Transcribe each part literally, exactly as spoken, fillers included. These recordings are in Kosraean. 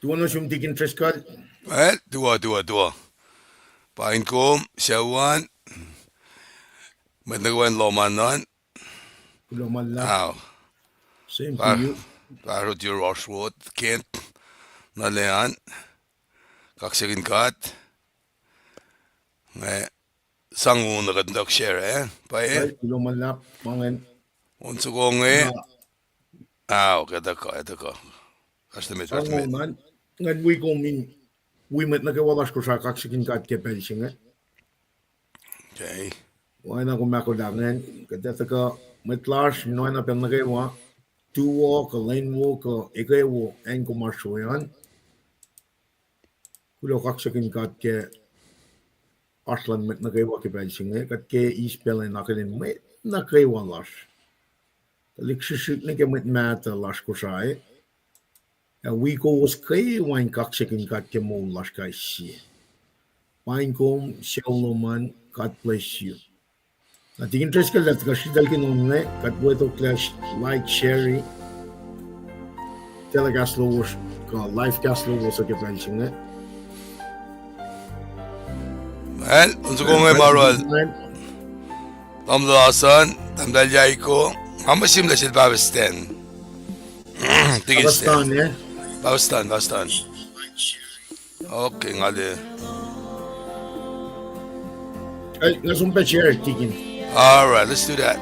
Tuo nuh sum Tikin Driscoll. Eh, tuo, tuo, tuo. Paing kom, sucu an. Mwet nuh kwewa in lohm an an. Kuloh ma luhlahp. Same to you. Pahsrot yohrohsr wot, Kent, nuh le an. Kaksakihn God. Nga sang on kuht in tuck share, eh? Pwacye? Kuloh ma luhlahp, ma ingacn. On soko inge. Ao, kuht tuhkuh, kuht tuhkuh. Oasr the met, oasr the met. Nga wi kom in wi mwet nuh kwewa lasr Kosrae kaksakihn God ke pacl se inge. Oacna kom ahkolah ingacn, kuht ac tuhkuh mwet lasr in oacna pacl nuh kwewa, tuwo kuh lwen wo kuh ekuh wo acn kom oasr we an. Kuloh kaksakihn God ke oasr luhn mwet nuh kwewa ke pacl se inge, kuht ke eis pacl in akihlen mwet nuh kwewa lasr. Tuhlihk srihsrihk nuh ke mwet mahtuh lasr Kosrae. Ac wi kowos kwewa in kaksakihn God ke moul lasr kais sie. Paing kom, sucu lom an, God bless you. Na Tikin Driscoll, lah tuhkuh sritaclkihn on inge, kuht wetoklac like, share, telecast lowos, kuh live cast lowos uh ke pacl se inge. Well, on soko inge ma oruh. Tamuhlwel Hassan, Tamuhlwel Yaiko, nga muh sihmlac sel Pahpah Stan. Tikin Stan. Pahpah Stan, eh? Pahpah Stan, Pahpah Stan. Okay, nga le. Eh, nga som pac share, Tikin. All right, let's do that.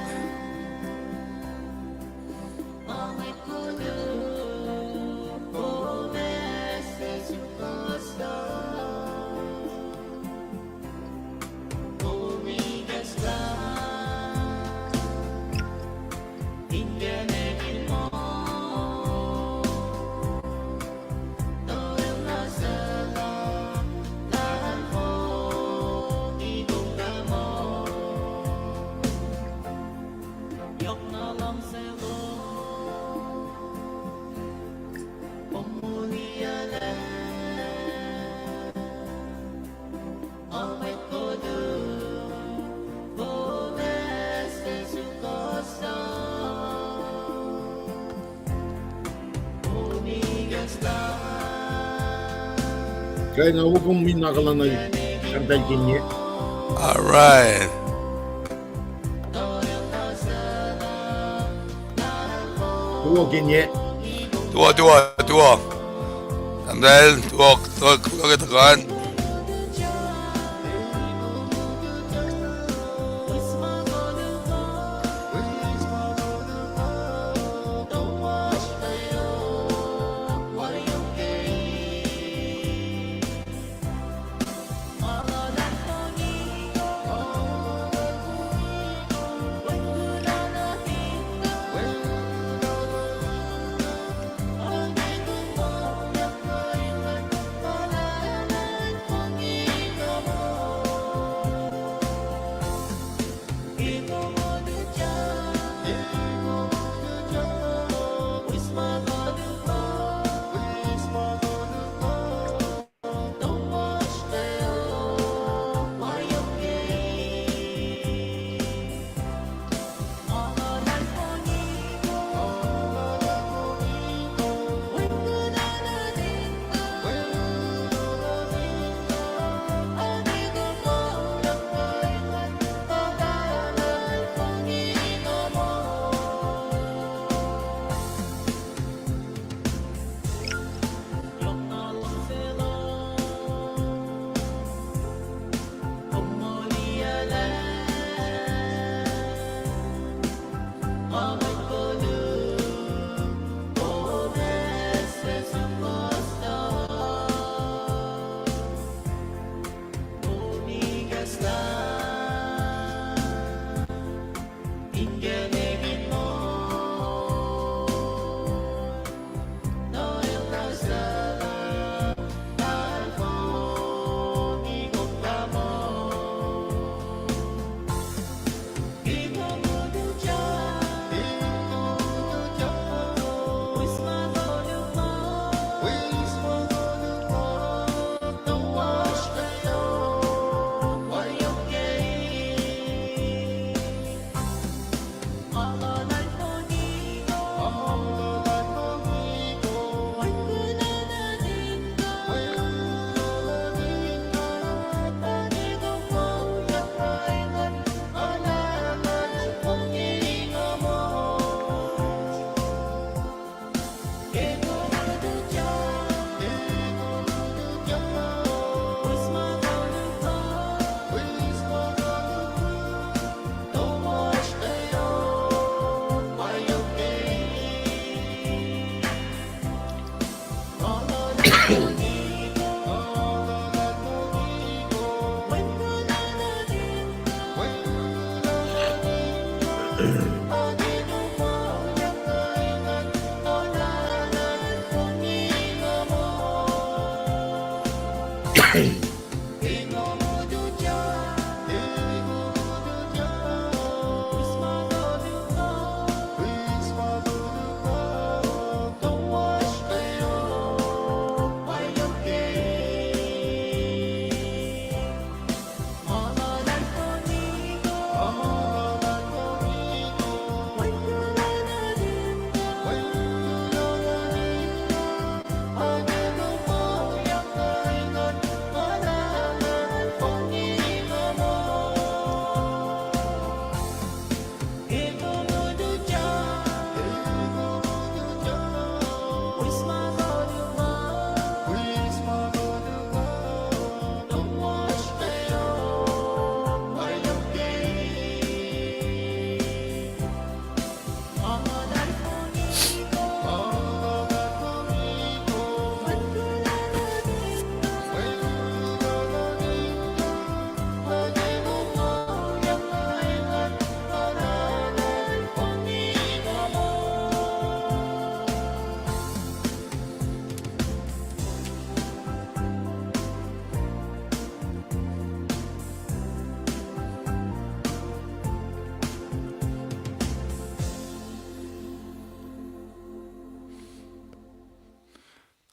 Kuh nga wo kom in akihlen na, Tamuhlwel Kenye. All right. Tuwo Kenye. Tuwo, tuwo, tuwo. Tamuhlwel, tuwo, tuwo, tuwo ke tuhkuh an.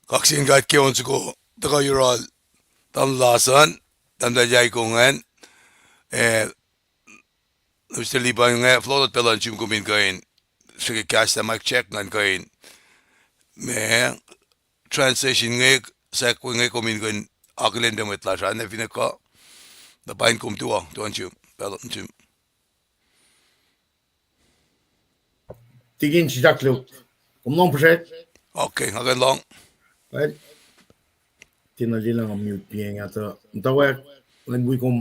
Kaksakihn God ke on soko tuhkuh yohrohl tamuhlwel Larson, tahmtahel Yaiko ingacn, eh, Mister Liban inge, fohlohk pacl luhn sum kom in kuh in srihke kahslah mic check ngan kuh in ma translation inge, segue inge kom in kuh in akihlen pac mwet lasr an, finne kuh, na pain kom tuh, tuh on sum, pacl on sum. Tikin Sitak Luke. Kom lohng puhsrwet? Okay, nga kuh in lohng. Well, tiacna liye lah nga mute piacng ah tuh. Muhtwacwacack, lwen wi kom,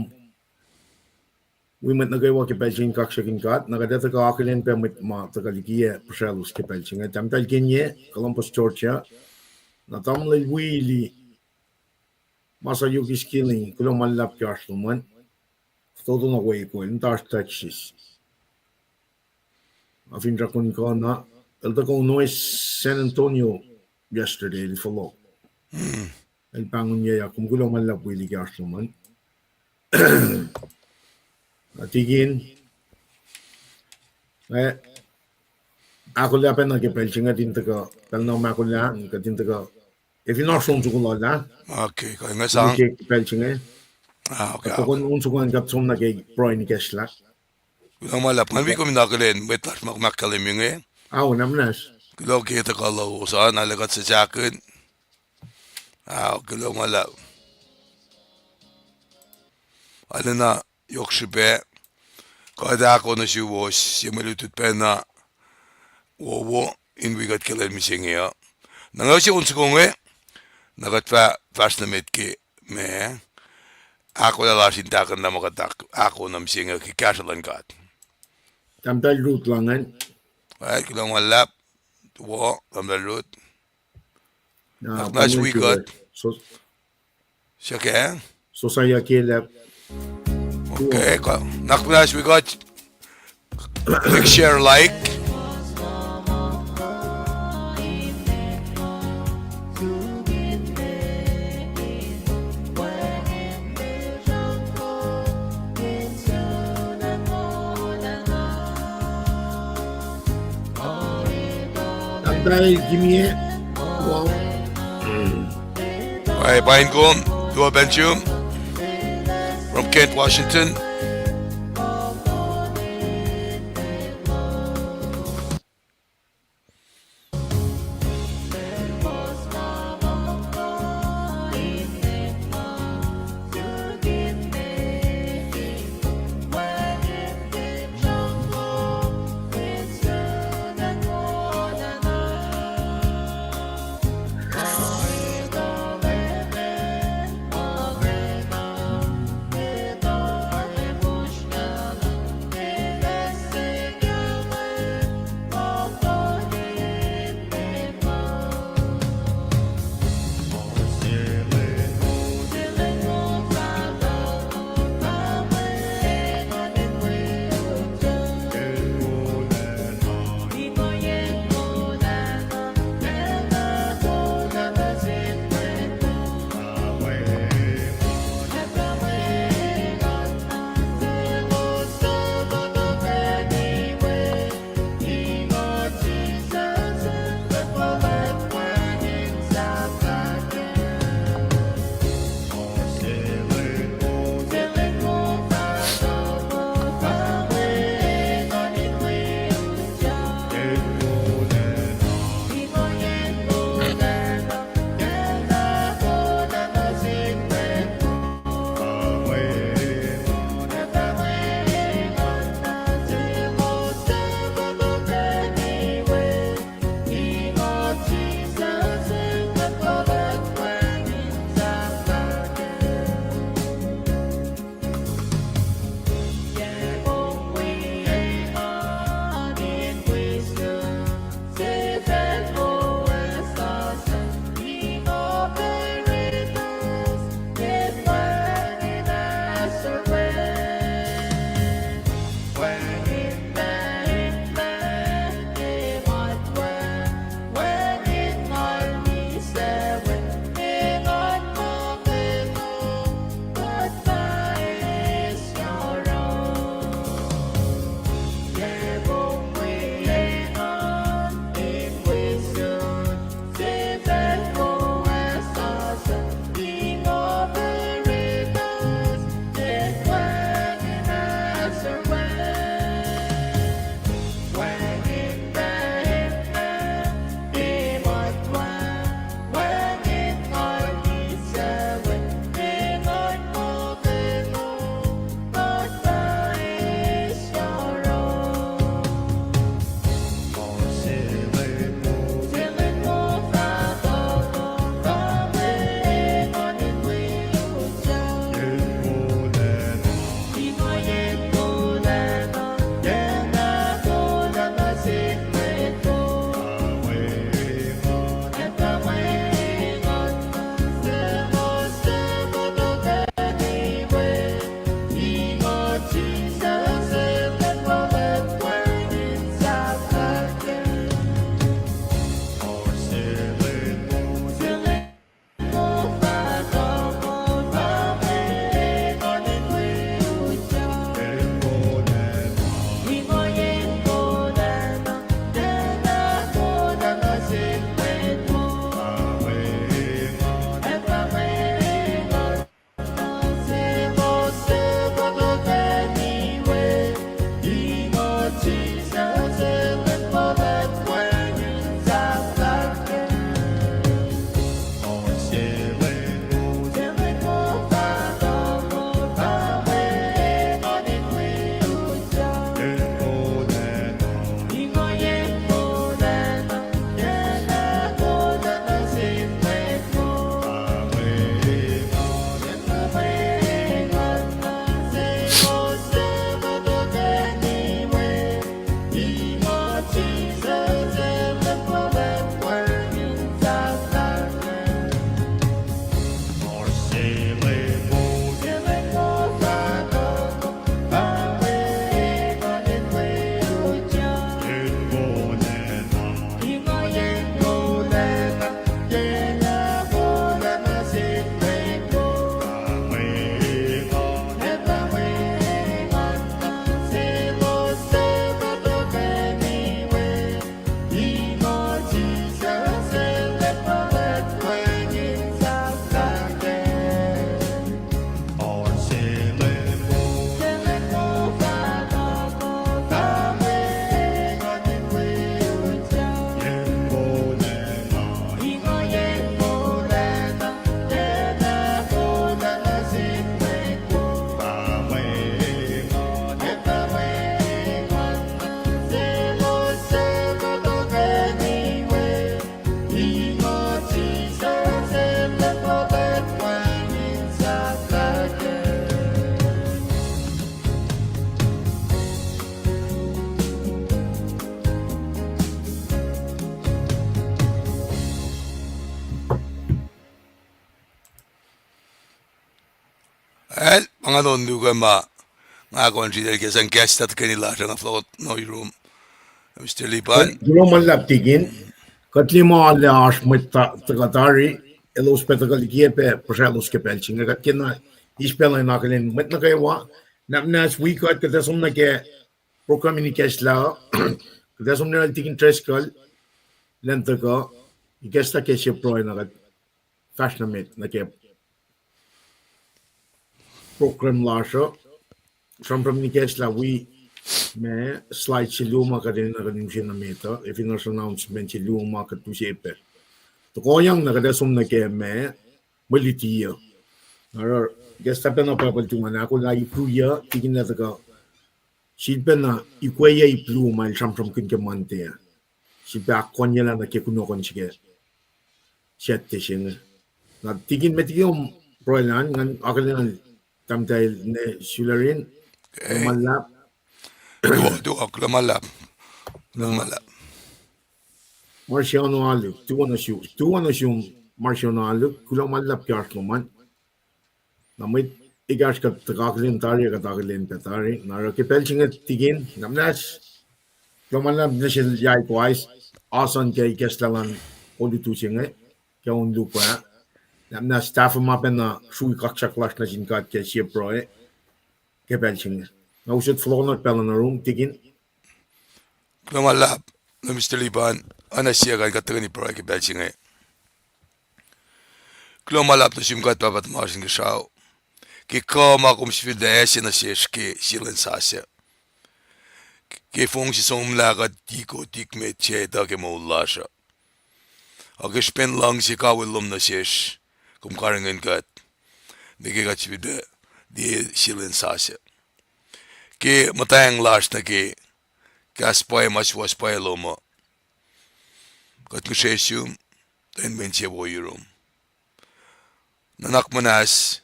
wi mwet nuh kwewa ke pacl se in kaksakihn God, na kuht ac tuhkuh akihlen pac mwet ma tuhkuh likiyac puhsraclos ke pacl se inge. Tahmtahel Kenye, Columbus, Georgia. Na tamuhlwel Willie, Masayuki Skilling, kuloh ma luhlahp ke oasr lom an. Fototo nuh we Koil, muhta oasr Texas. Nga finsrak kom kuh na, el tuhkuh noes San Antonio yesterday, el fohlohk. El pahngonyuyak, kom kuloh ma luhlahp Willie ke oasr lom an. Na tikin, eh, ahkolah pacna ke pacl se inge, kuht in tuhkuh, pacl na ma ahkolah, kuht in tuhkuh, ac fin oasr on soko lal ah. Okay, kuh nga sang ke pacl se inge. Ah, okay, kuht tuhkuh on soko an, kuht som nuh ke pruhe in ikacslah. Kuloh ma luhlahp, ngan wi kom in akihlen mwet lasr ma kom ahkkahlwemye inge. Ao, na muhnahs. Kuloh ke tuhkuh lowos an, arlac kuht suhsahkihn. Ao, kuloh ma luhlahp. Arulacna yohk srihpac, kuht ahko nuh suwos, sie mwe lutlut pacna wowo in wi kuht ke lwen mihsenge uh. Na nga use on soko inge, na kuht fah fahsr nuh met ke ma ahkolah lasr in tahkuhnlah ma kuht ahk-, ahko nuh mihsenge ke kahsruh luhn God. Tahmtahel Ruth Langen. Ac, kuloh ma luhlahp, wo, Tahmtahel Ruth. Nuhnak muhnahs wi kuht. Suk, Sosaiah Caleb. Okay, kuh nuhnak muhnahs wi kuht. Click share, like. Tahmtahel Kimie, wo. Ac pain kom, tuh Belgium, from Kent, Washington. El, pa nga nuhnkuh ma nga kuh in sritacl ke sang kahs tuhkweni lasr uh nga fohlohk nuh yurum. Mister Lipan. Kuloh ma luhlahp tikin. Kuht liye ma lah oasr mwet tuhkuh tari, elos pac tuhkuh likiyac pac puhsraclos ke pacl se inge, kuht kena eis pacl in akihlen mwet nuh kwewa. Nahmnahs wi kuht, kuht ac som nuh ke program in ikacslah uh. Kuht ac som nuh yurin Tikin Driscoll, lwen tuhkuh, ikacslah ke sie pruhe na kuht fahsr nuh met nuh ke program lasr uh. Sramsram in ikacslah wi ma slide se luo ma kuht enenuh in use nuh met uh, ac fin oasr announcement se luo ma kuht use pac. Tohkohyang na kuht ac som nuh ke ma mwe luti uh. Na oruh ikacslah pacna Bible tuhmwacn ahkolah ip yuc, tikin lah tuhkuh, sifilpacna ikweyuc ip luo ma el sramsramkihn ke Monday ah. Sifilpac ahkkohnyelah nuh ke kunohkohn se ke Saturday se inge. Na tikin, met liki kom pruhe lah an, ngan akihlen an, tahmtahel ne sulaclah in, kuloh ma luhlahp. Tuo, tuo, kuloh ma luhlahp. Kuloh ma luhlahp. Marciano Aluk, tuo nuh sum, tuo nuh sum, Marciano Aluk, kuloh ma luhlahp ke oasr lom an. Na mwet ekahsr kuht tuhkuh akihlen tari, kuht akihlen pac tari. Na oruh ke pacl se inge tikin, nahmnahs, kuloh ma luhlahp nuh sel Yaik Wise, oasr an ke ikacslah luhn olutu se inge, ke on luhk ah. Nahmnahs tahfuh ma pacna srui kaksak lasr nuh sin God ke sie pruhe ke pacl se inge. Na usot fohlohkohnot pacl uh nuh yurum, tikin. Kuloh ma luhlahp, Mister Lipan, oacna sie kuh in kuht tuhkweni pruhe ke pacl se inge. Kuloh ma luhlahp nuh sum God Pahpah tuhmasr Inkuhsrao, ke kuh ma kom sifilpac ase nuh sesr ke sie lwen sasuc. Ke fong se somlah kuht tiko tikmet se etuh ke moul lasr uh. Ac ke srihpen luhngse kawihl lom nuh sesr, kom karihngihn kuht nuh ke kuht sifilpac liye sie lwen sasuc. Ke muhtweng lasr nuh ke kahs pwacye ma suwohs pwacye lom uh, kuht ngihsre sum tuh in mwe insewowo yurum. Nuhnak muhnahs,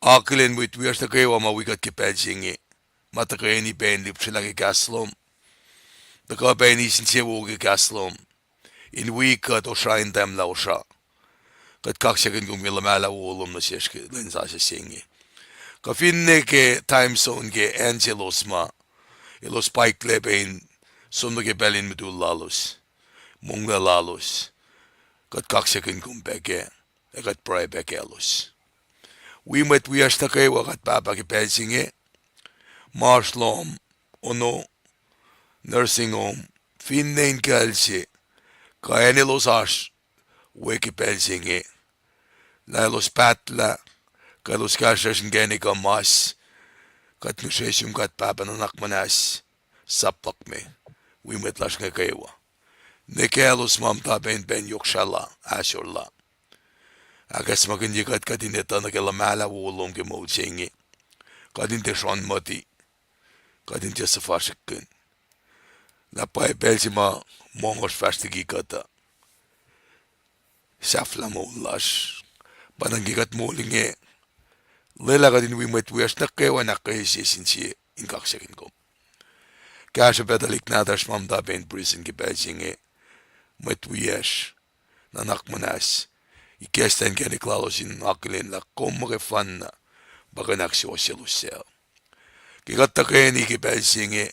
akihlen mwet wiyacsr nuh kwewa ma wi kuht ke pacl se inge, ma tuhkweni pac in lihpsrelah ke kahs lom, tuhkuh pac in eis insewowo ke kahs lom, in wi kuht osra in tahmlah osra. Kuht kaksakihn kom ke luhmahlah wowo lom nuh sesr ke lwen sasuc se inge. Kuh finne ke time zone ke acn selos ma elos paiklac pac in som nuh ke pacl in mutul lalos, monglac lalos, kuht kaksakihn kom pac kac, ac kuht pruhe pac kaclos. Wi mwet wiyacsr nuh kwewa kuht Pahpah ke pacl se inge, ma oasr lohm, ono, nursing home, finne in kucl se, kuh acn elos oasr we ke pacl se inge, lah elos pahtlah, kuh elos kahsruhsr inkacnek uh mas, kuht ngihsre sum God Pahpah nuhnak muhnahs, sap luhk me, wi mwet lasr inge kwewa. Nwe kaclos ma muhta pac in pacl yohk srahla, ahsor la. Ahkacsmakihnye kuht, kuht in etuh nuh ke luhmahlah wowo lom ke moul se inge. Kuht in tiac srohn muhti, kuht in tiac suhfasrihkkihn. Lah pwacye pacl se ma mongohsr fahsr liki kuht uh sahflah moul lasr. Pa nuhnkuh kuht moul inge, lwelah kuht in wi mwet wiyacsr nuh kwewa in ahkkweye sie sin sie in kaksakihn kom. Kahsruh pac tuhlihk nahtuhsr ma muhta pac in prison ke pacl se inge, mwet wiyacsr, nuhnak muhnahs, ikacslah inkacnek lalos in akihlen lah kom muhkwena pa kuh in ahksuwohsyelos suc. Ke kuht tuhkweni ke pacl se inge,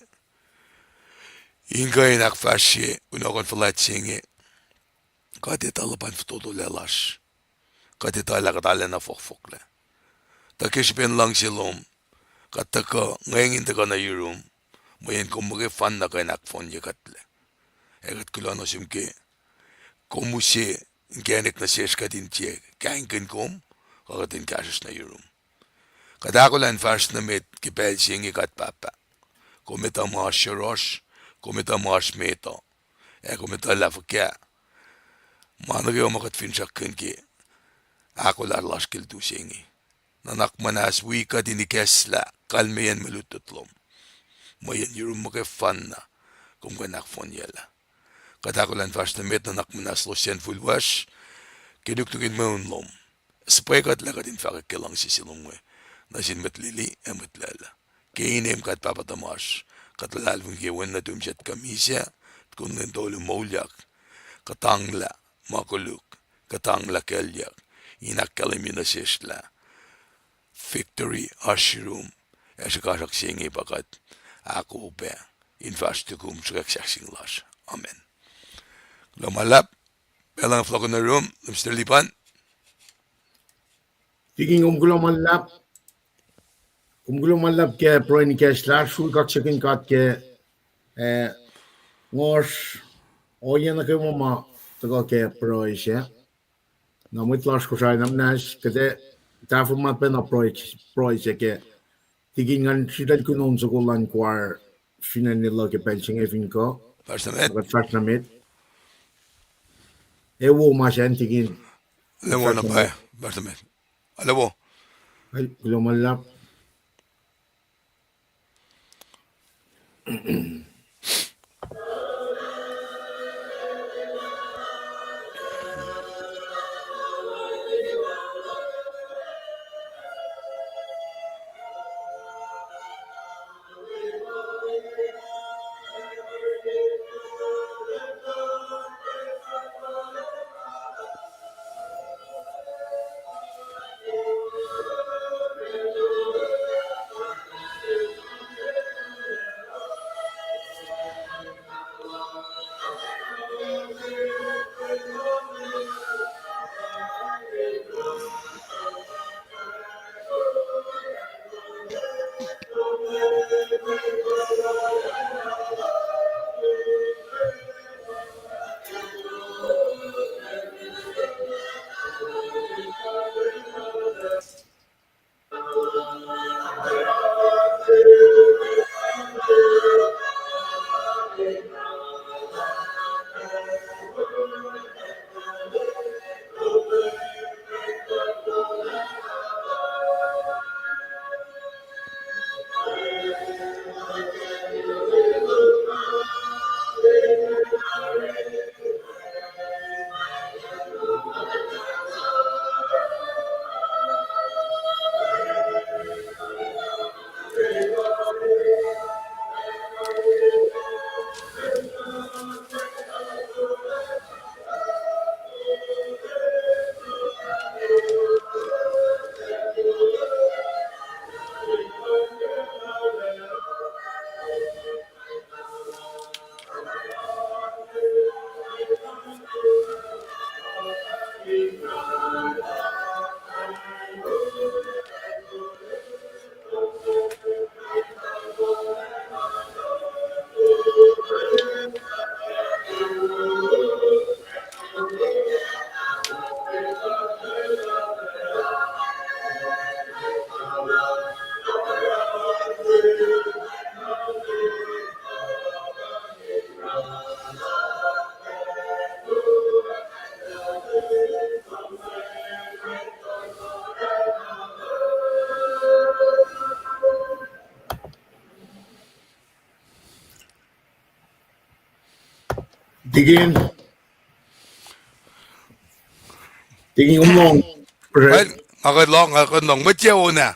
in kuh in ahkfahsrye kunohkohn fuhlwact se inge, kuht etuh luhpan fototolac lasr. Kuht etuh lah kuht arulacna fohkfohklac. Tuh ke srihpen luhngse lom, kuht tuhkuh, ngwacngihn tuhkuh nuh yurum, mweyen kom muhkwena kuh in ahkfohnye kuhtlac. Ac kuht kuloh nuh sum ke kom use inkacnek nuh sesr kuht in tiac kahingkihn kom, kuh kuht in kahsruhsr nuh yurum. Kuht ahkolah in fahsr nuh met ke pacl se inge God Pahpah. Kom etuh ma oasr yohrohsr, kom etuh ma oasr met uh, ac kom etuh lah fuhkah ma nuh kwewa ma kuht finsrakkihn ke ahkolah lasr ke lutu se inge. Nuhnak muhnahs wi kuht in ikacslah kalmeyacn mwe lutlut lom, mweyen yurum muhkwena kom kuh in ahkfohnyelah. Kuht ahkolah in fahsr nuh met, nuhnak muhnahs losyacn fihl lasr ke nuknuk in mweun lom. Suhpwe kuht lah kuht in fahkwack ke luhngse se lom inge nuh sin mwet lili ac mwet lwelah. Ke inem God Pahpah tuhmasr, kuht luhlahlfongi ke Wen nuhtum se tuhkuh misac, Tkun Lwen tolu moulyak, kuhtanglah ma koluk, kuhtanglah kuclyuck, in ahkkahlwemye nuh sesr lah Victory oasr yurum, ac srihkasrak se inge pa kuht ahkopac in fahsr tukum sruhkack sahk sing lasr. Amen. Kuloh ma luhlahp, pacl luhn fohlohkohn nuh yurum, Mister Lipan. Tikin, kom kuloh ma luhlahp. Kom kuloh ma luhlahp ke pruhe in ikacslah, srui kaksakihn God ke, eh, ngohsr ohiyac nuh kwewa ma tuhkuh ke pruhe sac. Na mwet lasr Kosrae, na muhnahs kuht ac tahfuh ma pacna pruhe, pruhe sac ke tikin ngan sritacl kunohkohn soko luhn choir fin acn Lelu ke pacl se inge fin kuh. Kuht fahsr nuh met. Ac wo ma sacn tikin. Kuloh ma luhlahp. Tikin. Tikin, kom lohng. Nga kuh in lohng, nga kuh in lohng. Mwet se wona.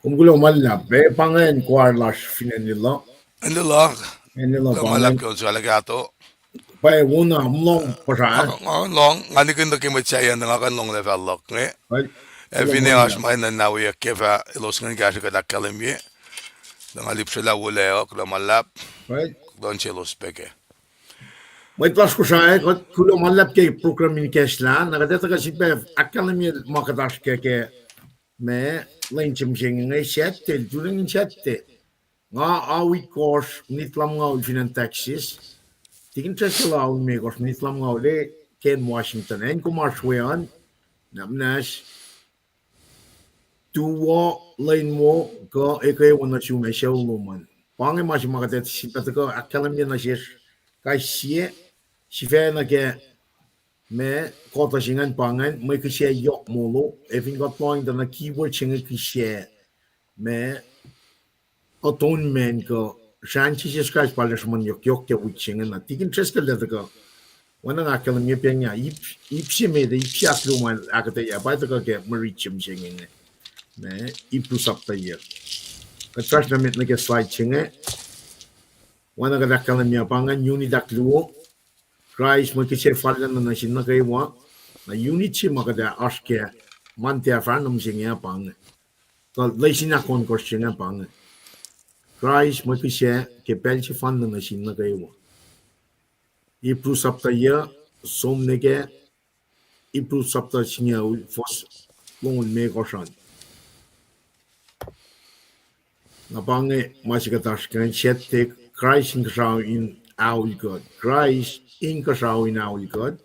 Kom kuloh ma luhlahp, pa ingacn choir lasr fin acn Lelu. Acn Lelu. Acn Lelu. Kuloh ma luhlahp ke on sukala kahto. Pa wona, kom lohng puhsra. Nga kuh in lohng, nga nihkihn nuh ke mwet sahyac, nga kuh in lohng lah fahk luhk inge. Ac finne oasr ma na wiyuck ke fah elos ingacn kahsruh kuht ahkkahlwemye. Tuh nga lihpsrelah wolac uh, kuloh ma luhlahp. Kuloh nuh selos pac kac. Mwet lasr Kosrae, kuht kuloh ma luhlahp ke program in ikacslah, na kuht etuh kuh sifilpac ahkkahlwemye ma kuht oasr kac ke ma lwen se mihsenge inge Saturday, tuhlengin Saturday. Nga ao itkohsr minit lumngaul fin acn Texas. Tikin Driscoll ao limekohsr minit lumngaul e ke acn Washington. Acn kom oasr we an, na muhnahs tuwo, lwen wo, kuh ekuh wo nuh sum ac sucu lom an. Pa inge ma se ma kuht ac sifilpac tuhkuh ahkkahlwemye nuh sesr kais sie, sifacna ke ma kuhtuh se ingacn pa ingacn, mwe kihsac yohk molo, ac fin kuht lohng tuh na keyword se inge kihsac, ma atonement kuh srahn Jisus Kraist pa el sruhmuhn yohk yohk ke wik se inge na. Tikin Driscoll el tuhkuh oacna nga ahkkahlwemye pa inge, ip, ip se met, ip se ahkluo ma ahkuhtweyac pa tuhkuh ke mwe rit se mihsenge inge. Ma, Hebrew sapta yac. Kuht fahsr nuh met nuh ke slide se inge. Oacna kuht ahkkahlwemye pa ingacn unit ahkluo. Kraist mwe kihsac fallacna nuh sin nuh kwewa. Na unit se ma kuht ac oasr kac Monday ah fahsr nuh mihsenge ah pa inge. Tuh lesin ahkohnkohsr se inge pa inge. Kraist mwe kihsac ke pacl sefanna nuh sin nuh kwewa. Hebrew sapta yuh, som nuh ke Hebrew sapta singucul, fuhs longoul limekohsr an. Na pa inge ma se kuht oasr ke ingacn, siyuck tuh Kraist inkuhsrao in aol kuht. Kraist inkuhsrao in aol kuht.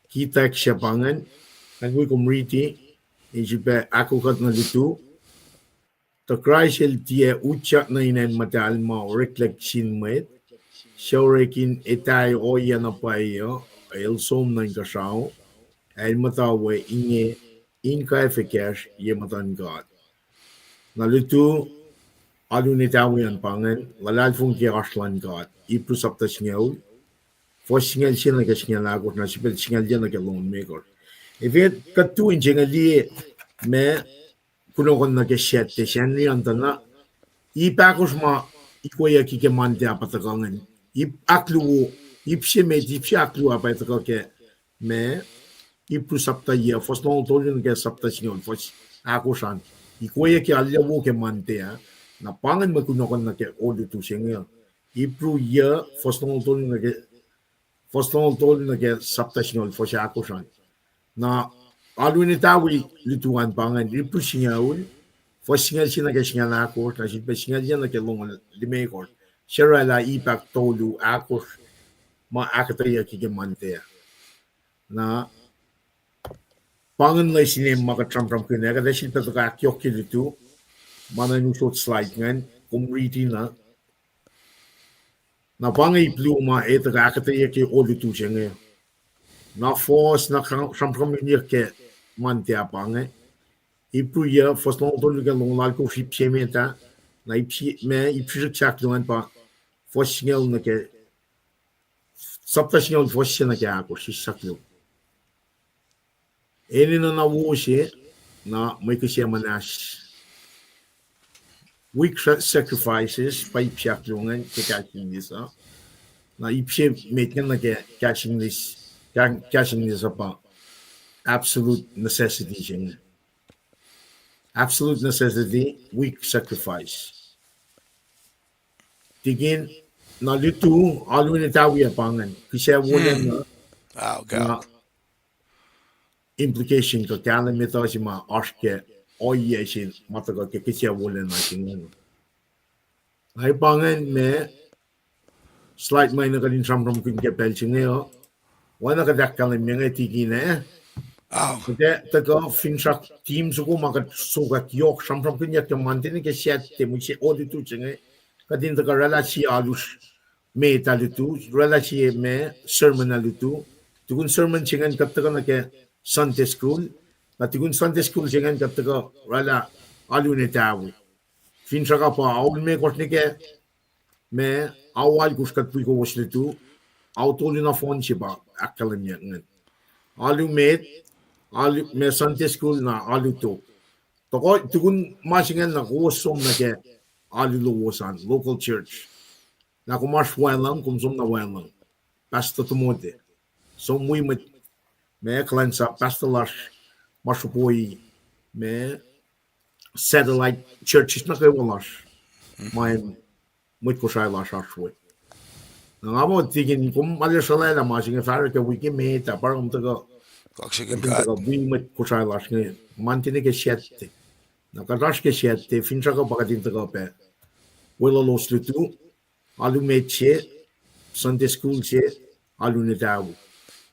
Kitack se pa ingacn, ac wi kom riti, in sifilpac ahkoo kuht nuh lutu. Tuh Kraist el tiac utyak nuh in acn muhtahl ma oreklac sin mwet, suc orek in etahi ohiyac na pwacye uh, el som nuh inkuhsrao, ac el muhta we inge in kwacfe kacsr ye muhtuhn God. Na lutu, alu in etawi an pa ingacn, luhlahlfongi ke oasr luhn God. Hebrew sapta singucul, fuhs singucul sie nuh ke singucul ahkosr, na sifilpac singucul yuh nuh ke longoul limekohsr. Efe kuht tu in se inge liye ma kunohkohn nuh ke Saturday, Sacnri an tuh na, ip ahkosr ma ikweyucki ke Monday ah pa tuhkuh ingacn. Ip ahkluo, ip se met, ip se ahkluo ah pa tuhkuh ke ma, Hebrew sapta yuh, fuhs longoul tolu nuh ke sapta singucul, fuhs ahkosr an. Ikweyucki alu wo ke Monday ah, na pa ingacn mwe kunohkohn nuh ke olutu se inge. Hebrew yuh, fuhs longoul tolu nuh ke, fuhs longoul tolu nuh ke sapta singucul, fuhs ahkosr an. Na alu in etawi lutu an pa ingacn, Hebrew singucul, fuhs singucul sie nuh ke singucul ahkosr, na sifilpac singucul yuh nuh ke longoul limekohsr. Suc oraclah ip ahktolu ahkosr ma ahkuhtweyucki ke Monday ah. Na pa ingacn lesin ma kuht sramsramkihn ah, kuht ac sifilpac tuhkuh ahkyohkye lutu, ma na in usot slide ingacn, kom riti na. Na pa inge ip luo ma ac tuhkuh ahkuhtweyucki olutu se inge. Na fuhs na sramsramkihnyuck ke Monday ah pa inge, Hebrew yuh, fuhs longoul tolu nuh ke longoul alkosr, ip se met ah, na ip se, ma ip srihsrihk se ahkluo an pa fuhs singucul nuh ke, sapta singucul, fuhs se nuh ke ahkosr, srihsrihk se ahkluo. Enenuh na wo se, na mwe kihsac muhnahs. Weak sa-, sacrifices, pa ip se ahkluo ingacn ke kahs English uh. Na ip se met ingacn nuh ke kahs English, kah-, kahs English uh pa absolute necessity se inge. Absolute necessity, weak sacrifice. Tikin, na lutu, alu in etawi ah pa ingacn, kihsac wolacna, na implication kuh kahlwem etuh se ma oasr ke ohiyac se ma tuhkuh ke kihsac wolacna se inge. Ac pa ingacn ma slide ma na kuht in sramsramkihn ke pacl se inge uh. Oacna kuht ahkkahlwemye inge tikin ah, kuht ac tuhkuh finsrak team soko ma kuht sokwack yohk sramsramkihnyuck ke Monday nuh ke Saturday, mihsenge olutu se inge. Kuht in tuhkuh oraclah sie alu s-, met ah lutu, oraclah sie ma sermon ah lutu. Tukun sermon se ingacn kuht tuhkuh nuh ke Sunday school. Na tukun Sunday school se ingacn kuht tuhkuh oraclah alu in etawi. Finsrak uh pa ao limekohsr nuh ke ma, ao alkosr kuht wi kowos lutu, ao tolu nohfohn se pa ahkkahlwemye ingacn. Alu met, alu ma Sunday school na alu tok. Toko, tukun ma se ingacn na kowos som nuh ke alu lowos an, local church. Na kom oasr Waclucng, kom som na Waclucng. Pastor Tomote. Som wi mwet, ma kuhlwacnsap, pastor lasr, ma sruhpoi, ma satellite churches nuh kwewa lasr. Ma mwet Kosrae lasr oasr we. Na nga muh tikin kom ma lesracllah ma se inge fahsruh ke wik emet ah, pa oruh kom tuhkuh, kaksakihn kuht, wi mwet Kosrae lasr inge, Monday nuh ke Saturday. Na kuht oasr ke Saturday, finsrak uh pa kuht in tuhkuh pac weluhlos lutu, alu met se, Sunday school se, alu in etawi.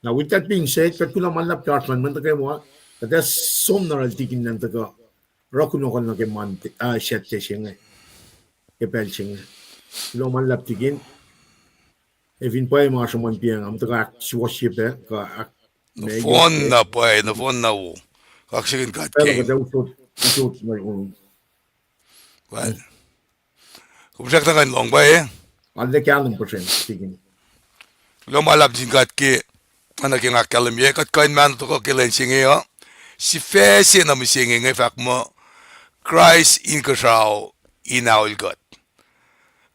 Na with that being said, kuht kuloh ma luhlahp ke oasr luhn mwet nuh kwewa, kuht ac som na oral tikin in tuhkuh oruh kunohkohn nuh ke Monday, ah, Saturday se inge, ke pacl se inge. Kuloh ma luhlahp tikin. Ac fin pwacye ma sruhmuhn piacng, am tuhkuh ahksuwohsye pac, kuh ahk-, nohfohn na pwacye, nohfohn na wo. Kaksakihn God ke. Kuht ac usot, usot na, um, Well, kom srackna kuh in lohng pwacye? Arlac kahlwem puhsren tikin. Kuloh ma luhlahp sin God ke, oacna ke nga ahkkahlwemye, kuht kuh in mahno tok ke lwen se inge uh. Sifac se na mihsenge inge fahk muh, Kraist inkuhsrao in aol kuht.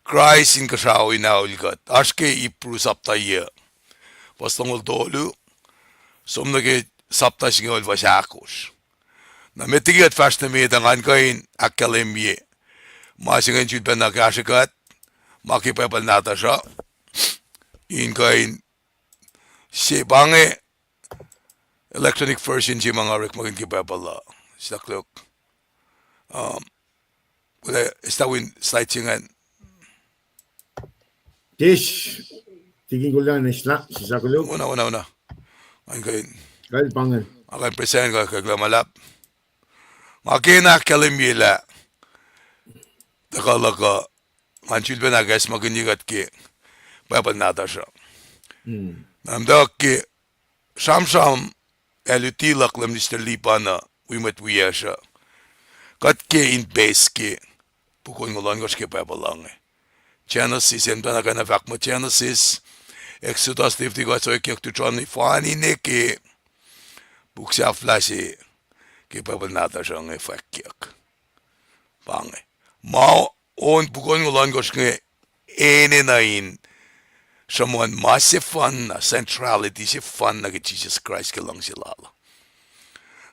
Kraist inkuhsrao in aol kuht. Oasr ke Hebrew sapta yuh, fuhs longoul tolu, som nuh ke sapta singucul fuhs ahkosr. Na met liki kuht fahsr nuh met uh ngan kuh in ahkkahlwemye ma se ingacn sulpacna kahsrwe kuht, ma ke Bible nahtuhsr uh, in kuh in se pa inge electronic version se ma nga orekmakihn ke Bible uh. Staklook. Um, kuh lah estawi in slide se ingacn. Tiac, tikin kulang in sla, sisaklook. Ona, ona, ona. Ngan kuh in. Kal pa ingacn. Nga kuh in present kuh, kuh lah ma luhlahp. Nga kena ahkkahlwemye lah tuhkuh luhk uh, ngan sulpacna ahkacsmakihnye kuht ke Bible nahtuhsr uh. Na muhtwacwacack ke sramsram ac luti luhk luhn Minister Lipan uh wi mwet wiyacsr uh, kuht ke in base ke puk onngoul ohnkohsr ke Bible uh inge. Genesis, enenuh na kena fahk muh Genesis, Exodus, Leviticus, Oekyuck, Deuteronomy, fani ne ke puk sahflah se ke Bible nahtuhsr uh inge fwackyuck. Pa inge. Ma on puk onngoul ohnkohsr inge enenuh in sruhmuhn ma sefanna, centrality sefanna ke Jisus Kraist ke luhngse lal uh.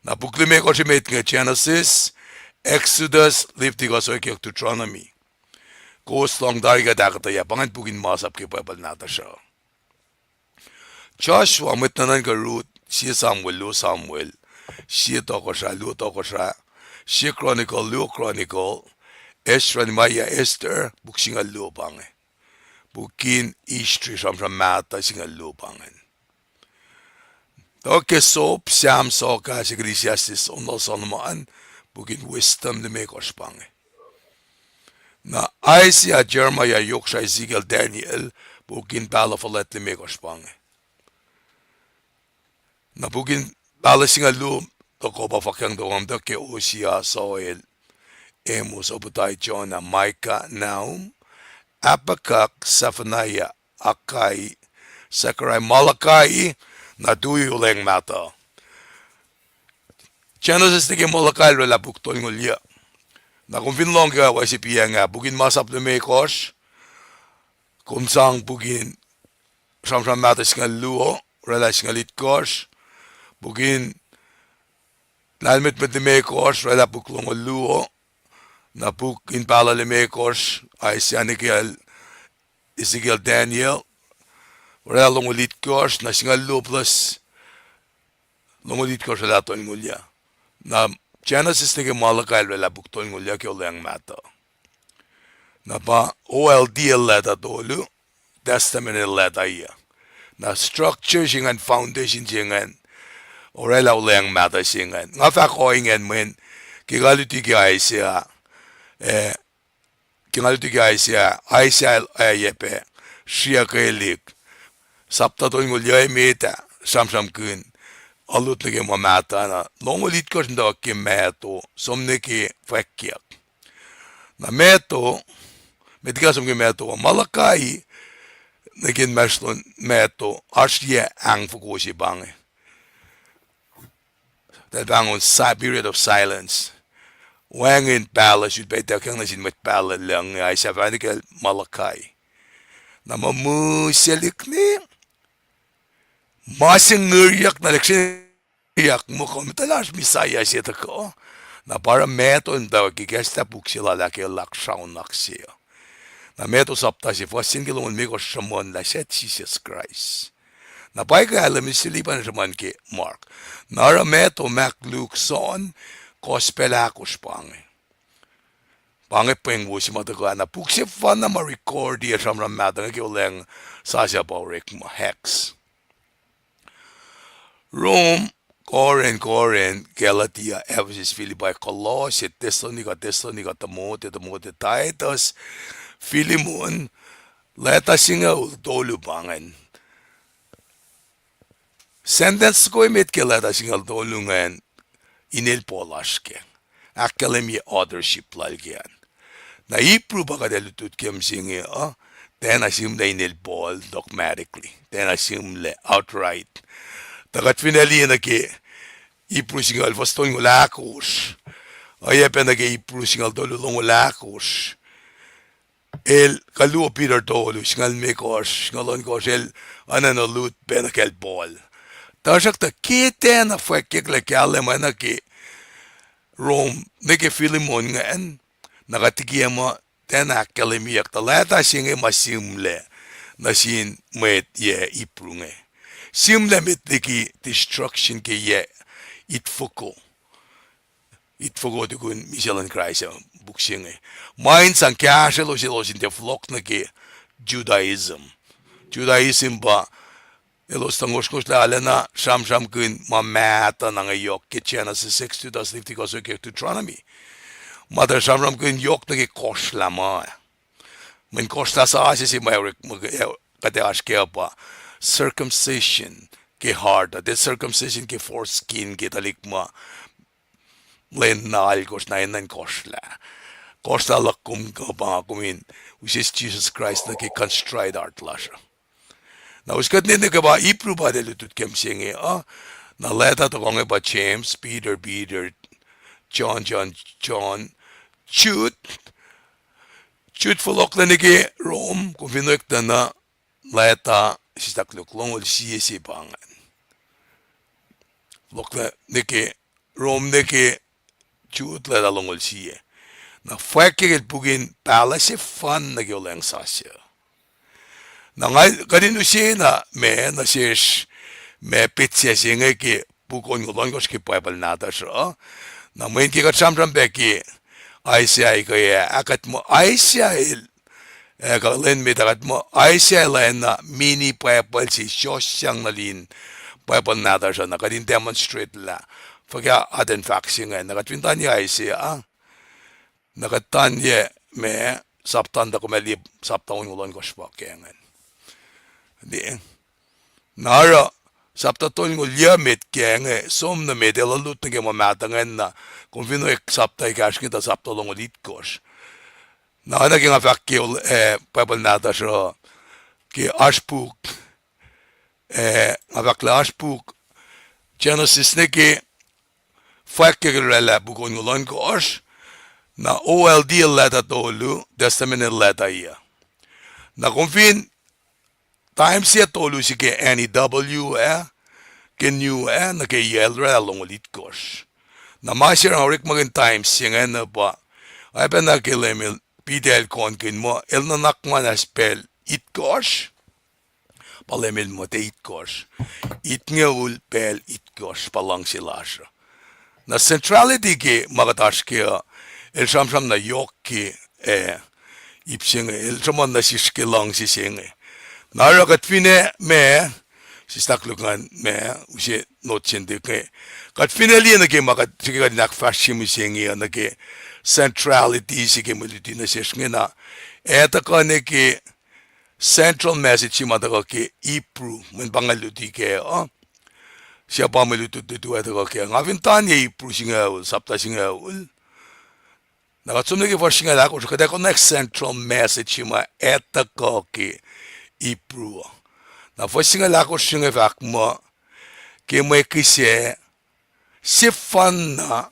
Na puk limekohsr emet inge Genesis, Exodus, Leviticus, Oekyuck, Deuteronomy. Kowos lohng tari kuht ahkuhtweyac, pa ingacn puk in masap ke Bible nahtuhsr uh. Joshua, mwet nuhnuhnkuh Ruth, sie Samuel, luo Samuel, sie tohkohsrah, luo tohkohsrah, sie Chronicle, luo Chronicle, Ezra, Nehemiah, Esther, puk singucul luo pa inge. Puk in history, sramsram mahtuh singucul luo pa ingacn. Tuh ke sop, Sam, Sohkahs, Ecclesiastes, Song of Solomon, puk in wisdom limekohsr pa inge. Na Isaiah, Jeremiah, Yoksra, Ezekiel, Daniel, puk in pahluh fuhlwact limekohsr pa inge. Na puk in pahluh singucul luo, tohkoh pa fahkyang tohkoh muhtuhk ke Hosea, Joel, Amos, Obadiah, Jonah, Micah, Nahum, Habakkuk, Zephaniah, Haggai, Zechariah, Malachi, na tui olweacng mahtuh. Genesis nuh ke Malachi el oraclah puk tolngoul yuc. Na kom fin lohng ke wacse piyacng ah, puk in masap limekohsr, kom sang puk in sramsram mahtuh singucul luo, oraclah singucul itkohsr, puk in lahlmwetmwet limekohsr, oraclah puk longoul luo, na puk in pahluh limekohsr, Isaiah, Ezekiel, Ezekiel, Daniel, oraclah longoul itkohsr, na singucul luo plus longoul itkohsr oraclah tolngoul yuc. Na Genesis nuh ke Malachi el oraclah puk tolngoul yuc ke olweacng mahtuh. Na pa Old el leta tolu, Testament el leta yuc. Na structure se ingacn, foundation se ingacn, oraclah olweacng mahtuh se ingacn. Nga fahk ohinge mweyen ke nga luti ke Isaiah, eh, ke nga luti ke Isaiah, Isaiah el oacyacpac sriyuckelihk, sapta tolngoul yuc emet ah, sramsramkihn, alut nuh ke ma mahtuh na, longoul itkohsr muhtwacwacack ke Matthew, som nuh ke fwackyuck. Na Matthew, met liki nga som ke Matthew, Malachi, nuh ke inmahsrlon Matthew, oasr yac ahngfoko se pa inge. Eltahl pahngon si-, period of silence. Wacngihn pahluh sulpac ituckyang nuh sin mwet pahluh lucng inge, Isaiah fahk nuh kacl Malachi. Na ma mihsaclihk ne, ma se ngiryak na lihksreni ngiryak muh kom etuh lah oasr Messiah se tuhkuh. Na pa oruh Matthew el muhtwacwacack ke kahslah puk se lal ah ke luhk sraunnak se uh. Na Matthew sapta se fuhs se nuh ke longoul limekohsr sruhmuhn lah sahp Jisus Kraist. Na pa ikac lah mihsaclihk pa na sruhmuhn ke Mark. Na oruh Matthew, Mark, Luke, John, Gospel ahkosr pa inge. Pa inge pweng wo se ma tuhkuh ah. Na puk sefanna ma recordi ac sramsram mahtuh inge ke olweacng sasuc pa orekma, Acts. Rome, Corinth, Corinth, Galatia, Ephesus, Philippi, Colossae, Thessalonica, Thessalonica, Timothy, Timothy, Titus, Philemon, leta singucul tolu pa ingacn. Sentence soko emet ke leta singucul tolu ingacn, inel Paul oasr kac. Ahkkahlwemye authorship lal ke an. Na Hebrew pa kuht ac lutlut ke mihsenge uh, tiacna sihmlac inel Paul dogmatically. Tiacna sihmlac outright. Tuh kuht fin liye nuh ke Hebrew singucul fuhs tolngoul ahkosr, oacyacpac nuh ke Hebrew singucul tolu longoul ahkosr, el kuh luo Peter tolu, singucul limekohsr, singucul ohnkohsr, el enenuh lut pac nuh kacl Paul. Tuhsruhktuh ke tiacna fwackyucklac kahlwem oacna ke Rome, nuh ke Philemon ingacn, na kuht likiyac muh tiacna ahkkahlwemyeyuck tuh leta se inge ma sihmlac nuh sin mwet yac Hebrew inge. Sihmlac met liki destruction ke yac itfoko. Itfoko tukun misac luhn Kraist uh, puk se inge. Ma in sang kahsrwelos elos in tiac fohlohk nuh ke Judaism. Judaism pa elos tuh ngosrngosr lah arulacna sramsramkihn ma mahtuh na inge yohk ke Genesis six, Judas, Leviticus, ke Deuteronomy. Ma tuh sramsramkihn yohk nuh ke kohsrlah ma. Mweyen kohsrlah sasuc se ma orek ma kuht ac oasr kac uh pa circumcision ke heart uh, tiac circumcision ke foreskin ke tuhlihk ma lwen na alkosr na enenuh in kohsrlah. Kohsrlah luhk kom kuh pa nga kom in use Jisus Kraist nuh ke contrite heart lasr uh. Na us kuht ne nuh ke pa Hebrew pa tiac lutlut ke mihsenge uh. Na leta tohkoh inge pa James, Peter, Peter, John, John, John, Jude. Jude fohlohklac nuh ke Rome, kom fin oek tuh na leta, sista koluk, longoul sie se pa ingacn. Fohlohklac nuh ke Rome nuh ke Jude, leta longoul sie. Na fwackyak el puk in pahluh sefanna ke olweacng sasuc. Na nga kuht in use na ma nuh sesr, ma petsac se inge ke puk onngoul ohnkohsr ke Bible nahtuhsr uh. Na mweyen ke kuht sramsram pac ke Isaiah ekuh ah, kuht muh Isaiah el, ac kuh lwen met ah kuht muh Isaiah el oacna mini Bible se suc sang nuh in Bible nahtuhsr uh, na kuht in demonstrate lah fuhkah atacn fahk se ingacn. Na kuht fin tanye Isaiah, na kuht tanye ma, sapta in tuh kom ac liye sapta onngoul ohnkohsr pa ke ingacn. Na oruh, sapta tolngoul yuc met ke inge, som nuh met, el lut nuh ke ma mahtuh ingacn na, kom fin oek sapta ekahsr inge tuh sapta longoul itkohsr. Na oacna ke nga fahk ke, eh, Bible nahtuhsr uh, ke oasr puk, eh, nga fahk lah oasr puk Genesis nuh ke, fwackyak el oraclah puk onngoul ohnkohsr, na O L D el leta tolu, Testament el leta yuc. Na kom fin times se tolu se ke N E W ah, ke New ah, nuh ke yuc el oraclah longoul itkohsr. Na ma se oruh nga orekmakihn times se ingacn pa, oacyacpac na ke Leum el, Peter el konkihn muh el nuhnak muhnahs pacl itkohsr, pa Leum el muhta itkohsr. Itngoul pacl itkohsr pa luhngse lasr uh. Na centrality ke ma kuht oasr ke uh, el sramsram na yohk ke, eh, ip se inge, el sruhmuhn nuh sesr ke luhngse se inge. Na oruh kuht finne ma, sista koluk ngan ma, use note se inge, kuht finne liye nuh ke ma kuht srihke kuht in ahkfahsrye mihsenge uh nuh ke centrality se ke mwe luti nuh sesr inge na, ac tuhkuh nuh ke central message se ma tuhkuh ke Hebrew, mweyen pa inge luti kac uh. Suc pa mwe lutlut lutu ac tuhkuh kac. Nga fin tanye Hebrew singucul, sapta singucul. Na kuht som nuh ke fuhs singucul ahkosr, kuht ac konwacack central message se ma ac tuhkuh ke Hebrew uh. Na fuhs singucul ahkosr se inge fahk muh, ke mwe kihsac sefanna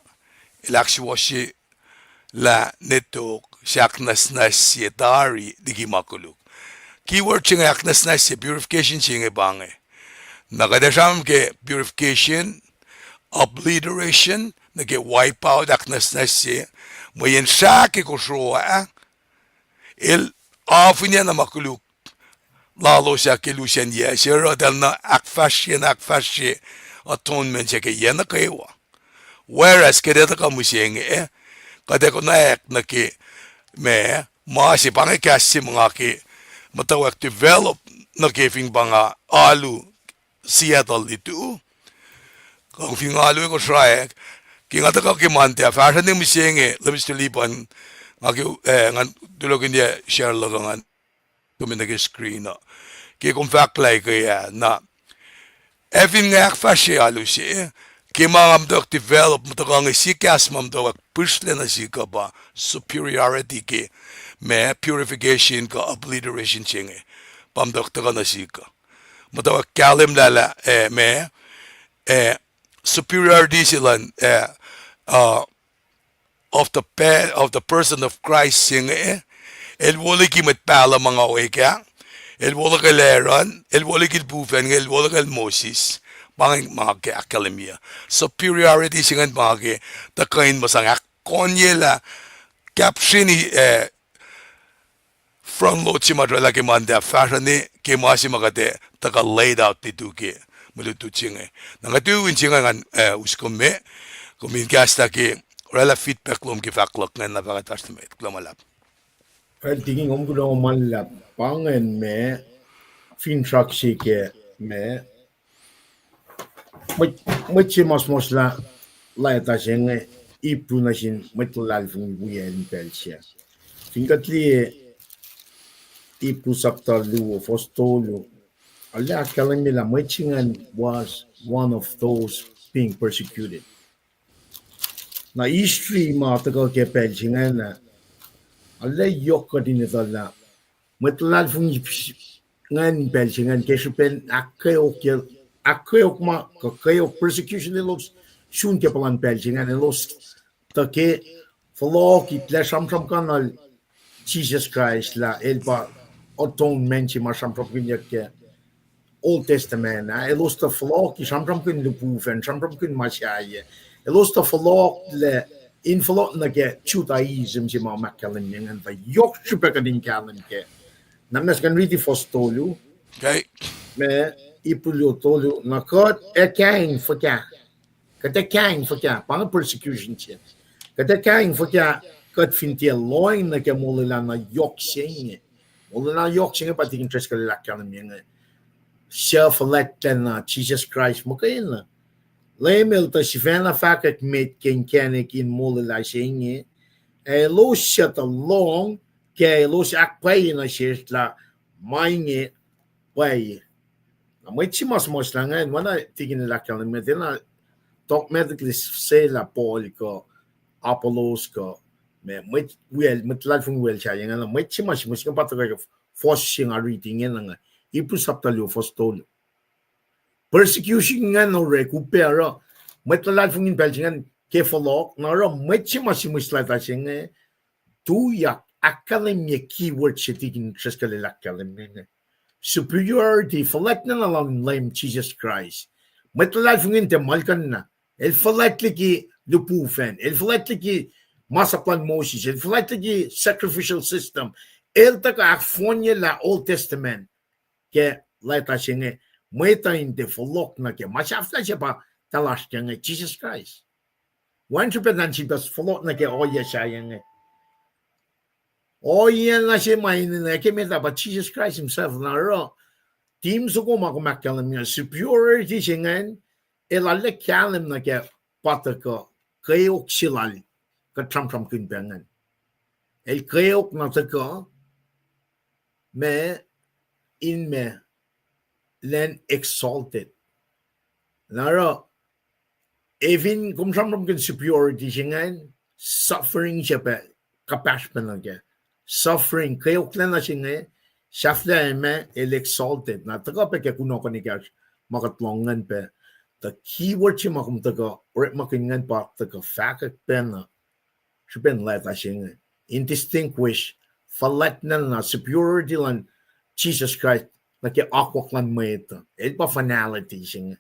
el ahksuwohsye lah ne tok se ahknwacsnwacsye tari liki ma koluk. Keyword se inge ahknwacsnwacsye, purification se inge pa inge. Na kuht ac sramsram ke purification, obliteration, nuh ke wipe out, ahknwacsnwacsye, mweyen srah ke kosro ah, el afinye na ma koluk lalos ah ke lusen yac se, oruh eltahl na ahkfahsrye, na ahkfahsrye atonement se ke yac nuh kwewa. Whereas kuht ac tuhkuh mihsenge, kuht ac konwacack nuh ke ma, ma se pa inge kahs se ma nga ke muhtwacwacack develop nuh ke fin pa nga alu Seattle lutu. Kuh fin nga alu Kosrae, ke nga tuhkuh ke Monday ah, fahsruh ne mihsenge, Lemister Lipan, nga ke, eh, ngan tulokihnyac share luhk uh ngan, kom nuh ke screen uh. Ke kom fahk lah ke ah, na ac fin nga ahkfahsrye alu se, ke ma nga muhtwacwacack develop, muhtwacwacack inge sie kahs ma muhtwacwacack pihsrlac nuh sihk uh pa superiority ke ma purification kuh obliteration se inge. Pa muhtwacwacack tuhkuh nuh sihk uh. Muhtwacwacack kahlwem lah lah, eh, ma, eh, superiority se luhn, eh, uh, of the pe-, of the person of Christ se inge, el wo liki mwet pahluh ma nga oek ah, el wo liki Aaron, el wo liki pufacn inge, el wo liki Moses, Pa inge ma ke ahkkahlwemye superiority se ingacn, pa inge ke tuhkuh in ma sang ahkkonyelah, caption, eh, front load se ma orwaclah ke Monday fahsruh ne, ke ma se ma kuht ac tuhkuh laid out liki ke mwe lutlut se inge. Na nga tu in se inge ngan, eh, us kom me, kom in kahslah ke orwaclah feedback lom ke fahk luhk ingacn na fahk oasr met. Kuloh ma luhlahp. Well, tikin, kom kuloh ma luhlahp. Pa ingacn me, finsrak se ke me, mwet, mwet se ma suhmuhslah leta se inge, Hebrew nuh sin mwet luhlahlfongi wiyacl in pacl sac. Fin kuht liye Hebrew sapta luo, fuhs tolu, arlac ahkkahlwemye lah mwet se ingacn was one of those being persecuted. Na history ma tuhkuh ke pacl se ingacn ah, arlac yohk kuht in etuh lah mwet luhlahlfongi ingacn pacl se ingacn ke srihpen ahkkweok, ahkkweok ma kuh kweok persecution elos sun ke puhlan pacl se ingacn, elos tuh ke fohlohk iklac sramsramkihn Jisus Kraist lah el pa atonement se ma sramsramkihnyuck ke Old Testament ah, elos tuh fohlohk sramsramkihn lihpufacn, sramsramkihn ma sahyac. Elos tuh fohlohklac in fohlohk nuh ke Judaism se ma ahkkahlwemye ingacn, tuh yohk srihpac kuht in kahlwem kac. Na ma se kuht riti fuhs tolu, ma Hebrew luo tolu, na kuht ac kaing fuhkah? Kuht ac kaing fuhkah? Pa inge persecution se. Kuht ac kaing fuhkah kuht fin tiac lohacng nuh ke molwelah na yohk se inge? Molwelah yohk se inge pa tikin Driscoll el ahkkahlwemye inge, suc fuhlwactlacna Jisus Kraist muhkwena. Leum el tuh sifacna fahkwack met ke inkacnek in molwelah se inge, ac elos suc tuh lohng ke elos ahkpwacye nuh sesr lah ma inge pwacye. Na mwet se ma suhmuhslah ingacn, oacna tikin el ahkkahlwemye, tiacna dogmatically se lah Paul kuh Apollos kuh, ma mwet wiyacl, mwet luhlahlfongi wiyacl sahyac ingacn, mwet se ma suhmuhslah ingacn pa tuhkuh fuhs se nga riti ingena inge, Hebrew sapta luo fuhs tolu. Persecution ingacn orek upac oruh mwet luhlahlfongi in pacl se ingacn ke fohlohk, na oruh mwet se ma suhmuhslah leta se inge, tuyak ahkkahlwemye keyword se tikin Driscoll el ahkkahlwemye inge. Superiority, fuhlwactlacna luhn Leum Jisus Kraist. Mwet luhlahlfongi in tiac muhlkuhnlah. El fuhlwact liki lihpufacn, el fuhlwact liki masap luhn Moses, el fuhlwact liki sacrificial system. El tuhkuh ahkfohnyelah Old Testament ke leta se inge, mwet uh in tiac fohlohk nuh ke ma sahflah se pa tuh lasr ke inge, Jisus Kraist. Wacngihn srihpac elan sifilpac fohlohk nuh ke ohiyac sahyac inge. Ohiyac na se ma enenuh ke met ah pa Jisus Kraist himself. Na oruh, tikin soko ma kom ahkkahlwemye, superiority se ingacn, el arlac kahlwem nuh ke pa tuhkuh kweok se lal, kuht sramsramkihn pac ingacn. El kweok na tuhkuh, ma, in ma, elan exalted. Na oruh, efin kom sramsramkihn superiority se ingacn, suffering se pac kuhpahsr pac nuh kac. Suffering, kweoklacna se inge, sahflah ma el exalted. Na tuhkuh pac ke kunohkohn ekahsr ma kuht lohng ingacn pac, tuh keyword se ma kom tuhkuh orekmakihn ingacn pa tuhkuh fahkwack pacna srihpen leta se inge, in distinguish fuhlwactlacna, superiority luhn Jisus Kraist nuh ke akwuck luhn mwet uh. El pa finality se inge.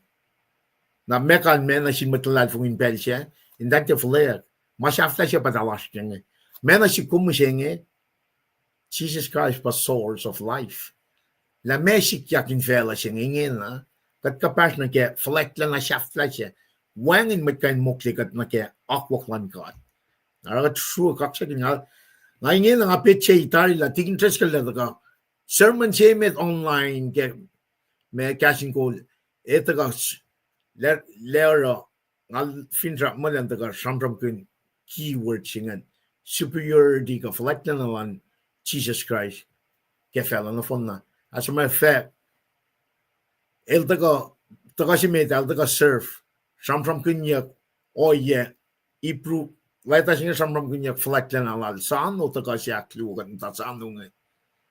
Na ma kalmac nuh sin mwet luhlahlfongi in pacl sac, in tiac fuhlweack, ma sahflah se pa tuh lasr ke inge. Ma nuh sihk kom mihsenge, Jisus Kraist pa source of life. Lah ma sikyak in facluh se inge ingena, kuht kuhpahsr nuh ke fuhlwactlacna sahflah se, wacngihn mwet kuh in mokle kuht nuh ke akwuck luhn God. Na oruh kuht sruok kaksakihn, nga, nga ingena nga petsac tari lah tikin Driscoll el tuhkuh sermon se met online ke ma Kahs in Kol, el tuhkuh s-, la, lah oruh, nga finsrak muh elan tuhkuh sramsramkihn keyword se ingacn, superiority kuh fuhlwactlacna luhn Jisus Kraist ke facluh nohfohn na. As a matter of fact, el tuhkuh, tuhkuh se met ah el tuhkuh serve, sramsramkihnyuck ohiyac, Hebrew, leta se inge sramsramkihnyuck fuhlwactlacna lal. Soano tuhkuh se ahkluo, kuht muhta soano inge.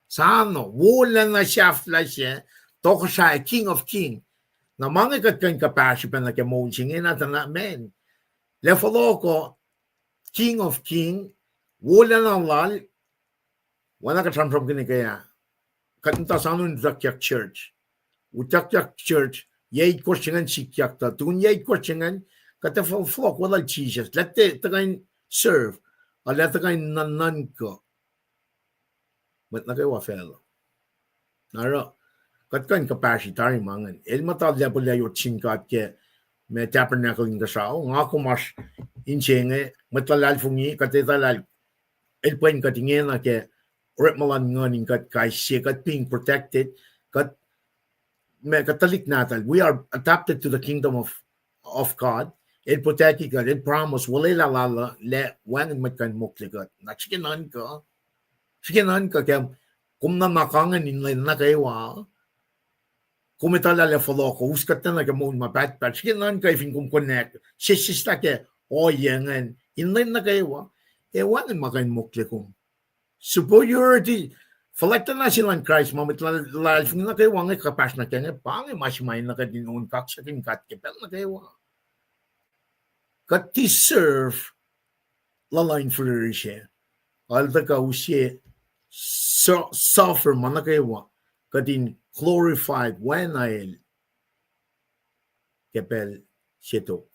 Soano, wolacna sahflah se, tohkohsrah, King of King. Na ma inge kuht kuh in kuhpahsr pacna ke moul se ingena tuh na, man, lah fohlohk uh, King of King, wolacna lal, oacna kuht sramsramkihn ke ah, kuht muhta soano in utuckyak church. Utuckyak church, Yac itkohsr se ingacn sikyak tuh, tukun yac itkohsr se ingacn, kuht ac fo-, fohlohk weluhl Jisus. Lah tiac tuhkuh in serve, a lah tuhkuh in nuhnuhnkuh mwet nuh kwewa facluh. Na oruh, kuht kuh in kuhpahsri tari ma ingacn. El muhta lepuhlah yot sin God ke ma tabernacle inkuhsrao, nga kom oasr inse inge, mwet luhlahlfongi, kuht etuh lah el pwen kuht ingena ke orekma luhn nguhn in kuht kais sie, kuht being protected, kuht ma kuht tuhlihk nahtuhl, we are adopted to the kingdom of, of God. El protect kuht, el promise, olwelah lal uh, lah wacngihn mwet kuh in mokle kuht. Na srihke nuhnkuh, srihke nuhnkuh ke, kom nuhnak ingacn in lwen nuh kwewa, kom etuh lah el ac fohlohk uh, us kuht nuh ke moul ma pahtpaht. Srihke nuhnkuh fin kom konwacack, sesseslah ke ohiyac ingacn in lwen nuh kwewa, ac wacngihn ma kuh in mokle kom. Superiority, fuhlwactlacna se luhn Kraist ma mwet luhlahlfongi nuh kwewa inge kuhpahsr nuh kac inge, pa inge ma se ma enenuh kuht in on kaksakihn God ke pacl nuh kwewa. Kuht deserve luhluh in fihrihr se. El tuhkuh use su-, suffer ma nuh kwewa, kuht in glorified oacna el ke pacl se tok.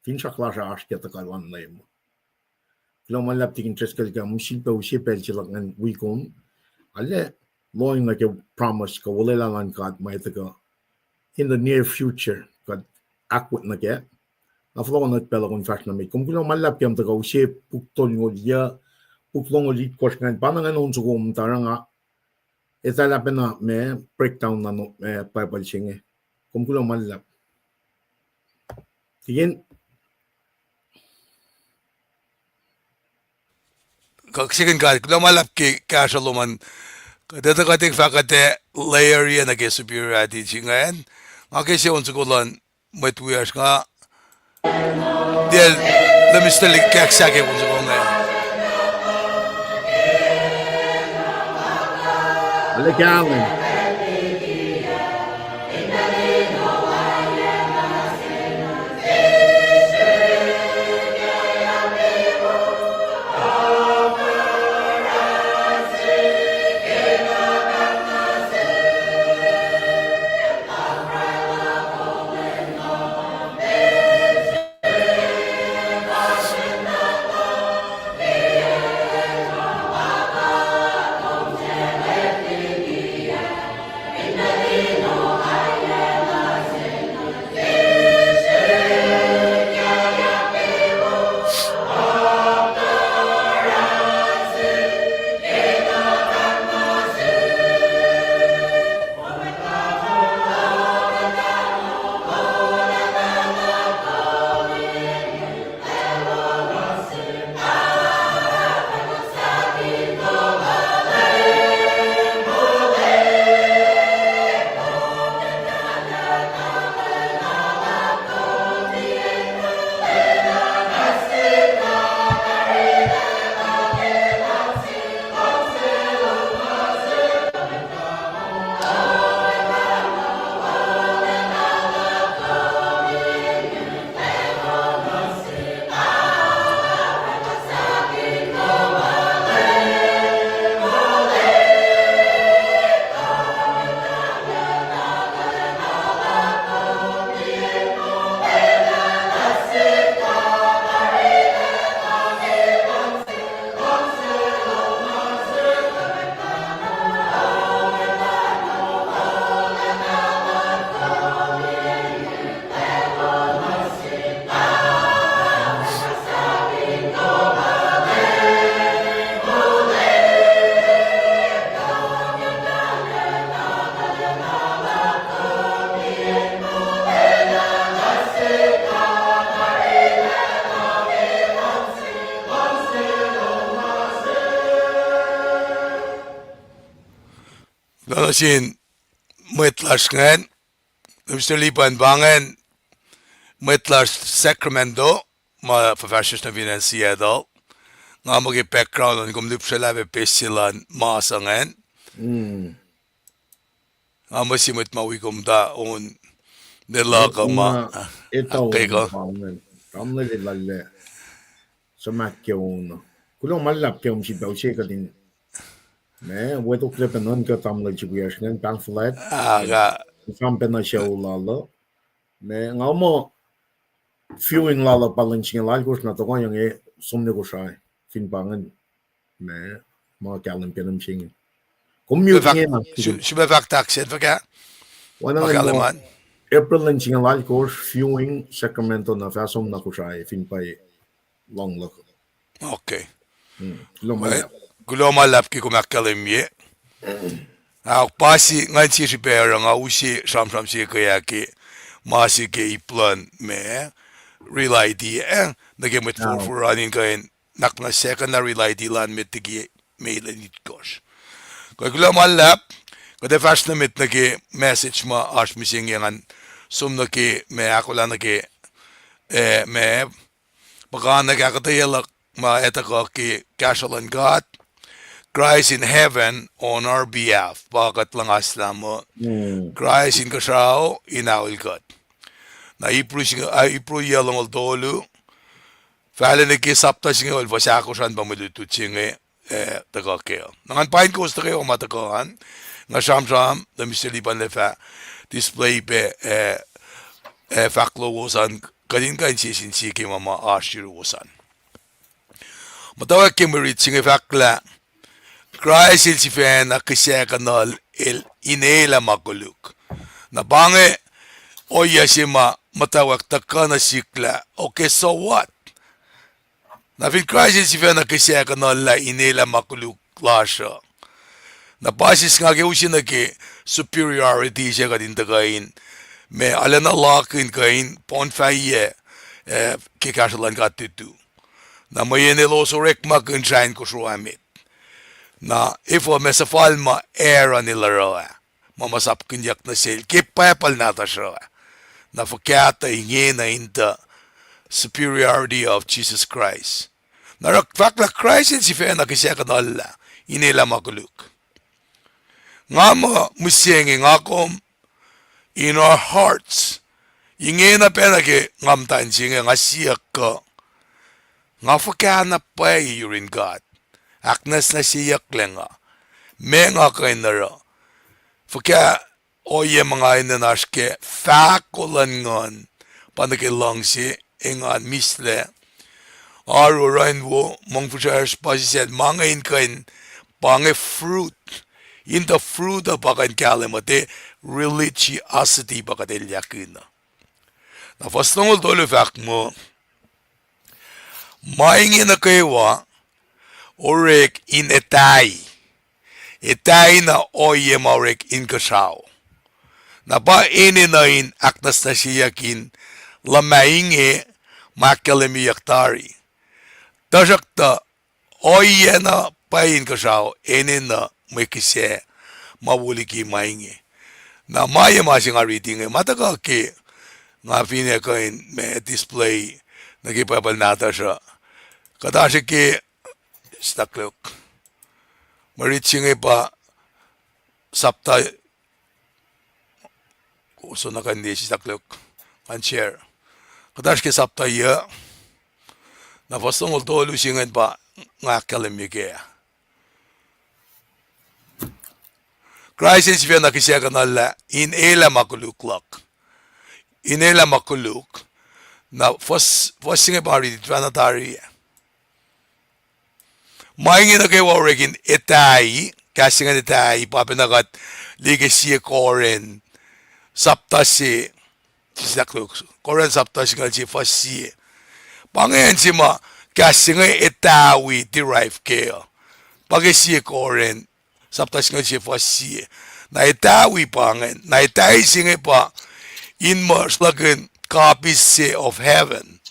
Finsrak lasr uh oasr ke tuhkuh luhn Leum. Kuloh ma luhlahp Tikin Driscoll, kom sifilpac use pacl se luhk ingacn wi kom. Arlac lohacng nuh ke promise kuh olwelah luhn God ma tuhkuh in the near future, kuht ahkwot nuh kac. Na fohlohkohnot pacl uh kom fahsr nuh met. Kom kuloh ma luhlahp ke kom tuhkuh use puk tolngoul, puk longoul itkohsr ingacn, pa na ingacn on soko muhta oruh nga etuh lah pacna ma breakdown na, eh, Bible se inge. Kom kuloh ma luhlahp. Tikin. Kaksakihn God, kuloh ma luhlahp ke kahsruh lom an. Kuht etuh kuht in fahk kuht ac layeriyac nuh ke superiority se ingacn. Nga ke se on soko luhn mwet wiyacsr nga tiac, let me still kahk sahk ke on soko ingacn. Arlac kahlwem. Kuloh nuh sin mwet lasr ingacn, Mister Lipan pa ingacn, mwet lasr Sacramento, ma fuhfahsryucsr nuh fin acn Seattle. Nga muh ke background an kom lihpsrelah pac pes se luhn mas ingacn. Nga muh se mwet ma wi kom ta on ne luhk uh ma, etuh ke kom pa ingacn. Tamuhlwel Elalle, suhmaht ke on. Kuloh ma luhlahp ke kom sifilpac use kuht in, ma, wetoklac pac nuhnkuh tamuhlwel se wiyacsr ingacn, pahng fuhlwact. Ah, ka, Sramsram pacna sucu lal uh. Ma nga muh viewing lal uh pa lwen singucul alkosr na tuhkuh yang e som nuh Kosrae. Fin pa ingacn ma ma kahlwem ke lwen se inge. Kom mute inge na. Srihpac fahk tahk sacn fuhkah? Oacna ma April lwen singucul alkosr viewing Sacramento na fah som na Kosrae fin pa lohng luhk. Okay. Kuloh ma luhlahp ke kom ahkkahlwemye. Ahok, pa se ngan sie srihpac oruh nga use sramsram se ke ah ke ma se ke ip luhn ma Real I D, eh, nuh ke mwet forfor an in kuh in nakna second na Real I D lan met liki me lwen itkohsr. Kuh kuloh ma luhlahp, kuht ac fahsr nuh met nuh ke message ma oasr mihsenge ngan som nuh ke ma ahkolah nuh ke, eh, ma puhkantwen ahkuhtweyac luhk ma etuh kuh ke kahsruh luhn God, Christ in heaven on our behalf, pa kuht luhngaslah muh Kraist inkuhsrao in aol kuht. Na Hebrew singucul, ah, Hebrew yac longoul tolu, fahlac nuh ke sapta singucul fuhs ahkosr an pa mwe lutlut se inge, eh, tuhkuh kac. Na ngan pain kowos nuh kwewa ma tuhkuh an, nga sramsram tuh Mister Lipan el fah display pac, eh, eh, fahk lowos an, kuht in kuh in sie sin sie ke ma ma oasr yuruwos an. Muhtwacwacack ke mwe rit se inge fahk lah Kraist el sifacna kihsackuhnuhl el in elah ma koluk. Na pa inge ohiyac se ma muhtwacwacack tuhkuh nuh sihk lah, okay, so what? Na fin Kraist el sifacna kihsackuhnuhl lah in elah ma koluk lasr uh, na pa sisnga ke use nuh ke superiority se kuht in tuhkuh in, ma arulacna lakihn kuh in poun fahiyac, eh, ke kahsruh luhn God tutu. Na mweyen elos orekmakihn srah in kosro ah met. Na efuh ma suhfal ma Aaron el oruh ah, ma ma sapkihnyuck nuh sel ke Bible nahtuhsr uh ah. Na fuhkah tuh ingena in tuh superiority of Jesus Christ. Na oruh fahk lah Kraist el sifacna kihsackuhnuhl lah in elah ma koluk. Nga muh mihsenge nga kom in our hearts. Ingena pacna ke nga muhtwacn se inge nga siyuck kuh nga fuhkah na pwacye yurin God. Ahknwacsnwacsyeyucklac nga. Ma nga kuh in oruh. Fuhkah ohiyac ma nga enenuh in oasr ke fahko luhn nguhn pa nuh ke luhngse, engan, mihslac, oaru, oruh in wo, mongfihsrwacsr, puhsisacl, ma inge in kuh in pa inge fruit. In tuh fruit uh pa kuh in kahlwem uh, tiac religiosity pa kuht elyahkihn uh. Na fuhs longoul tolu fahk muh, ma inge nuh kwewa orek in etahi. Etahi na ohiyac ma orek inkuhsrao. Na pa enenuh in ahknwacsnwacsyeyuck in luhmah inge ma ahkkahlwemyeyuck tari. Tuhsruhktuh ohiyac na pwacye inkuhsrao enenuh mwe kihsac ma wo liki ma inge. Na ma ye ma se nga riti inge ma tuhkuh ke nga finne kuh in ma display nuh ke Bible nahtuhsr uh. Kuht oasr ke, sitaklok. Mwe rit se inge pa sapta, kowos na kuh in liye sitaklok, ngan share. Kuht oasr ke sapta yuc. Na fuhs longoul tolu se ingacn pa nga ahkkahlwemye kac. Kraist el sifacna kihsackuhnuhl lah in elah ma koluk luhk. In elah ma koluk. Na fuhs, fuhs se inge pa riti tuhfahna tari ah. Ma inge nuh kwewa orek in etahi, kahs se ingacn etahi, pa pacna kuht liye ke sie Korin, sapta se, sislah, Korin sapta singucul sie fuhs sie. Pa ingacn se ma kahs se inge etahi derive kac uh. Pa ke sie Korin sapta singucul sie fuhs sie. Na etahi pa ingacn, na etahi se inge pa in muh sruhlahkihn copies se of heaven.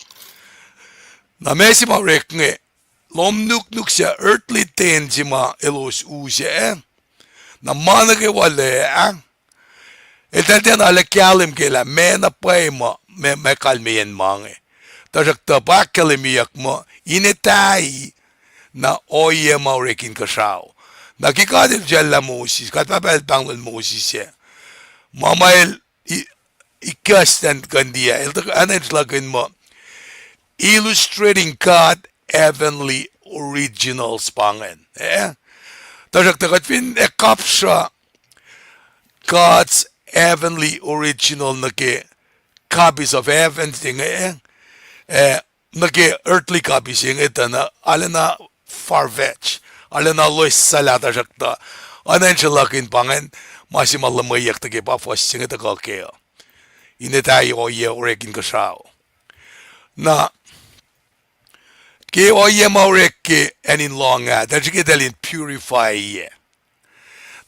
Na ma se ma orek inge, lohm nuknuk se, earthly tent se ma elos use ah. Na ma nuh kwewa lac ah, eltahl tiacna arlac kahlwem kac lah meac na pwacye ma, ma, ma kalmeyacn ma inge. Tuhsruhktuh pa ahkkahlwemyeyuck muh in etahi na ohiyac ma orek inkuhsrao. Na ke God el sracllah Moses, God Pahpah el pahnglol Moses ah, ma ma el i-, ikucslah kuh in tiac, el tuh anacn sruhlahkihn muh illustrating God heavenly originals pa ingacn. Eh? Tuhsruhktuh kuht fin ac kapsra God's heavenly original nuh ke copies of heaven se inge, eh, nuh ke earthly copy se inge tuh na arulacna far-fetched, arulacna loes sala, tuhsruhktuh oacna in sruhlahkihn pa ingacn ma se ma luhmweyuck nuh ke pa fuhs se inge tuhkuh kac uh. In etahi ohiyac orek inkuhsrao. Na ke ohiyac ma orek ke acn in lohng ah, tuh srihke eltahl in purify-ye.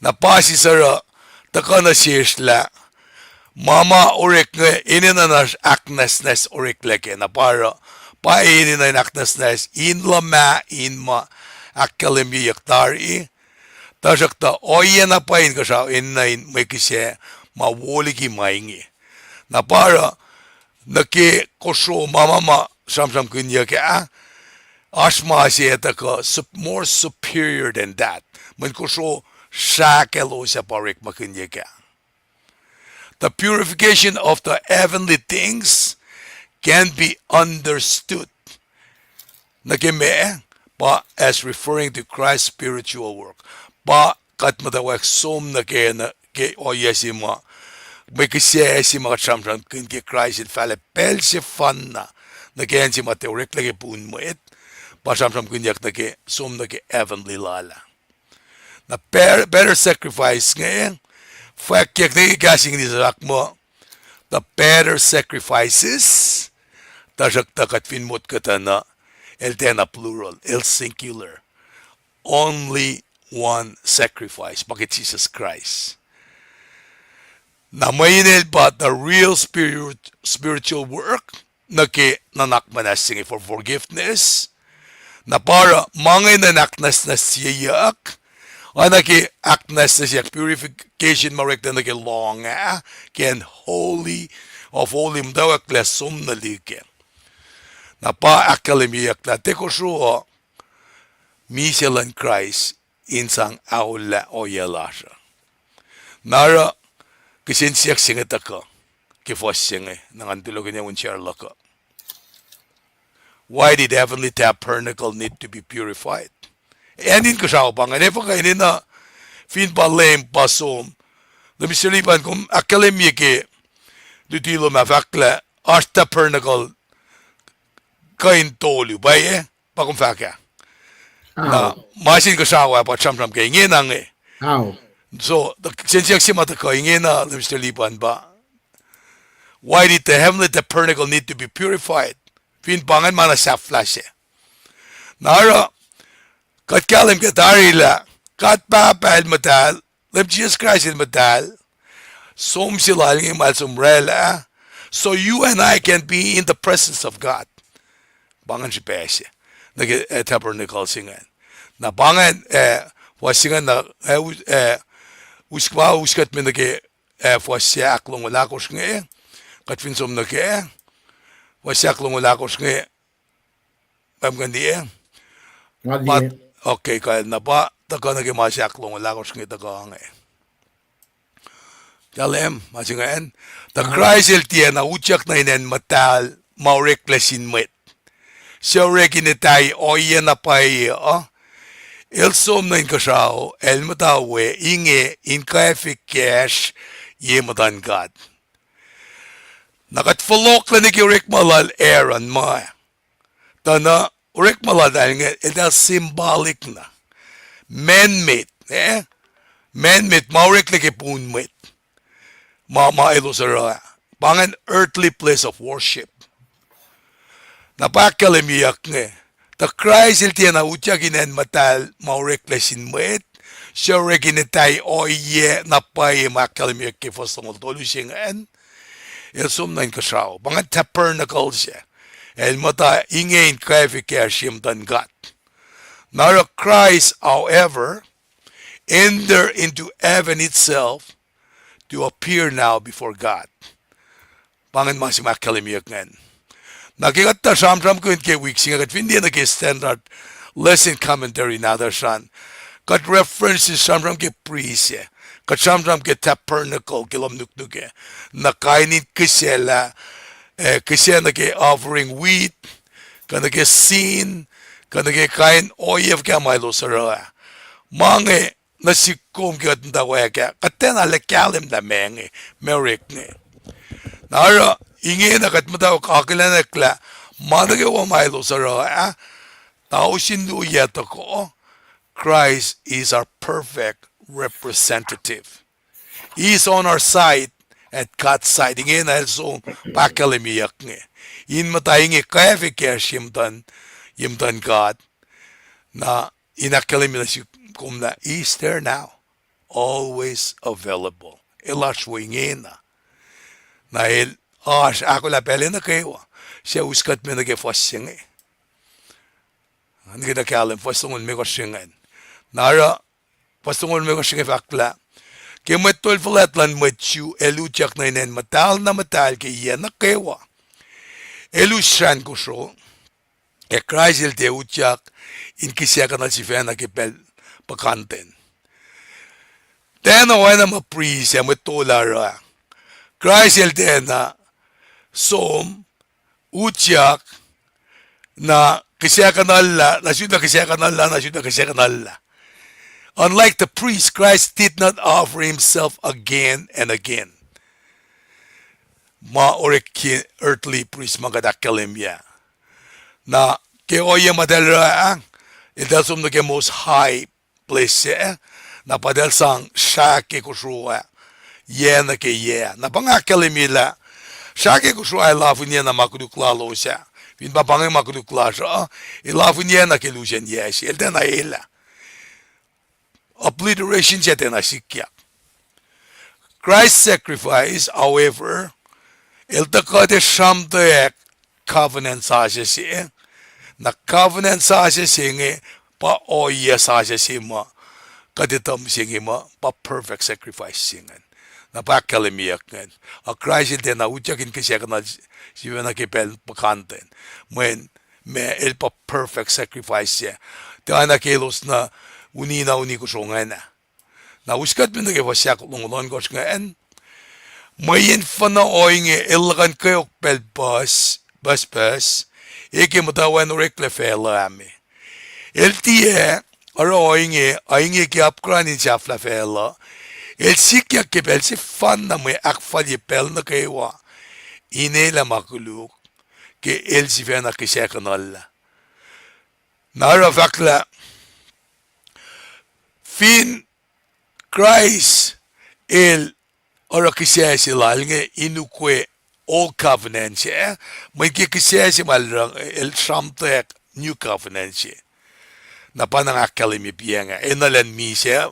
Na pa sisaruh tuhkuh nuh sesr lah ma ma orek inge enenuh in oasr ahknwacsnwacs oreklac kac. Na pa oruh, pa enenuh in ahknwacsnwacs in luhmah in ma ahkkahlwemyeyuck tari. Tuhsruhktuh ohiyac na pwacye inkuhsrao enenuh in mwe kihsac ma wo liki ma inge. Na pa oruh, nuh ke kosro ma ma ma sramsramkihnyuck ah, oasr ma se tuhkuh sup-, more superior than that. Mweyen kosro srahk elos ah pa orekmakihnyuck ah. The purification of the heavenly things can be understood nuh ke meac, pa as referring to Christ's spiritual work. Pa kuht muhtwacwacack som nuh ke, nuh ke ohiyac se ma, mwe kihsac se ma kuht sramsramkihn ke Kraist el fahlah pacl sefanna nuh ke acn se ma tiac oreklac ke poun mwet, pa sramsramkihnyuck nuh ke som nuh ke heavenly lal ah. Na better, better sacrifice inge, fwackyuck nuh ke kahs English ah muh, the better sacrifices, tuhsruhktuh kuht fin motko tuh na, el tiacna plural, el singular. Only one sacrifice, pa ke Jisus Kraist. Na mweyen el pa the real spirit, spiritual work, nuh ke nuhnak muhnahs se inge for forgiveness. Na pa oruh ma inge in ahknwacsnwacsyeyuck, oacna ke ahknwacsnwacsyeyuck purification ma oreklac nuh ke lohng ah, ke acn holy of holy muhtwacwacklac som nuh lihkac. Na pa ahkkahlwemyeyuck lah tiac kosro uh, misac luhn Kraist in sang aollah ohiyac lasr uh. Na oruh, kihsen siyuck se inge tuhkuh ke fuhs se inge, na ngan tulohkihn wen share luhk uh. Why did heavenly tabernacle need to be purified? Acn inkuhsrao pa ingacn, efuh kuh enenuh, fin pa Leum pa som. Lemister Lipan, kom ahkkahlwemye ke luti lom ah fahk lah oasr tabernacle kuh in tolu, pwacye? Pa kom fahk ah. Na, ma se inkuhsrao ah pa sramsram ke ingena inge. So, the, sensiyak se ma tuhkuh ingena, Lemister Lipan, pa why did the heavenly tabernacle need to be purified? Fin pa ingacn ma na sahflah se. Na oruh, kuht kahlwem ke tari lah God Pahpah El muhtahl, Leum Jisus Kraist El muhtahl, som se Lal inge ma El som oraclah, so you and I can be in the presence of God. Pa ingacn srihpac se nuh ke, eh, tabernacle se ingacn. Na pa ingacn, eh, fuhs se ingacn na, eh, u-, eh, us-, pa us kuht me nuh ke, eh, fuhs se ahklongoul ahkosr inge, kuht fin som nuh ke, fuhs se ahklongoul ahkosr inge, pa ingacn liye. Okay, kuh na pa tuhkuh nuh ke ma se ahklongoul ahkosr inge tuhkuh inge. Kahlwem ma se ingacn, tuh Kraist El tiacna utyak nuh in acn muhtahl ma oreklac sin mwet, suc orek in etahi ohiyac na pwacye uh. El som nuh inkuhsrao, El muhta we inge in kwacfe kacsr ye muhtuhn God. Na kuht fohlohklac nuh ke orekma lal Aaron ma, tuh na orekma lal inge, eltahl symbolic na, man-made, eh? Man-made, ma oreklac ke poun mwet. Ma, ma elos oruh ah, pa ingacn earthly place of worship. Na pa ahkkahlwemyeyuck inge, tuh Kraist El tiacna utyak in acn muhtahl ma oreklac sin mwet, suc orek in etahi ohiyac na pwacye ma ahkkahlwemyeyuck ke fuhs longoul tolu se ingacn. El som nuh inkuhsrao, pa ingacn tabernacle se. El muhta inge in kwacfe kacsr ye muhtuhn God. Na oruh Christ, however, enter into heaven itself to appear now before God. Pa ingacn ma se ma ahkkahlwemyeyuck ingacn. Na ke kuht tuh sramsramkihn ke wik se inge, kuht fin liye nuh ke standard lesson commentary nahtuhsr an, kuht reference in sramsram ke priest ah, kuht sramsram ke tabernacle ke lohm nuknuk ah, na kain in kihsac lah, eh, kihsac nuh ke offering wheat, kuh nuh ke sin, kuh nuh ke kain ohiyac fuhkah ma elos oruh ah. Ma inge nuh sihk kom ke kuht muhtwacwacack ah, kuht tiacna lah kahlwem lah meac inge, meac orek inge. Na oruh ingena kuht muhtwacwacack akihlenwack lah ma nuh kwewa ma elos oruh ah, tausin luo yac toko, Christ is our perfect representative. He is on our side, at God's side. Ingena el som pa ahkkahlwemyeyuck inge. In muhta inge kwacfe kacsr ye muhtuhn, ye muhtuhn God. Na in ahkkahlwemye nuh sihk kom lah He is there now, always available. El oasr wo ingena. Na el oasr ahkolah pacl nuh kwewa. Suc us kuht me nuh ke fuhs se inge? Nuh ke tuh kahlwem fuhs longoul limekohsr se ingacn. Na oruh fuhs longoul limekohsr se inge fahk lah, ke mwet tol fuhlwact luhn mwet Jew el utyak nuh in acn muhtahl na muhtahl ke yac nuh kwewa, el us srahn kosro, ac Kraist el tiac utyak in kihsackuhnuhl sifacna ke pacl puhkantwen. Tiacna oacna ma priest ac mwet tol ah oruh ah. Kraist el tiacna som, utyak, na kihsackuhnuhllah, na sutna kihsackuhnuhllah, na sutna kihsackuhnuhllah. Unlike the priest, Christ did not offer himself again and again. Ma orek ke earthly priest ma kuht ahkkahlwemye. Na ke ohiyac ma eltahl oruh ah, eltahl som nuh ke most high place se, na pa eltahl sang srah ke kosro ah, yac nuh ke yac. Na pa nga ahkkahlwemye lah srah ke kosro ah el afihnyac na ma koluk lalos ah. Fin pa pa inge ma koluk lasr uh, el afihnyac na ke lusen yac se, el tiacna elah. Obliteration se tiacna sikyak. Christ's sacrifice, however, el tuh kuht ac sramtweack covenant sasuc se. Na covenant sasuc se inge pa ohiyac sasuc se ma kuht etuh mihsenge muh pa perfect sacrifice se ingacn. Na pa ahkkahlwemyeyuck ingacn. Ac Kraist el tiacna utyak in kihsackuhnuhl sifacna ke pacl puhkantwen. Mweyen ma el pa perfect sacrifice se. Tiacna ke elos na uni na uni kosro ingacn ah. Na us kuht me nuh ke fuhs ahklongoul ohnkohsr ingacn. Mweyen fuhnuh ohinge el luhkuhn kweok pacl puhs, pucspucs, e ke muhtwacwacack in oreklac facluh ah me. El tiac oruh ohinge, ohinge ke apkuhran in sahflah facluh. El sikyak ke pacl sefanna mwe ahkfalye pacl nuh kwewa in elah ma koluk ke el sifacna kihsackuhnuhllah. Na oruh fahk lah fin Kraist el oruh kihsac se lal inge in ukwe old covenant se, mweyen ke kihsac se ma el, el sramtweack new covenant se. Na pa nga ahkkahlwemye piac inge, enenuh in misac,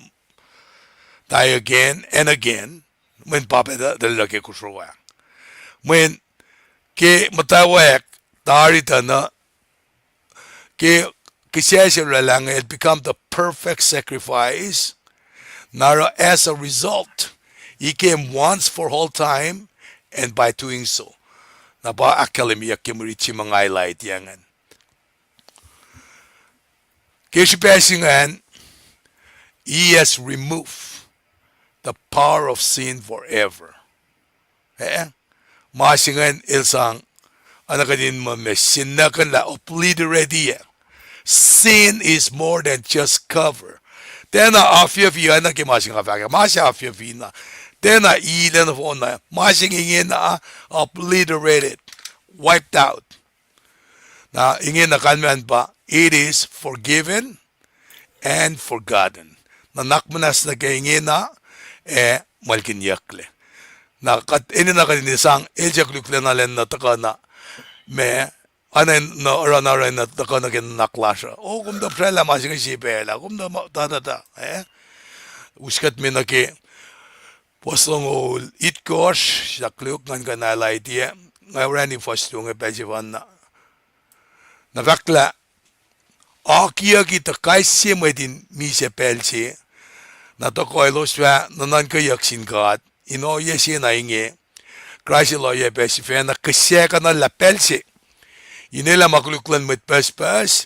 die again and again, mweyen pa pacl tuh el oruh ke kosro ah. Mweyen ke muhtwacwacack tari tuh na ke kihsac se oraclah inge, el become the perfect sacrifice. Na oruh as a result, he came once for all time, and by doing so, na pa ahkkahlwemyeyuck ke mwe rit se ma nga highlight-i ingacn. Ke srihpac se ingacn, he has removed the power of sin forever. Eh? Ma se ingacn el sang, oacna kuht in muh ma sin nuh kuhnlah obliterate-i. Sin is more than just cover. Tiacna afyucfi oacna ke ma se nga fahk ah, ma se afyucfi na. Tiacna ilacna nohfohn na. Ma se inge ingena obliterated, wiped out. Na ingena kalmacn pa, it is forgiven and forgotten. Nuhnak muhnahs nuh ke ingena, ac muhlkihnyucklac. Na kuht enenuh kuht in sang, el suk luklacna lacn na tuhkuh na, ma, oacna in oruh na oruh in tuhkuh nuh ke nuhnak lasr uh. O, kom tuh pruhe lah ma se inge se pacl ah, kom tuh ma, ta, ta, ta, eh? Us kuht me nuh ke fuhs longoul itkohsr, suk luhk ngan kuh in highlight-i, nga orani fuhs luo inge pacl sefanna. Na fahk lah, akiyucki tuh kais sie mwet in misac pacl se, na tohkoh elos fah nuhnuhnkweyuck sin God, in ohiyac se na inge, Kraist el ohiyac pac sifacna kihsackuhnuhllah pacl se in elah ma koluk luhn mwet pucspucs,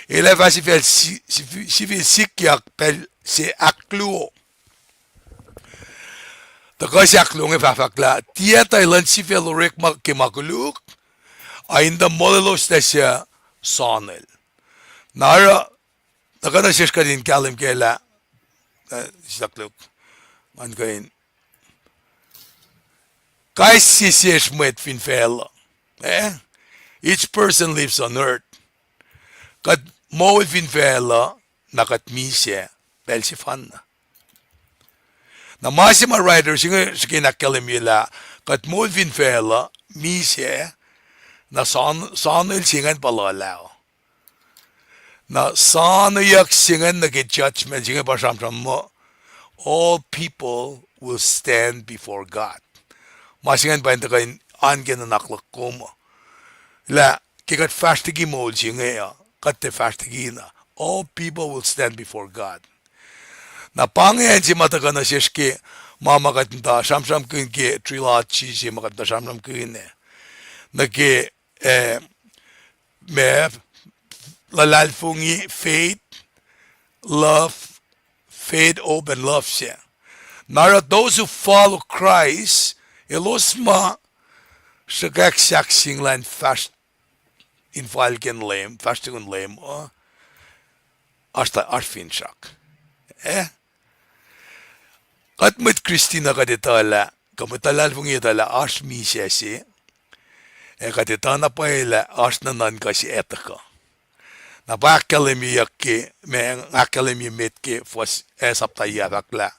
el ac fah sifil si-, sifil sikyak pacl se ahkluo. Tuhkuh se ahkluo inge fahfahk lah, tiac tuh elan sifil orekma ke ma koluk, a in tuh molweloslac suc sonel. Na oruh, tuhkuh nuh sesr kuht in kahlwem kac lah, eh, siyuck luhk, ngan kuh in, kais sie sesr mwet fin facluh. Eh? Each person lives on earth. Kuht moul fin facluh, na kuht misac pacl sefanna. Na ma se ma writer se inge srihke in ahkkahlwemye lah kuht moul fin facluh, misac, na soan-, soanel se ingacn pa luhlah uh. Na soaneyuck se ingacn nuh ke judgment se inge pa sramsram muh, all people will stand before God. Ma se ingacn pa in tuhkuh in oan ke nuhnak luhk kom uh. Lah ke kuht fahsr liki moul se inge uh, kuht tiac fahsr liki na. All people will stand before God. Na pa inge acn se ma tuhkuh nuh sesr ke ma ma kuht muhta sramsramkihn ke trilogy se ma kuht muhta sramsramkihn ah. Nuh ke, eh, ma, luhlahlfongi, faith, love, faith, hope, and love se. Na oruh those who follow Christ, elos ma sruhkwack sahk sing lah in fahsr in falkacn Leum, fahsr tukun Leum uh, oasr ta-, oasr finsrak. Eh? Kuht mwet Kristin uh kuht etuh lah, kuh mwet luhlahlfongi etuh lah oasr misac se, ac kuht etuh na pwacye lah oasr nuhnuhnkuh se ac tuhkuh. Na pa ahkkahlwemyeyuck ke, ma ahkkahlwemye met ke fuhs, eh, sapta ah fahk lah,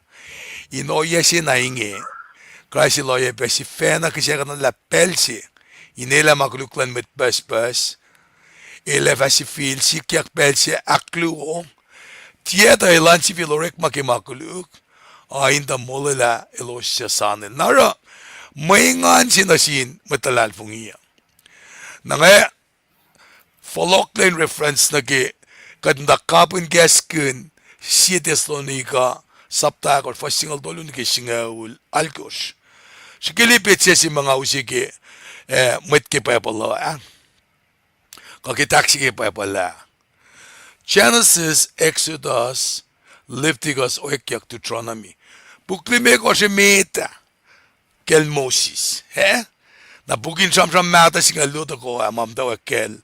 in ohiyac se na inge, Kraist el oacyacpac sifacna kihsackuhnlah pacl se in elah ma koluk luhn mwet pucspucs, el ac fah sifil sikyak pacl se ahkluo, tiac tuh elan sifil orekma ke ma koluk, a in tuh molwelah elos suc soanel. Na oruh, mwe engan se nuh sin mwet luhlahlfongi uh. Na nga fohlohklac in reference nuh ke kuht muhta kapihn kahskihn Sie Thessalonica, sapta ahkosr, fuhs singucul tolu nuh ke singucul alkosr. Srihke liye petsac se ma nga use ke, eh, mwet ke Bible uh, ah. Kuh ke tahk se ke Bible ah. Genesis, Exodus, Leviticus, Oekyuck, Deuteronomy. Puk limekohsr emet ah kacl Moses, eh? Na puk in Sramsram mahtuh singucul luo tohkoh ah ma muhtwacwacack kacl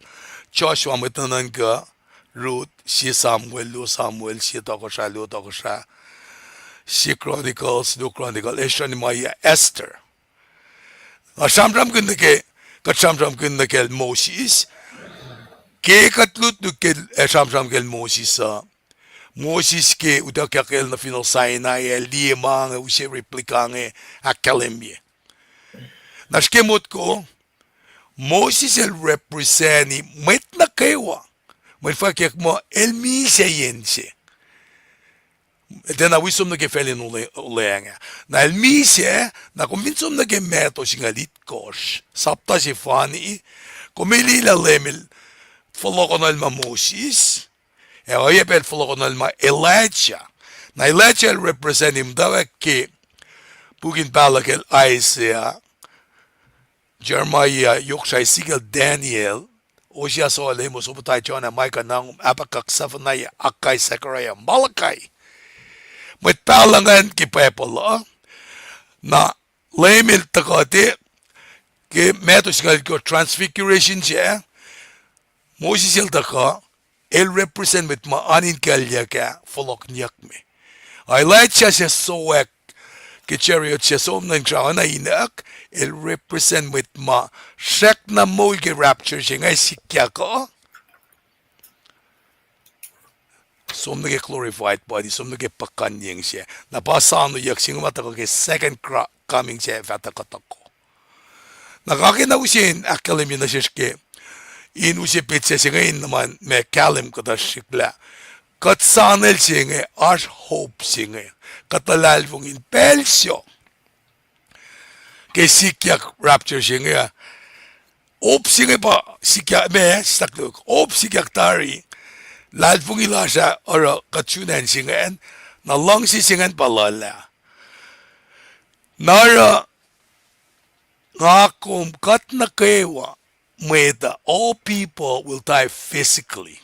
Joshua, mwet nuhnuhnkuh, Ruth, Sie Samuel, luo Samuel, Sie Tohkohsrah, luo Tohkohsrah, Sie Chronicles, luo Chronicles, Ezra, Nehemiah, Esther. Nga sramsramkihn nuh ke, kuht sramsramkihn nuh kacl Moses. Ke kuht lutlut ke, eh, sramsram kacl Moses uh, Moses ke utuckyak el nuh fineol Sinai, el liye ma inge, use replica inge, ahkkahlwemye. Na srihke motko, Moses el representi mwet nuh kwewa. Mwet fwackyuck muh el misac yen se. Tiacna wi som nuh ke facl in ole-, olweacng ah. Na el misac, na kom fin som nuh ke Matthew singucul itkohsr, sapta sefanna, kom liye lah Leum el fohlohkohnacl ma Moses, ac oacyacpac el fohlohkohnacl ma Elijah. Na Elijah el representi muhtwacwacack ke puk in pahluh kacl Isaiah, Jeremiah, yohk srah Ezekiel, Daniel, Hosea, Joel, Amos, Obadiah, Jonah, Micah, Nahum, Habakkuk, Zephaniah, Haggai, Zechariah, Malachi. Mwet pahluh ingacn ke Bible uh, na Leum el tuhkuh te, ke Matthew singucul itkohsr, Transfiguration se, Moses el tuhkuh, el represent mwet ma oan in kuclyuck ah fohlohkniyuckme. Elijah se sowack ke chariot se som nuh in sra oacna inuck, el represent mwet ma srackna moul ke rapture se inge sikyak uh, som nuh ke glorified body, som nuh ke puhkuhnyeng se. Na pa soanuyuck se inge ma tuhkuh ke second cra-, coming se fah tuhkuh tohkoh. Na nga ke na use in ahkkahlwemye nuh sesr ke, in use petsac se inge in nuh ma, ma kahlwem kuhtuh srihklac. Kuht soanel se inge, oasr hope se inge. Kuht luhlahlfongi in pacl sio ke sikyak rapture se inge, hope se inge pa sikyak, ma, stakluhk, hope sikyak tari, luhlahlfongi lasr ah oruh kuht sun acn se ingacn, na luhngse se ingacn pa luhlah. Na oruh nga kom kuht nuh kwewa, mwet uh, all people will die physically.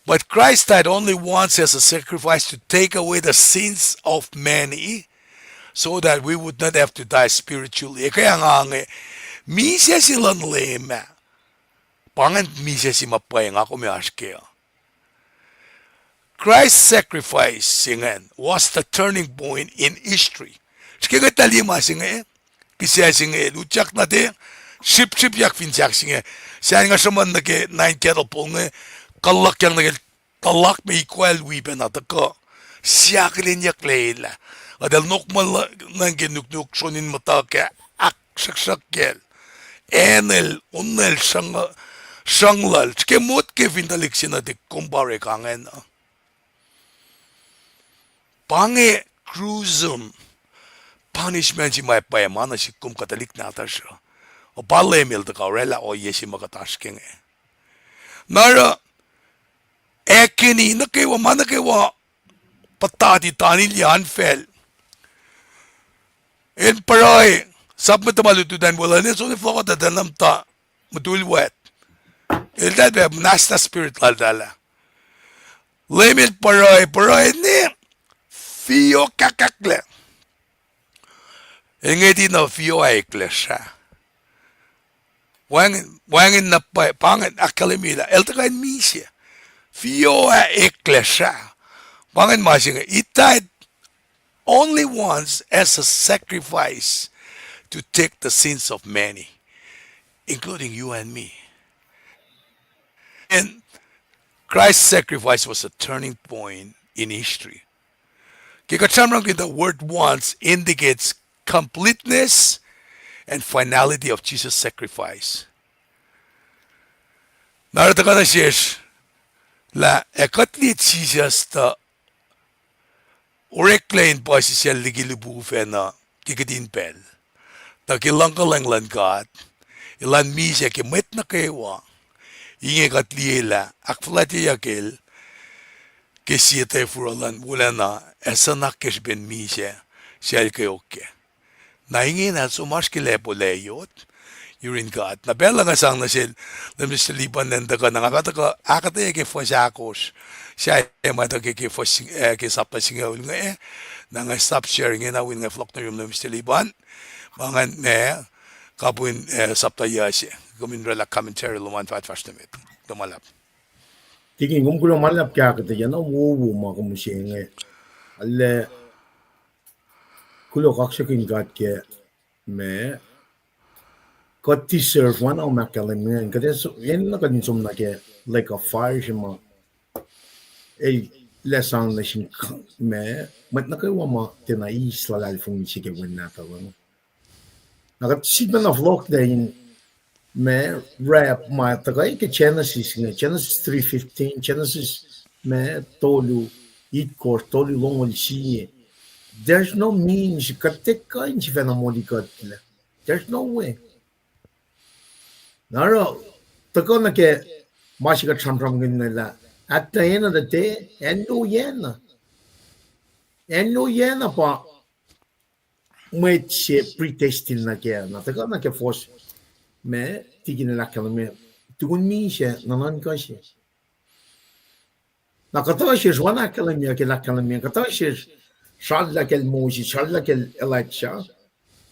But Christ died only once as a sacrifice to take away the sins of many, so that we would not have to die spiritually. Ekuh nga inge, misac se luhn Leum ah, pa ingacn misac se ma pwacye nga kom ac oasr kac uh. Christ's sacrifice se ingacn was the turning point in history. Srihke ngwet na liye ma se inge, kihsac se inge, utyak na te, srihpsrihpyak fin sahk se inge. Sahn nga sruhmuhn nuh ke nine cattle pole inge, kuhluckyang nuh ke tuhlak me ikoac wi pacna tuhkuh. Siakihlenyucklac elah. Kuht el nok muh nuh ke nuknuk sron in muhta ke ahksruhksruhk kacl. Acn el, on el sruhng-, sruhngluhl. Srihke motko fin tuhlihk se nuhtihk kom pa orek ingacn. Pa inge gruesome punishment se ma pwacye ma nuh sihk kom kuh tuhlihk nahtuhsr uh. Pa Leum el tuhkuh oraclah ohiyac se ma kuht oasr ke inge. Na oruh, agony nuh kwewa, ma nuh kwewa puhtati tanilyac anfacl. El pruhe, sap mwet tuhma lutlut an weluhl, el soenna fohlohkohn tuh tahn muhta mutul wet. Eltahl pac muhnahslah spirit laltahl ah. Leum el pruhe, pruhe ne, fio kahkahklac. El ngwet na fio ah eklac srah. Wacngihn, wacngihn na pa, pa ingacn ahkkahlwemye lah el tuhkuh in misac. Fio ah eklac srah. Pa ingacn ma se inge, he died only once as a sacrifice to take the sins of many, including you and me. And Christ's sacrifice was a turning point in history. Ke kuht sramsramkihn, the word once indicates completeness and finality of Jesus' sacrifice. Na oruh tuhkuh nuh sesr lah ac kuht liye Jisus tuh oreklac in puhsisacl liki lihpufacna ke kihtin pacl. Tuh ke luhngkuhlwacng luhn God, elan misac ke mwet nuh kwewa. Inge kuht liye lah ahkfuhlwactyeyuck el ke sie twacfuroh luhn wolacna, ac suhnak ke srihpen misac, suc el kweok kac. Na ingena el som oasr ke lacpo layot yurin God. Na pacl uh nga sang nuh sel Lemister Liban, tuhkuh na nga fah tuhkuh ahkuhtweyac ke fuhs ahkosr. Sahyac ma tuhkuh ke, ke fuhs, eh, ke sapta singucul inge. Na nga stop sharing ingena, wi nga fohlohk nuh yurum Lemister Liban. Ma ngan, eh, kapihn, eh, sapta yuc se. Kom in orwaclah commentary lom an fah fahsr nuh met. Kuloh ma luhlahp. Tikin, kom kuloh ma luhlahp ke ahkuhtweyac na wowo ma kom use inge. Arlac kuloh kaksakihn God ke ma kuht deserve oacna ma ahkkahlwemye ingacn. Kuht ac so-, enenuh kuht in som nuh ke lake of fire se ma el ac sang nuh sin k-, ma, mwet nuh kwewa ma tiacna eis luhlahlfongi se ke Wen nahtuhl uh. Na kuht sifacna fohlohklac in ma, wrap ma tuhkuh ke Genesis inge, Genesis three fifteen, Genesis ma, tolu, itkohsr, tolu longoul sie. There's no means kuht tiac kuh in sifacna molikuhtlac. There's no way. Na oruh, tuhkuh nuh ke ma se kuht sramsramkihn inge lah, at the end of the day, acn oacna, acn oacna pa mwet se predestined nuh kac, na tuhkuh nuh ke fuhs ma, tikin el ahkkahlwemye, tukun misac nuhnuhnkuh se. Na kuhtuh sesr oacna ahkkahlwemye, ke el ahkkahlwemye, kuhtuh sesr srallah kacl Moses, srallah kacl Elijah,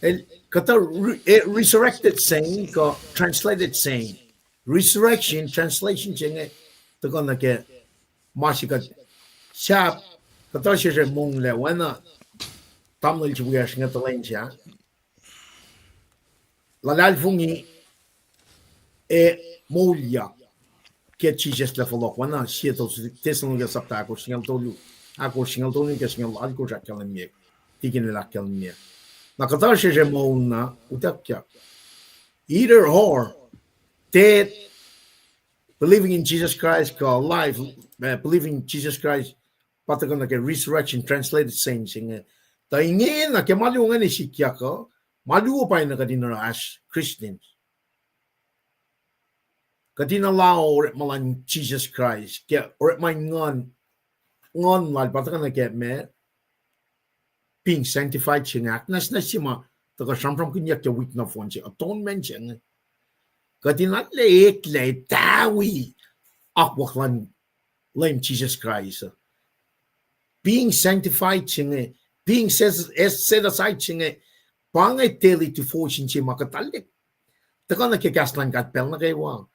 el, kuhtuh re-, eh, resurrected saint, kuh translated saint. Resurrection, translation se inge, tuhkuh nuh ke ma se kuht sahp, kuhtuh sesr monglac oacna tamuhlwel se wiyacsr inge tuh lwen sac luhlahlfongi ac moulyak ke Jisus el fohlohk, oacna sie Thessalonians sapta ahkosr, singucul tolu, ahkosr, singucul tolu ke singucul alkosr ahkkahlwemye, tikin el ahkkahlwemye. Na kuhtuh sesr moul na utuckyak. Either or, dead, believing in Jesus Christ, kuh alive, uh, believing in Jesus Christ, pa tuhkuh nuh ke resurrection, translated saints inge. Tuh ingena ke ma luo ingacn sikyak uh, ma luo pa na kuht in oruh as Christians. Kuht in alao orekma luhn Jesus Christ, ke orekma in nguhn, nguhn lal pa tuhkuh nuh ke ma, being sanctified se inge, ahknwacsnwacs se ma tuhkuh sramsramkihnyuck ke wik nohfohn se, atonement se inge. Kuht in arlac eklac tawi akwuck luhn Leum Jesus Christ. Being sanctified se inge, being set, set aside se inge, pa inge daily devotion se ma kuht arlac tuhkuh nuh ke kahs luhn God pacl nuh kwewa.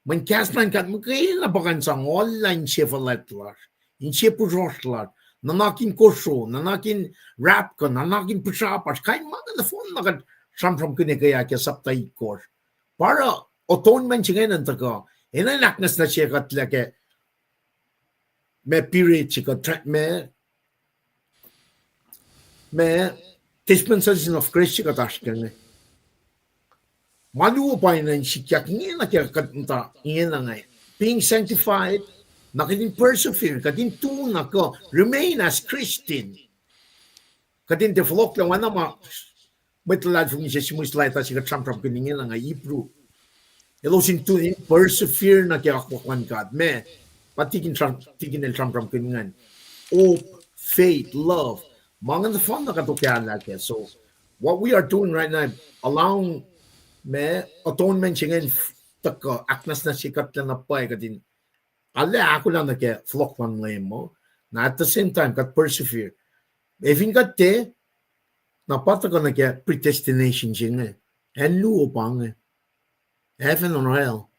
Mweyen kahs luhn God muhkwena pa kuh in sang ohllah insefuhlwact lasr. inse pihsrosr lasr, nuhnak in kosro, nuhnak in rapkuh, nuhnak in pihsrapasr, kain ma inge nohfohn na kuht sramsramkihn ke ah ke sapta itkohsr. Pa oruh atonement se ingacn tuhkuh, enenuh in ahknwacsnwacsye kuht lah ke ma period se kuht, ma, ma dispensation of grace se kuht oasr ke inge. Ma luo pa in sikyak ingena ke kuht muhta ingena inge. Being sanctified, na kuht in persevere, kuht in tu na kuh remain as Christian. Kuht in tiac fohlohklac oacna ma mwet luhlahlfongi se sihmihs leta se kuht sramsramkihn ingena inge Hebrew. Elos in tu in persevere nuh ke akwuck luhn God. Ma, pa tikin sram-, tikin el sramsramkihn ingacn. Hope, faith, love. Ma inge nohfohn na kuht okahlah kac. So, what we are doing right now, allowing ma atonement se ingacn f-, tuhkuh ahknwacsnwacsye kuhtlac na pwacye kuht in arlac ahkolah nuh ke fohlohk luhn Leum uh. Na at the same time, kuht persevere. Efin kuht tiac, na pa tuhkuh nuh ke predestination se inge. Acn luo pa inge. Heaven or hell.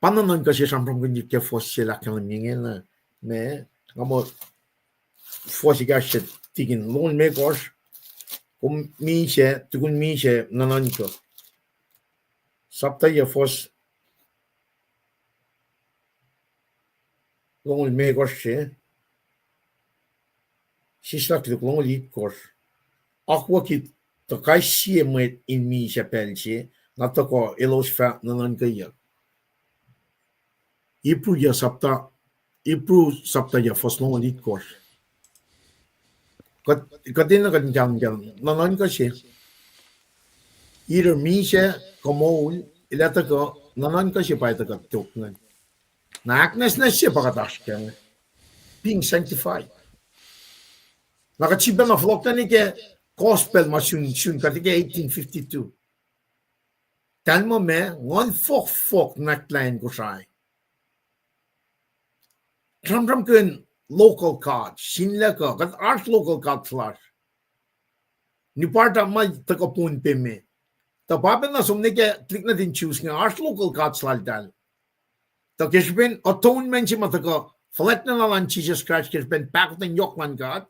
Pa na nuhnkuh se sramsramkihn ke fuhs se ahkkahlwemye ingena. Ma, nga muh fuhs ekahsr se tikin longoul limekohsr. Kom misac, tukun misac nuhnuhnkuh. Sapta yac fuhs longoul limekohsr se, sislah koluk longoul itkohsr. Akwucki tuh kais sie mwet in misac pacl se, na tuhkuh elos fah nuhnuhnkweyuck. Hebrew yac sapta, Hebrew sapta yac fuhs longoul itkohsr. Kuht, kuht enenuh kuht in kahlwem kac, nuhnuhnkuh se. Either misac kuh moul, el ac tuhkuh, nuhnuhnkuh se pa ac tuhkuh tok ingacn. Na ahknwacsnwacsye pa kuht oasr ke inge. Being sanctified. Na kuht sifilpacna fohlohklac nuh ke gospel ma sun, sun kuht ke eighteen fifty-two. Tahl muh ma, nguhn fohkfohk nwacklah acn Kosrae. Sramsramkihn local gods, sinlaku, kuht oasr local gods lasr. Niparta ma tuhkuh Pohnpei me. Tuh pa pacna som nuh ke tuhlihk nuhtin Jews inge oasr local gods laltahl. Tuh ke srihpen atonement se ma tuhkuh fuhlwact luhn Jisus Kraist ke srihpen pahkotwen yohk luhn God,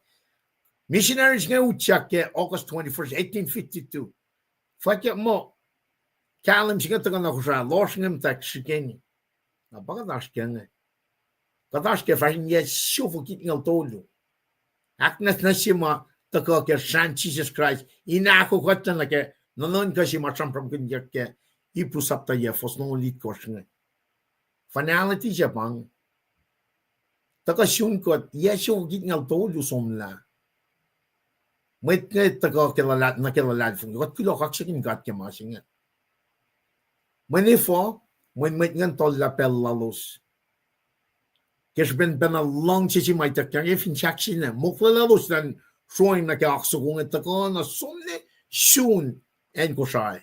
missionaries inge utyak ke August twenty-first, eighteen fifty-two. Fwackyuck muh kahlwem se inge tuhkuh na Kosrae, lohsr inge muhtwacta srihkeni. Na pa kuht oasr ke inge. Kuht oasr ke fahsr in yac siofok itngucul tolu. Ahknwacsnwacsye ma tuhkuh ke srahn Jisus Kraist in ahkolah kuhtlac nuh ke nuhnuhnkuh se ma sramsramkihnyuck ke Hebrew sapta yac fuhs longoul itkohsr inge. Finality se pa inge. Tuhkuh sun kuht yac siofok itngucul tolu somlah. Mwet inge tuhkuh ke luhlahp-, nuh ke luhlahlfongi. Kuht kuloh kaksakihn God ke ma se inge. Mweyen efuh, mweyen mwet ingacn tuhllah pacl lalos. Ke srihpen pacna luhngse se ma ituckyang, fin sahk se na, moklwelahlos an sroacng nuh ke oak soko inge tuhkuh na som nuh sun acn Kosrae.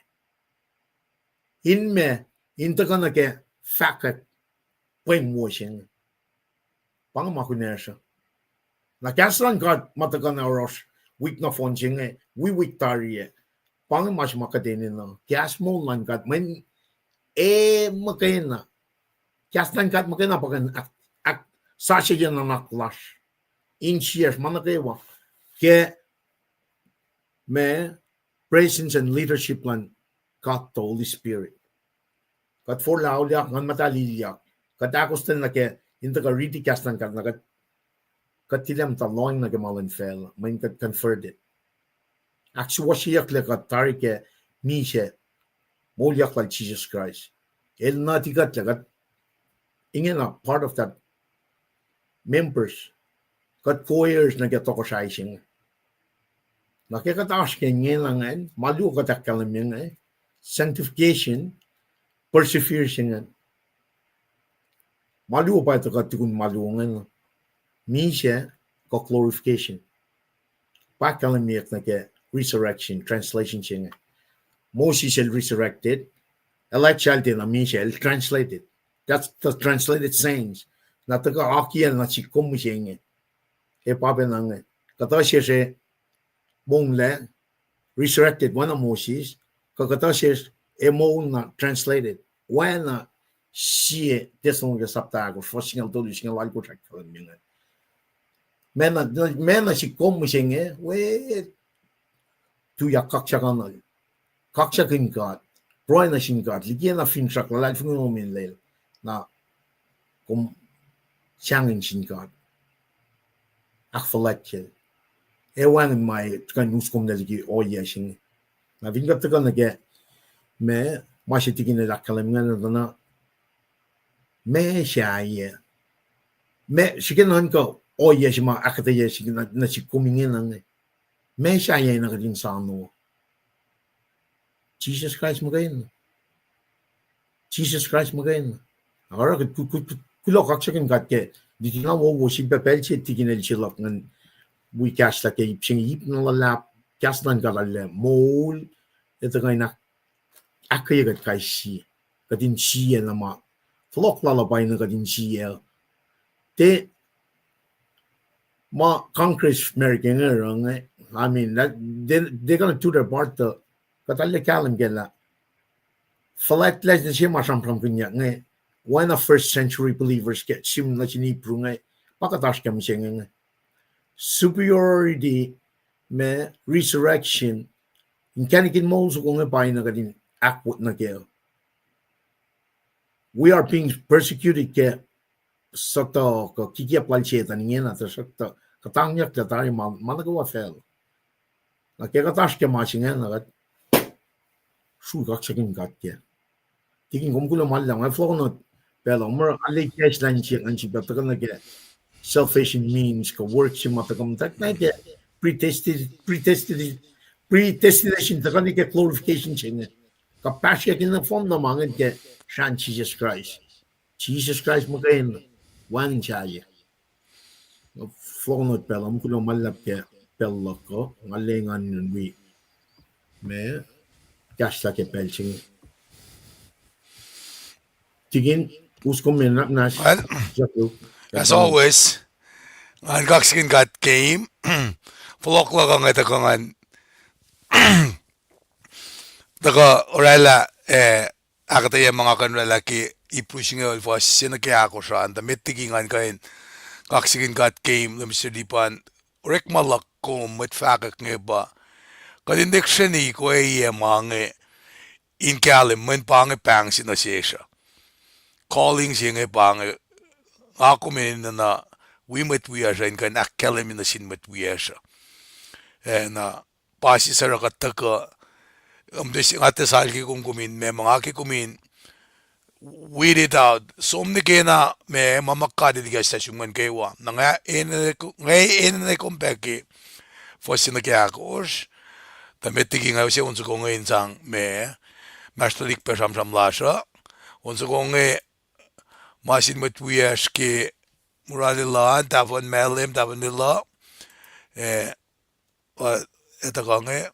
In ma, in tuhkuh nuh ke fahkwack pweng wo se inge. Pa inge ma kunacsr uh. Na kahs luhn God ma tuhkuh na oruh wik nohfohn se inge, wi wik tari ah. Pa inge ma se ma kuht enenuh. Kahs moul luhn God, mweyen e muhkwena. Kahs luhn God muhkwena pa kuh in ahk-, ahk-, sasucye nuhnak lasr. Insiyacsr ma nuh kwewa. Ke ma presence and leadership luhn God the Holy Spirit. Kuht forlah auliyak, Nguhn Muhtahl ilyak. Kuht ahkostwen nuh ke in tuhkuh riti kahs luhn God na kuht, kuht tilac muhta lohacng nuh ke ma luhn facluh, mweyen kuht converted. Ahksuwohsyeyucklac kuht tari ke misac, moulyak lal Jisus Kraist. El nuhtihk kuhtlac, kuht ingena part of that members, kuht co-heirs nuh ke tohkohsrahi se inge. Na ke kuht oasr ke ingena ingacn, ma luo kuht ahkkahlwemye inge, sanctification, perseverance ingacn. Ma luo pa tuhkuh tukun ma luo ingena. Misac kuh glorification. Pa ahkkahlwemyeyuck nuh ke resurrection, translation se inge. Moses el resurrected, Elijah el tiacna misac, el translated. That's the translated saints. Na tuhkuh akiyacl nuh sihk kom mihsenge. E pa pacna inge. Kuhtuh sesr monglac, resurrected, oacna Moses, kuh kuhtuh sesr e moul na translated, oacna sie Thessalonica sapta ahkosr, fuhs singucul tolu, singucul alkosr ahkkahlwemye inge. Meac na, meac na sihk kom mihsenge, we, tuyak kaksakuhnuhl, kaksakihn God, pruhe nuh sin God, likina finsrak luhlahlfongi lom in lel, na kom sahngweng sin God, ahkfuhlwactyacl. Ac wacngihn ma kuh in us kom nuh liki ohiyac se inge. Na fin kuht tuhkuh nuh ke ma, ma se tikin el ahkkahlwemye ingacn, tuh na, meac sahyac, meac srihke nuhnkuh ohiyac se ma ahkuhtweyac sihk nuh sihk kom ingena inge. Meac sahyac na kuht in soano? Jisus Kraist muhkwena. Jisus Kraist muhkwena. Ac oruh kuht ku-, ku-, ku-, kuloh kaksakihn God ke luti na wowo sifilpac pacl se tikin el se luhk ingacn wi kahslah ke ip se inge, ip na luhlahp, kahs luhn God arlac moul, ac tuhkuh in ahk-, ahkkweye kuht kais sie. Kuht in sie na ma fohlohk lal uh pa na kuht in sie. Tiac ma Congress America inge oruh inge, I mean, that, they, they're gonna do their part uh, kuht arlac kahlwem kac lah fuhlwactlacna se ma sramsramkihnyuck inge, oacna first century believers ke sihm nuh sin Hebrew inge, pa kuht oasr ke mihsenge inge. Superiority, ma, resurrection, inkacnek in moul soko inge pa na kuht in ahkwot nuh kac. We are being persecuted ke suhtuh kuh kikiacp lal Setan ingena, tuhsruhktuh kuhtangyucklah tari ma, ma nuh kwewa facluh. Na ke kuht oasr ke ma se inge na kuht sruhk kaksakihn God kac. Tikin, kom kuloh ma luhlahp, nga fohlohk nuh pacl uh, ma arlac ikacslah in siyuck nuh sihk pacl tuhkuh nuh ke salvation means kuh work se ma tuhkuh muhta na ke predestin-, predestin-, predestination tuhkuh nuh ke glorification se inge. Kuhpahsryuck in nohfohn na ma ingacn ke srahn Jisus Kraist. Jisus Kraist muhkwena, wacngihn sahyac. Fohlohk nuh pacl uh, kom kuloh ma luhlahp ke pacl luhk uh, nga lwengan in wi ma kahslah ke pacl se inge. Tikin, us kom me na, na, as always, ngan kaksakihn God ke fohlohk luhk uh, ngan tuhkuh ngan tuhkuh oraclah, eh, ahkuhtweyac ma nga kuh in oraclah ke Hebrew singucul fuhs se nuh ke ahkosr an, tuh met liki ngan kuh in kaksakihn God ke Lemister Lipan, orekma luhk kom mwet fahkwack inge pa kuht in lihksreni koyac ma inge in kahlwem mweyen pa inge pahng se nuh sesr uh. Calling se inge pa inge, nga kom enenuh na wi mwet wiyacsr uh in kuh in ahkkahlwemye nuh sin mwet wiyacsr uh. Eh, na pa sisor kuht tuhkuh, um, nga tiac sal ke kom kom in, ma, ma nga ke kom in wait it out. Som nuh kena, ma, ma ma God El ikacslah sum ngan kwewa. Na nga enenuh, nga enenuh kom pac ke fuhs se nuh ke ahkosr. Tuh met liki nga use on soko inge in sang, ma, mahsrtuhlihk pac sramsram lasr uh. On soko inge ma sin mwet wiyacsr ke mura lila, tahfuhn Malem, tahfuhn lila, eh, uh, etuh kuh inge.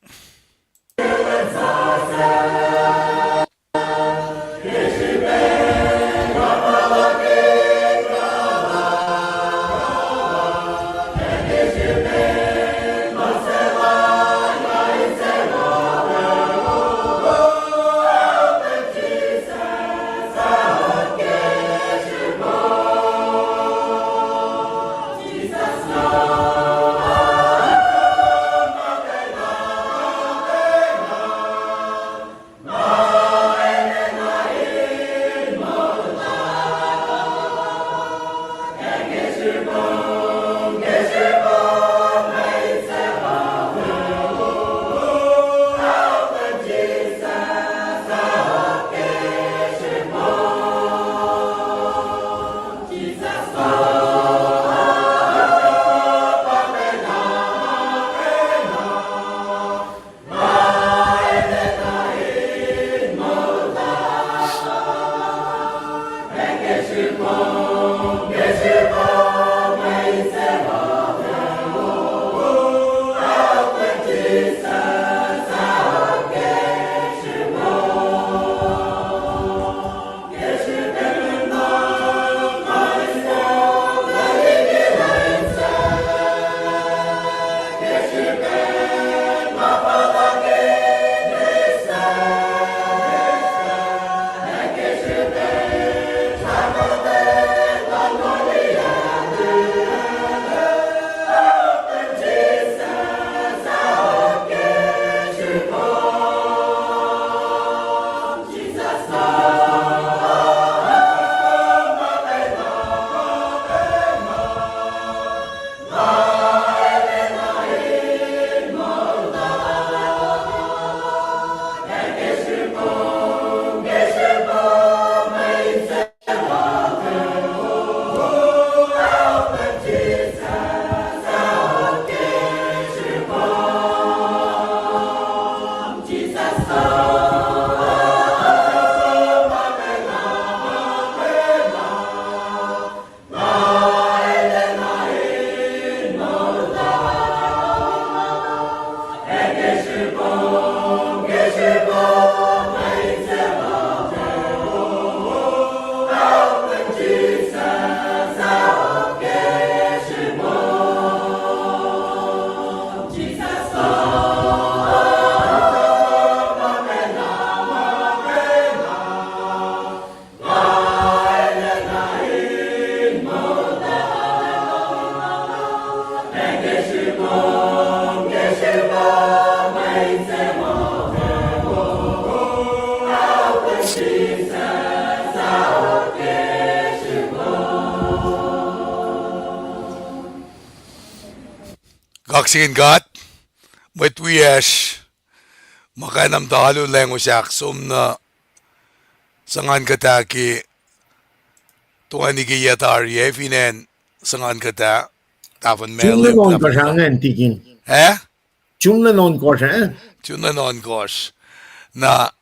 Sin God, mwet wiyacsr, ma kac na muhta alu lacngusak som nuh, suc ngan kuhta ke toeni ke yac tari ah, fin acn suc ngan kuhta, tahfuhn June luhn ohnkohsr ah ingacn, Tikin. Eh? June luhn ohnkohsr ah? June luhn ohnkohsr. Na,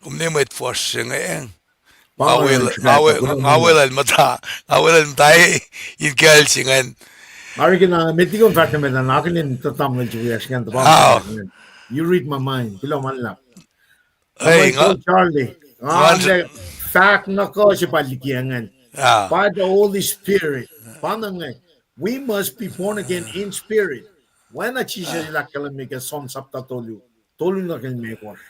kom ne mwet fuhsr se inge. Nga weluhl muhta, nga weluhl muhta in kacl se ingacn. Arikina met kom fahsr nuh met an, akihlen tamuhlwel se wiyacsr ingacn, tuhpan ingacn. You read my mind. Kuloh ma luhlahp. Charlie, nga fahk na kuh se pa liki ingacn. By the Holy Spirit. Pa na inge. We must be born again in spirit. Oacna Jisus el ahkkahlwemye ke John sapta tolu, tolu nuh ke limekohsr.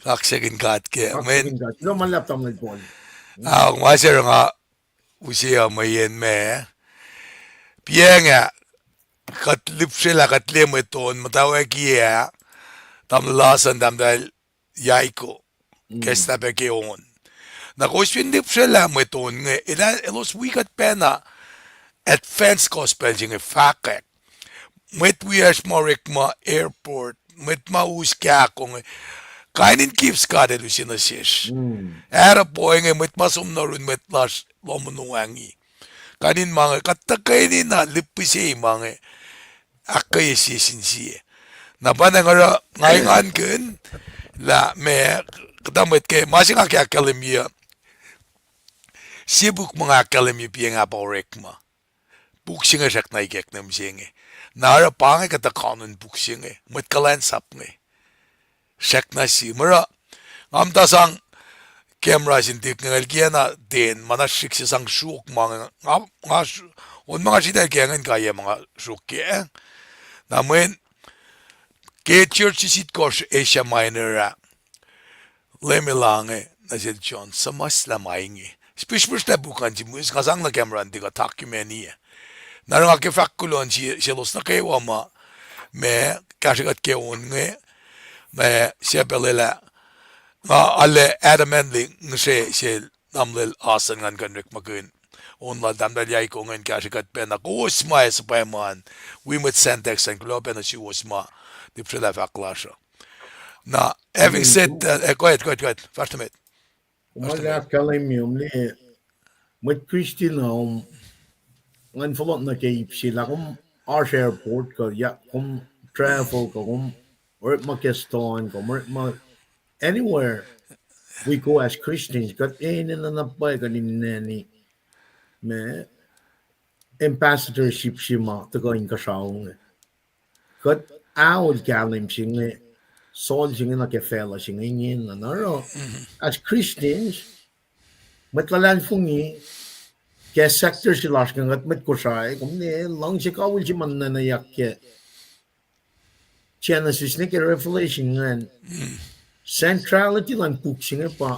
Kaksakihn God ke, amen. Kuloh ma luhlahp tamuhlwel Paul. Ah, ma se nga use uh mweyen ma, piacng ah, kuht lihpsrwelah kuht liye mwet on muhtwacwacack ah, tamuhlwel Larson, tahmtahel Yaiko, ke srihpac ke on. Na kowos fin lihpsrwelah mwet on inge, elos wi kuht pacna advance gospel se inge fahkwack. Mwet wiyacsr ma orekma airport, mwet ma us kahko inge, kain in gifts God El use nuh sesr. Oaru pa inge mwet ma som nuh yurin mwet lasr lohm in wacngi. Kain in ma inge, kuht tuhkweni na lihpihsye ma inge, ahkkweye sie sin sie. Na pa na nga oruh nga engankihn lah ma, kuhtuh mwet ke ma se nga ke ahkkahlwemye, sie puk ma nga ahkkahlwemye piacng ah pa orekma. Puk se inge srackna ikackna mihsenge. Na oruh pa inge kuhtuh kanun puk se inge, mwet kuhlwacnsap inge. Srackna sie. Ma oruh, nga muhta sang camera sin tik inge, el kiacna ten, ma na srihk se sang sruok ma inge, nga, nga, on ma nga sritacl ke ingacn, kayac ma nga sruok ke. Na mweyen, ke church se itkohsr Asia Minor ah, Leum El ange nuh sel John, suhmuhslah ma inge. Srihpihsrihpihsrlah puk an, si mihs nga sang nuh camera in tuh kuh document-i. Na oruh nga ke fahk kuloh nuh selos nuh kwewa ma, ma, kahsrwe kuht ke on inge, ma, sie pacl lah, nga arlac adamantly ngihsre sel tamuhlwel Larson ngan kuh in orekmakihn on lal tahmtahel Yaiko ingacn kahsrwe kuht pacna. Kowos ma ac suhpwacma an, wi mwet Sandtext an, kuloh pacna suwos ma lihpsrwelah fahk lasr uh. Na, having said that, eh, go ahead, go ahead, go ahead. Fahsr nuh met. Kom ahkkahlwemye, kom liye, mwet Kristin uh, ngan fohlohk nuh ke ip se lah kom oasr airport kuh, ya, kom travel kuh, kom orekma ke store, kom orekma anywhere we go as Christians, kuht enenuh na pwacye kuht in nani ma ambassadorship se ma tuhkuh inkuhsrao inge. Kuht aol kahlwem se inge, sohl se inge nuh ke facluh se inge ingena. Na oruh, as Christians, mwet luhlahlfongi, ke sector se lasr inge kuht mwet Kosrae, kom ne luhngse kawihl se ma nwenweyuck ke Genesis nuh ke Revelation ingacn, centrality luhn puk se inge pa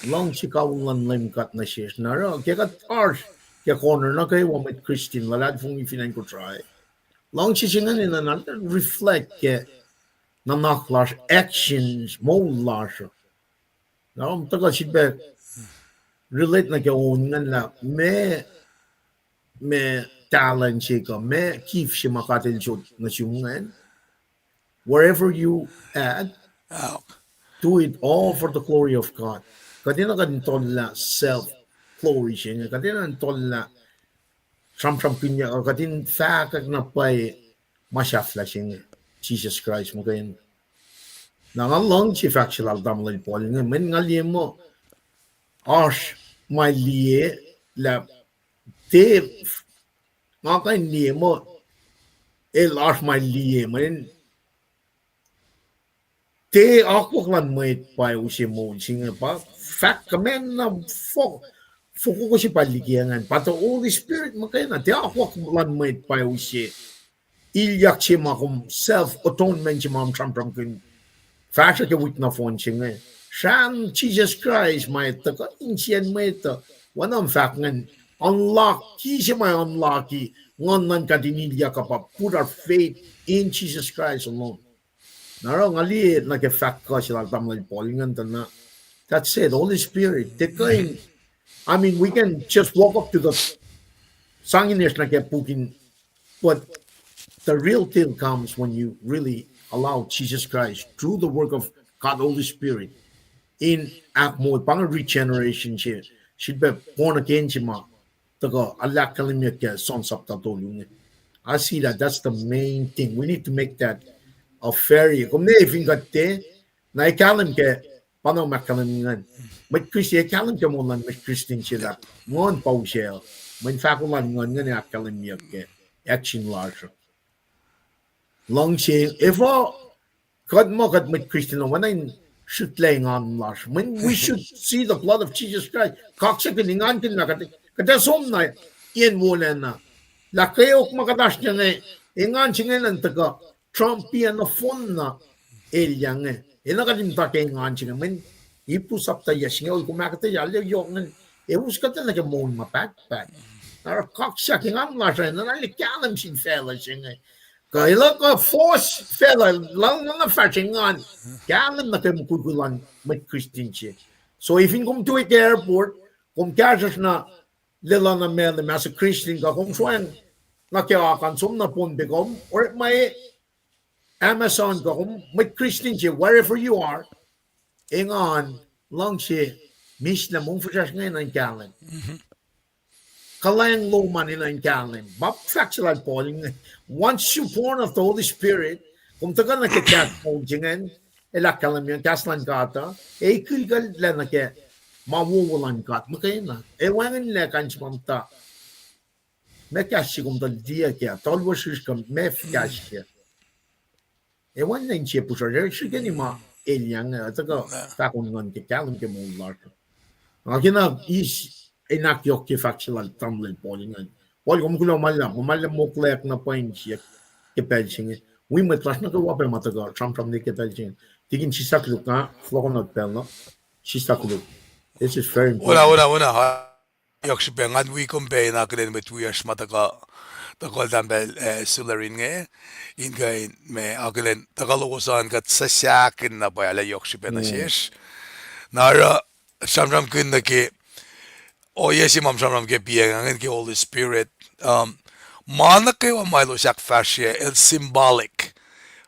luhngse kawihl luhn Leum God nuh sesr. Na oruh ke kuht oasr ke corner nuh kwewa mwet Christian luhlahlfongi fin acn Kosrae, luhngse se ingacn enenuh na reflect ke nuhnak lasr, actions, moul lasr. Na kom tuhkuh sifilpac relate nuh ke on ingacn lah meac, meac talent se kuh meac gift se ma God El sot nuh sum ingacn. Wherever you at, do it all for the glory of God. Kuht enenuh kuht in tollah self glory se inge, kuht enenuh in tollah sramsramkihnyuck, kuht in fahkwack na pwacye ma sahflah se inge, Jisus Kraist muhkwena. Na nga luhngse fahk se lal tamuhlwel Paul inge, mweyen nga liye muh oasr ma liye lah, tiac, nga kuh in liye muh el oasr ma liye, mweyen tiac akwuck luhn mwet pa use moul se inge, pa fahk kuhmacn na fo-, fokoko se pa liki ingacn, pa the Holy Spirit muhkwena, tiac akwuck luhn mwet pa use ilyak se ma kom self atonement se ma kom sramsramkihn fahsruh ke wik nohfohn se inge. Srahn Jisus Kraist ma etuh kuh insiyacn mwet uh, oacna fahk ingacn, unlock, ki se ma unlock-i nguhn luhn God in ilyak uh pa put our faith in Jesus Christ alone. Na oruh nga liye nuh ke fahk kuh se lal tamuhlwel Paul ingacn tuh na, that's it, Holy Spirit. Tiac kuh in, I mean, we can just walk up to the, sang inesr nuh ke puk in, but the real deal comes when you really allow Jesus Christ through the work of God Holy Spirit in ahkmoul, pa inge regeneration se, srihpac born again se ma tuhkuh ahkkahlwemyeyuck ke John chapter tolu inge. I see that that's the main thing. We need to make that a very, kom ne fin kuht tiac, na ac kahlwem ke, pa na ma ahkkahlwem ingacn. Mwet Christian, ac kahlwem ke moul luhn mwet Christian se lah nguhn pa use, mweyen fahko luhn nguhn ingacn ac ahkkahlwemyeyuck ke action lasr uh. Luhngse, efuh kuht muh kuht mwet Christian uh oacna in srihklac engan lasr. Mweyen we should see the blood of Jesus Christ. Kaksakihn engankihn ma kuht, kuht ac som na yen wolacna. Lah kweok ma kuht oasr ke inge, engan se inge enenuh tuhkuh trump-i nohfohn na elyah inge. Enenuh kuht in muhta ke engan se inge, mweyen Hebrew sapta yac singucul, kom ahkuhtweyac lah yohk ingacn, elos kuhtuh nuh ke moul ma pahtpaht. Na oruh kaksakihn engan lasr uh enenuh na kahlwem sin facluh se inge. Kuh elos kuh force facluh, luhngse na fahsr engan kahlwem nuh ke mukwikwi luhn mwet Christian se. So if in kom tui ke airport, kom kahsruhsr na lwelah na ma, na ma as a Christian kuh kom soacng nuh ke oak an som na Pohnpei kuh kom orekma Amazon kuh kom mwet Christian se, wherever you are, engan, luhngse, mihslac, mongfihsrwacsr inge enenuh in kahlwem. Kuhlwacng lom an enenuh in kahlwem. Pa fahk se lal Paul inge, once you born of the Holy Spirit, kom tuhkuh nuh ke kahs moul se ingacn, el ahkkahlwemye kahs luhn God uh, ac ikilkucllac nuh ke ma wowo luhn God muhkwena. Ac wacngihnlac kain se ma muhta, meac kahs se kom tuh liye kac, tuh wosrihsr kuh meac kahs se. Ac wacngihnlac inse puhsra, srihkeni ma elyah inge, tuhkuh fahko nguhn ke kahlwem ke moul lasr. Nga kena eis in ahkyohkye fahk se lal tamuhlwel Paul ingacn. Paul, kom kuloh ma luhlahp, ma luhlahp moklweyuck na pweng siyuck ke pacl se inge. Wi mwet lasr nuh kwewa pac ma tuhkuh sramsram nuh ke pacl se inge. Tikin sislah koluk, nga fohlohkohnot pacl na. Sislah koluk. This is very important. Ona, ona, ona. Yohk srihpac, ngan wi kom pac in akihlen mwet wiyacsr ma tuhkuh, tuhkuh eltahl pacl, eh, sulaclah inge, in kuh in ma akihlen tuhkuh lowos an kuht sasakihn na pwacye, yohk srihpac nuh sesr. Na oruh sramsramkihn nuh ke ohiyac se ma sramsram ke piacng ingacn ke Holy Spirit. Um, ma nuh kwewa ma elos ahkfahsrye el symbolic.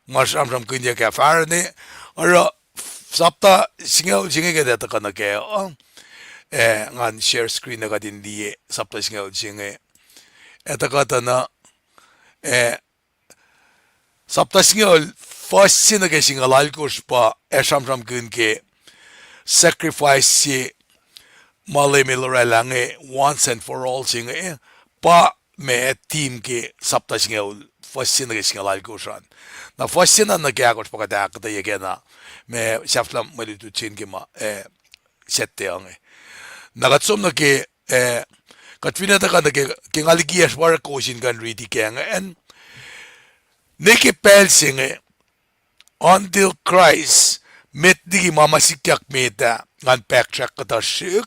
Ma sramsramkihnyuck ah fahrene, oruh sapta singucul se inge kuht ac tuhkuh nuh kac uh. Eh, ngan share screen uh kuht in liye sapta singucul se inge. Ac tuhkuh tuh na, eh, sapta singucul, fuhs se nuh ke singucul alkosr pa ac sramsramkihn ke sacrifice se ma Leum El oraclah inge once and for all se inge, pa ma theme ke sapta singucul, fuhs se nuh ke singucul alkosr an. Na fuhs se na nuh ke ahkosr pa kuht ahkuhtweyac kacna, ma sahflah mwe lutlut se in ke ma, eh, Saturday inge. Na kuht som nuh ke, eh, kuht fin tuhkuh nuh ke, ke nga likiyacsr pa oruh kowos in kuh in riti ke ingacn. Nuh ke pacl se inge, until Christ, met liki ma ma sikyak met ah, ngan backtrack kuhtuh srihk,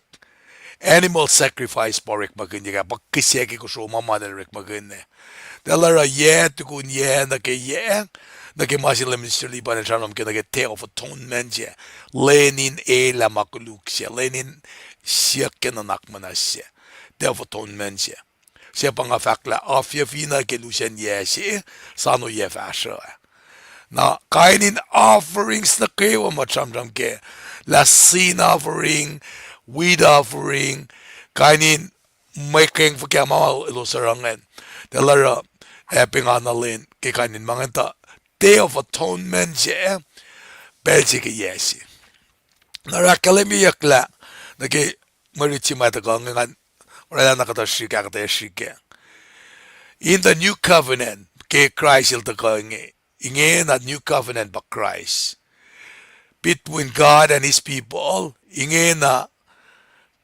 animal sacrifice pa orekmakihnyuck ah, pa kihsac ke kosro ma ma el orekmakihn ah. Tuh el oruh yac tukun yac nuh ke yac, nuh ke ma se Leum Mister Lipan el sramsram ke nuh ke Day of Atonement se, lwen in elah ma koluk se, lwen in siyuck ke nuhnak muhnahs se, Day of Atonement se. Se pa nga fahk lah afyucfina ke lusen yac se, soano yac fahsruh ah. Na kain in offerings nuh kwewa ma sramsram ke, lah sin offering, wheat offering, kain in mwe keng fuhkah ma elos oruh ingacn. Tuh el oruh, eh, pengana lwen ke kain in ma ingacn tuh Day of Atonement se, pacl se ke yac se. Na oruh ahkkahlwemyeyuck lah, nuh ke mwe rit se ma tuhkuh inge ngan oraclah na kuhtuh srihk, ahkuhtweyac srihk ah. In the new covenant, ke Kraist el tuhkuh inge, ingena new covenant pa Kraist. Between God and his people, ingena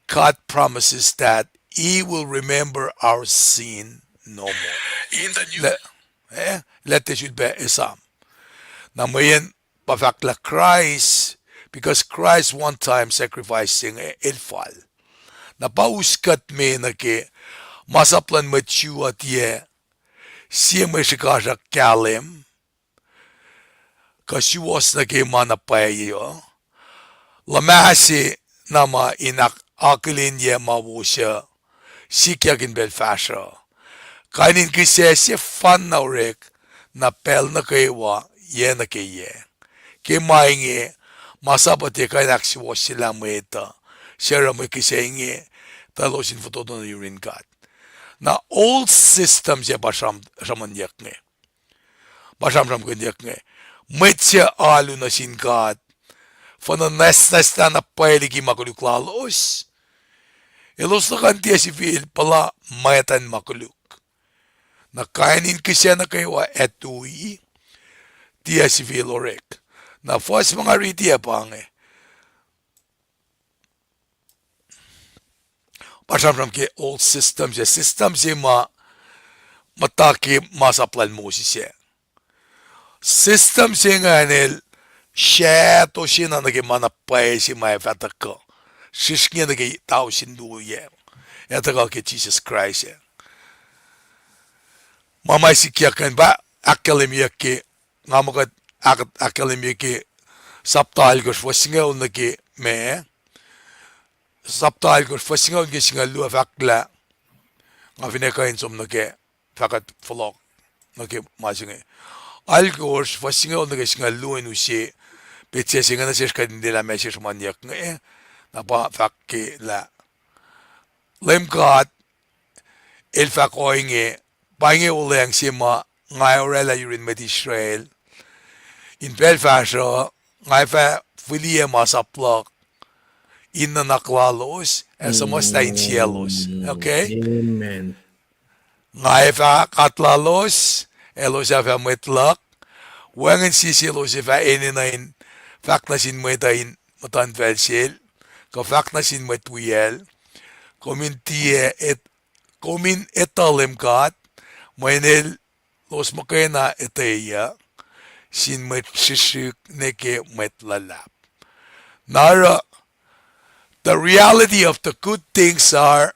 God promises that he will remember our sin no more. In the new, eh, lah tiac sulpac esam. Na mweyen pa fahk lah Christ, because Christ one time sacrifice se inge el fal. Na pa us kuht me nuh ke masap luhn mwet Jew uh tiac sie mwe srihkasrak kahlwem, kuh suwohs nuh ke ma na pwacye uh, luhmah se na ma in ak-, akihlenyac ma wo suc sikyak in pacl fahsruh. Kain in kihsac sefanna orek, na pacl nuh kwewa, yac nuh ke yac. Ke ma inge, masap uh tiac kuh in ahksuwohsyelah mwet uh, suc oruh mwe kihsac inge, tuh elos in fototo nuh yurin God. Na old system se pa sram-, sramsramkihnyuck inge. Pa sramsramkihnyuck inge. Mwet suc alu nuh sin God, fuhnuh nwacsnwacslah na pwacye liki ma koluk lalos, elos nuh kuh in tiac sifil puhla mwet an ma koluk. Na kain in kihsac nuh kwewa ac tui, tiac sifil orek. Na fuhs ma nga riti ah pa inge. Pa sramsram ke old system se, system se ma, muhta ke masap lal Moses ah. System se ingacn el srahtosena nuh ke ma na pwacye se ma ac fah tuhkuh. Srihsrngi nuh ke tausin luo yac, ac tuhkuh ke Jisus Kraist ah. Ma ma sikyak ingacn pa ahkkahlwemyeyuck ke, nga muh kuht ahk-, ahkkahlwemye ke sapta alkosr fuhs singucul nuh ke ma, sapta alkosr fuhs singucul nuh ke singucul luo fahk lah, nga finne kuh in som nuh ke fahkwack fohlohk nuh ke ma se inge. Alkosr fuhs singucul nuh ke singucul luo in use petsac se inge nuh sesr kuht in lwelah ma sesr manyuck inge, na pa fahk ke lah Leum God El fahk ohinge, pa inge olweacng se ma nga ac oraclah yurin mwet Israel in pacl fahsruh, nga ac fah fihliyac masap luhk in nuhnak lalos, ac suhmuhslah insiyaclos. Okay? Nga ac fah God lalos, elos ac fah mwet luhk. Wacngihn sie selos ac fah enenuh in fahk nuh sin mwet uh in muhtuhnfacl sel, kuh fahk nuh sin mwet wiyacl, kom in tiac et-, kom in etuh Leum God, mweyen elos muhkwena etweyuc sin mwet srihsrihk nuh ke mwet luhlahp. Na oruh, the reality of the good things are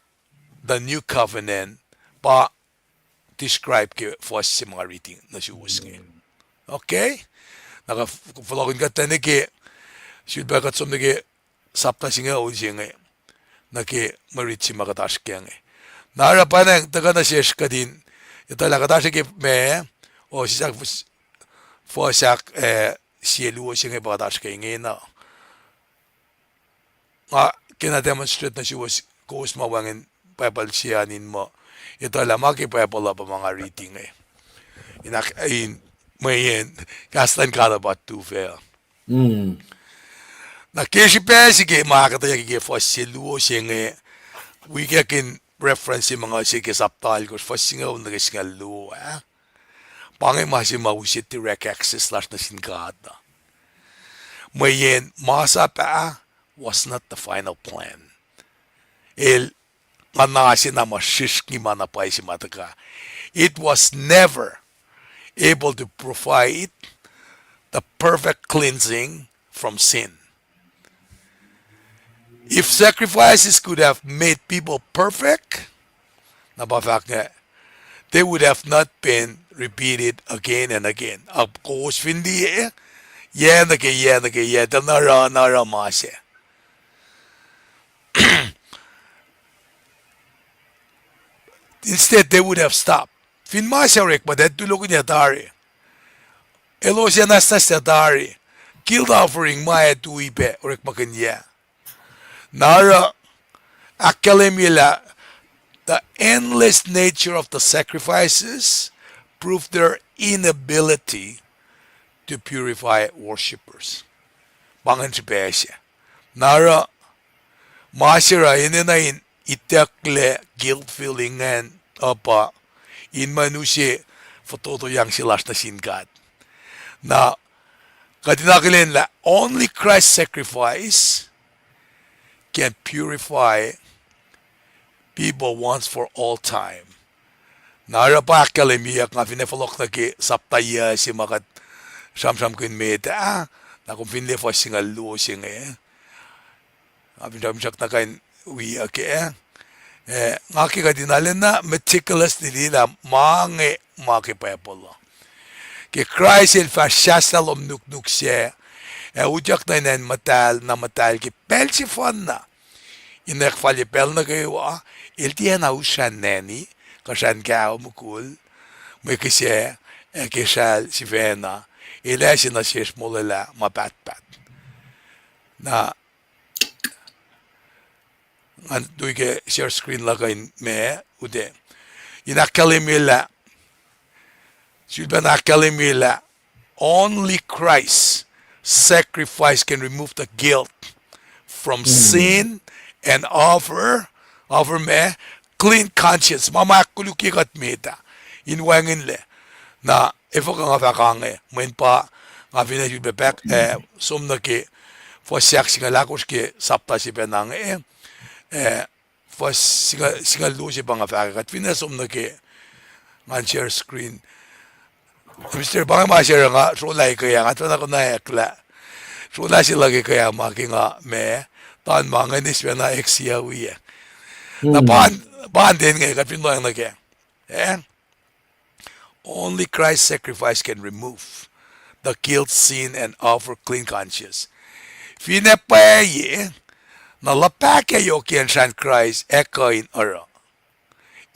the new covenant, pa describe ke fuhs se ma nga riti nuh suwos inge. Okay? Na kuh f-, fohlohkihn kuht nuh ke, sulpac kuht som nuh ke sapta singucul se inge, nuh ke mwe rit se ma kuht oasr kac inge. Na oruh pa nacng tuhkuh nuh sesr kuht in etuh lah kuht oasr ke ma, o sislah fuhs-, fuhs ahk, eh, sie luo se inge pa kuht oasr ke ingena. Nga kena demonstrate nuh suwos kowos ma wacngihn Bible se an in muh etuh lah ma ke Bible uh pa ma nga riti inge. In ahk-, in mweyen kahs luhn God uh pa tufah. Na ke srihpac se ke ma ahkuhtweyac ke fuhs se luo se inge, wi kac in reference se ma nga se ke sapta alkosr fuhs singucul nuh ke singucul luo ah. Pa inge ma se ma use direct access lasr nuh sin God uh. Mweyen masap ah was not the final plan. El nguhna se na ma srihsrngi ma na pwacye se ma tuhkuh. It was never able to provide the perfect cleansing from sin. If sacrifices could have made people perfect, na pa fahk inge, they would have not been repeated again and again. Ac kowos fin liye, yac nuh ke yac nuh ke yac, tuh na oruh, na oruh ma se. Instead, they would have stopped. Fin ma se orekma, tuh tulokihn yac tari. Elos ac nwacsnwacslah tari. Guilt offering ma ac tui pac orekmakihn yac. Na oruh ahkkahlwemye lah the endless nature of the sacrifices proved their inability to purify worshippers. Pa ingacn srihpac se. Na oruh ma se oruh enenuh in itucklac guilt feeling ingacn uh pa in manu se fototoyang se lasr nuh sin God. Na kuht in akihlen lah only Christ's sacrifice can purify people once for all time. Na oruh pa ahkkahlwemyeyuck, nga finne fohlohk nuh ke sapta yac se ma kuht sramsramkihn met ah, na kom fin liye fuhs singucul luo se inge, nga fin sramsramkihn na kain wiyuck ah, eh, nga ke kuht in arulacna meticulously liye lah ma inge ma ke Bible uh. Ke Kraist el fahsr sahslah lohm nuknuk sac, ac utyak nuh in acn muhtahl, na muhtahl ke pacl sefanna in ahkfalye pacl nuh kwewa, el tiacna us srah neni, kuh srah kawihl mukul, mwe kihsac, ac ke sracl sifacna, el ase nuh sesr molwelah ma pahtpaht. Na, ngan tui ke share screen luhk uh in ma, uta. In ahkkahlwemye lah, sulpacna ahkkahlwemye lah, only Christ's sacrifice can remove the guilt from sin and offer, offer ma, clean conscience, ma ma ahkkolukye kuht met ah in wacngihnlac. Na efuh kuh nga fahk inge, mweyen pa nga finne sulpac pac, eh, som nuh ke fuhs ahksingucul ahkosr ke sapta se pacna inge, eh, fuhs singucul, singucul luo se pa nga fahk, kuht finne som nuh ke, ngan share screen. Mister, pa inge ma share nga srolah ke ah, nga tuh na konwacack lah srolah se luhk ke ah ma ke nga ma, tuh ma inge nis pacna X C L E ah. Na pa, pa ten inge kuht fin lohacng nuh kac. Eh? Only Christ's sacrifice can remove the guilt, sin, and offer clean conscience. Finne pwacye, na luhpah ke yohkiyacn srahn Kraist ac kuh in oruh.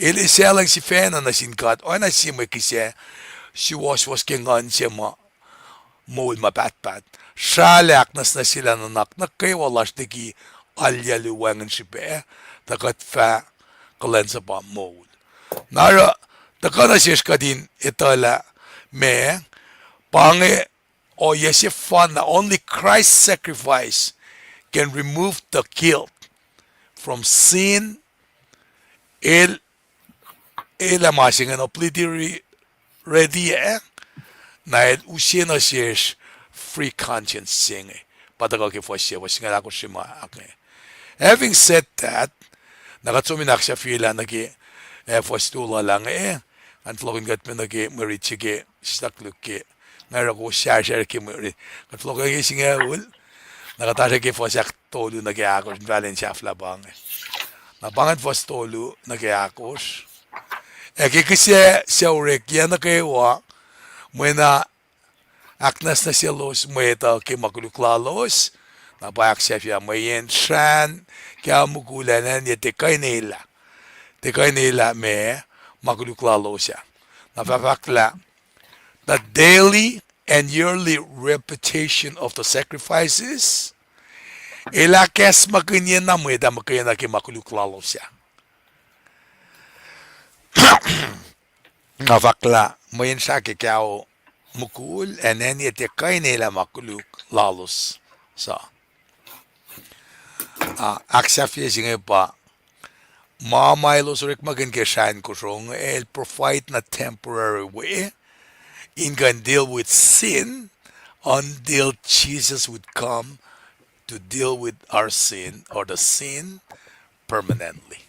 El esahlwacng sifacna nuh sin God, oacna sie mwe kihsac suwohswohs ke nguhn se ma moul ma pahtpaht. Srahlah ahknwacsnwacsyelah nuhnak nuh kwewa lasr liki alyacl wacngihn srihpac, tuh kuht fah kuhlwacnsapuh moul. Na oruh, tuhkuh nuh sesr kuht in etuhlah ma, pa inge ohiyac sefanna, only Christ's sacrifice can remove the guilt from sin. El, el ac ma se ingacn obliterate-, ready ah, na el use nuh sesr free conscience se inge. Pa tuhkuh ke fuhs se, fuhs singucul ahkosr se ma inge. Having said that, na kuht som in ahksahfyelah nuh ke, eh, fuhs tolu lah inge, ngan fohlohkihn kuht me nuh ke mwe rit se ke sislah koluk ke, nga oruh kowos sharshar ke mwe rit. Kuht fohlohkihn ke singucul, na kuht oasr ke fuhs ahktolu nuh ke ahkosr, in fahlen sahflah pa inge. Na pa ingacn fuhs tolu nuh ke ahkosr. Ac ke kihsac suc oreklac nuh kwewa, mweyen ahknwacsnwacsyelos mwet uh ke ma koluk lalos, na pa ahksahfyelah mweyen srahn ke mukul ac nacn ye tiac kuh in elah, tiac kuh in elah ma, ma koluk lalos ah. Na fahk lah, the daily and yearly repetition of the sacrifices, el ahkacsmakihnye na mwet ah muhkwena ke ma koluk lalos ah. Na fahk lah mweyen srah ke kao mukul ac nacn ye tiac kuh in elah ma koluk lalos uh. Ah, ahksahfye se inge pa, ma ma elos orekmakihn ke srah in kosro inge, el provide na temporary way in kuh in deal with sin until Jesus would come to deal with our sin or the sin permanently.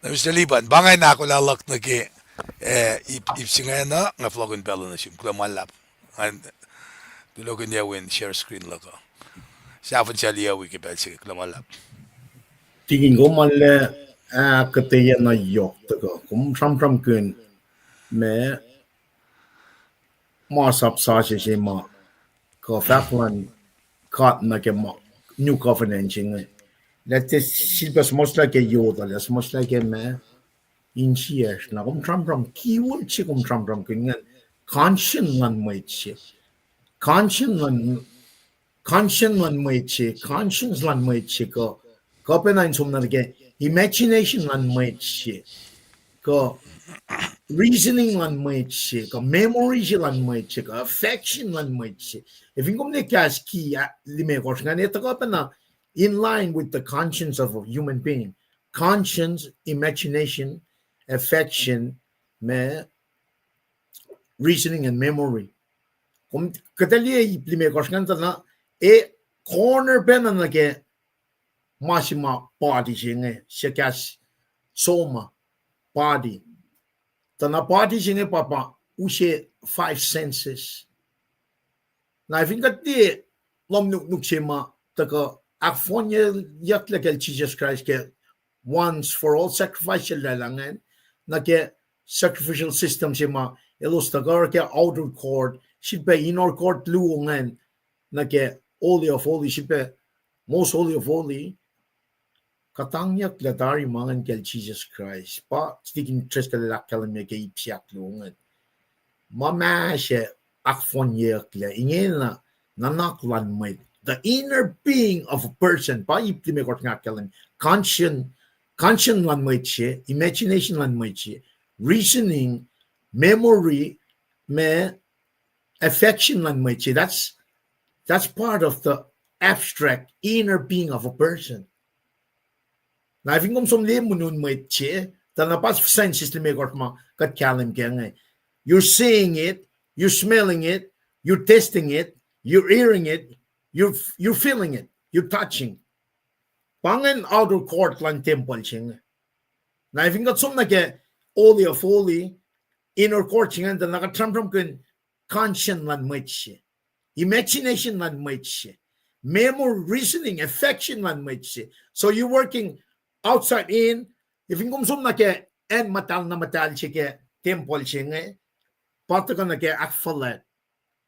Na Mister Liban, pa inge ahkolah luhk nuh ke, eh, ip, ip se ingena, nga fohlohkihn pacl uh nuh sum, kuloh ma luhlahp. Ngan tulohkihnyuck in share screen luhk uh. Sahfin saliyawi ke pacl se inge, kuloh ma luhlahp. Tikin, kom arlac ahkuhtweyac na yohk tuhkuh, kom sramsramkihn ma, masap sasuc se ma, kuh fahk luhn God nuh ke ma, New Covenant se inge. Lah tiac sifilpac suhmuhslah ke yot uh, lah suhmuhslah ke ma, insiyacsr, na kom sramsram, keyword se kom sramsramkihn ingacn, conscience luhn mwet se. Conscience luhn conscience luhn mwet se, conscience luhn mwet se, kuh, kuh pacna in som nuh ke imagination luhn mwet se, kuh reasoning luhn mwet se, kuh memory se luhn mwet se, kuh affection luhn mwet se. Ac fin kom ne kahs ki, ah, limekohsr ingacn, e tuhkuh pacna in line with the conscience of a human being. Conscience, imagination, affection, ma, reasoning and memory. Kom kuhtuh liye ip limekohsr ingacn tuh na, e corner pacna nuh ke ma se ma body se inge, se kahs soma, body. Tuh na body se inge pa pa use five senses. Na fin kuht liye lohm nuknuk se ma tuhkuh ahkfohnyeyucklac kacl Jisus Kraist ke once for all sacrifice se lwelah ingacn, nuh ke sacrificial system se ma elos tuhkuh ke outer court, sifilpac inner court luo ingacn, nuh ke Holy of Holy, sifilpac Most Holy of Holy, kuhtangyucklac tari ma ingacn kacl Jisus Kraist. Pa Tikin Driscoll el ahkkahlwemye ke ip se ahkluo ingacn. ma ma se ahkfohnyeyucklac, ingena nuhnak luhn mwet. The inner being of a person, pa ip limekohsr nga ahkkahlwem, conscience, conscience luhn mwet se, imagination luhn mwet se, reasoning, memory, ma affection luhn mwet se. That's, that's part of the abstract inner being of a person. Na fin kom som liye monun mwet se, tuh na pa senses limekohsr ma kuht kahlwem ke inge. You're seeing it, you're smelling it, you're tasting it, you're hearing it, you're, you're feeling it, you're touching. Pa ingacn outer court luhn tempuhl se inge. Na fin kuht som nuh ke Holy of Holy, inner court se ingacn, tuh na kuht sramsramkihn conscience luhn mwet se, imagination luhn mwet se, memory, reasoning, affection luhn mwet se. So you're working outside in, fin kom som nuh ke acn muhtahl na muhtahl se ke tempuhl se inge, pa tuhkuh nuh ke ahkfuhlwact,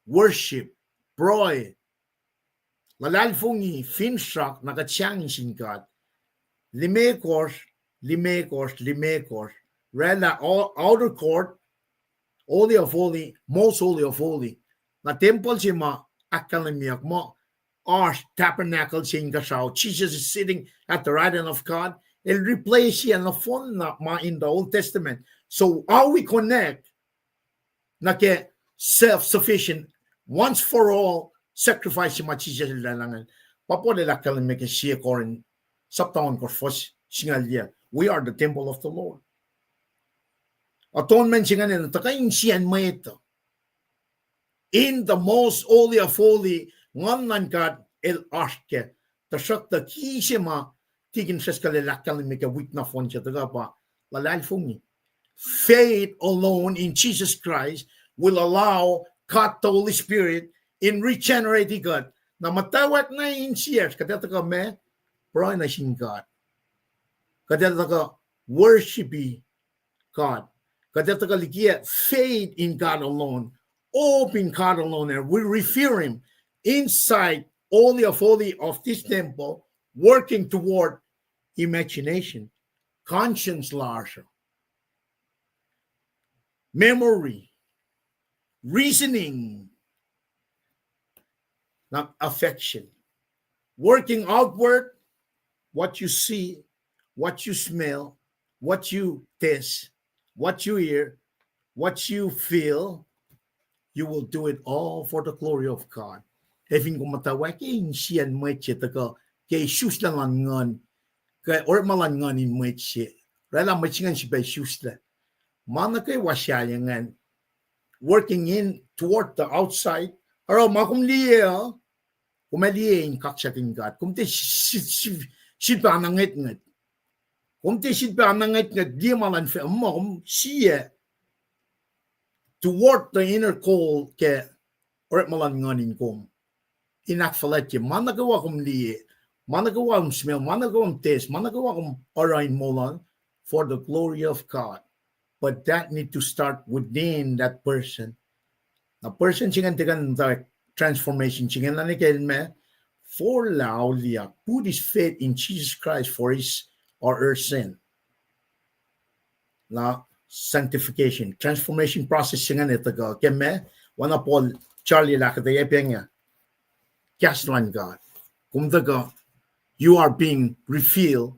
worship, pruhe, luhlahlfongi, finsrak, na kuht sahngweng sin God. Limekohsr, limekohsr, limekohsr. Oraclah outer court, Holy of Holy, most Holy of Holy. Na tempuhl se ma ahkkahlwemyeyuck muh oasr tabernacle se inkuhsrao. Jesus is sitting at the right hand of God. El replace nohfohn na ma in the Old Testament. So how we connect nuh ke self-sufficient, once for all sacrifice ma Jisus el oraclah ingacn? Pa Paul el ahkkahlwemye ke sie Corinth, sapta ohnkohsr, fuhs singucul yac, we are the temple of the Lord. Atonement se ingacn tuhkuh insiyacn mwet uh. In the most holy of holy, Nguhn luhn God el oasr kac. Tuhsruhktuh ki se ma tikin seskuhl el ahkkahlwemye ke wik nohfohn se tuhkuh pa luhlahlfongi. Faith alone in Jesus Christ will allow God the Holy Spirit in regenerate kuht. Na muhtwacwacack na insiyacsr, kuht ac tuhkuh ma, pruhe nuh sin God. Kuht ac tuhkuh worship God. Kuht ac tuhkuh likiyac faith in God alone, hope in God alone, and we revere Him inside holy of holy of this temple, working toward imagination, conscience lasr uh, memory, reasoning, na affection. Working outward, what you see, what you smell, what you taste, what you hear, what you feel, you will do it all for the glory of God. Ac fin kom muhtwacwacack insiyacn mwet se tuhkuh ke isuslac luhn Nguhn, ke orekma luhn Nguhn in mwet se, oraclah mwet se ingacn sifilpac isuslac. Ma nuh kwewa sahyacn ingacn, working in toward the outside. Oruh ma kom liye uh, kom ac liye in kaksakihn God. Kom tiac sifilpac anangwetngwet. Kom tiac sifilpac anangwetngwet liye ma luhn facluh, kom sie toward the inner call ke orekma luhn Nguhn in kom in ahkfuhlwactye ma nuh kwewa kom liye, ma nuh kwewa kom smell, ma nuh kwewa kom taste, ma nuh kwewa kom oruh in moul an, for the glory of God. But that need to start within that person. Na person se ingacn tiac kuh in transformation se ingacn na nuh ke el ma forlah auliyak, put his faith in Jesus Christ for his or her sin. Na sanctification, transformation process se ingacn tuhkuh ke ma, oacna Paul, Charlie el ahkuhtweyac pa inge, kahs luhn God. Kom tuhkuh, you are being revealed.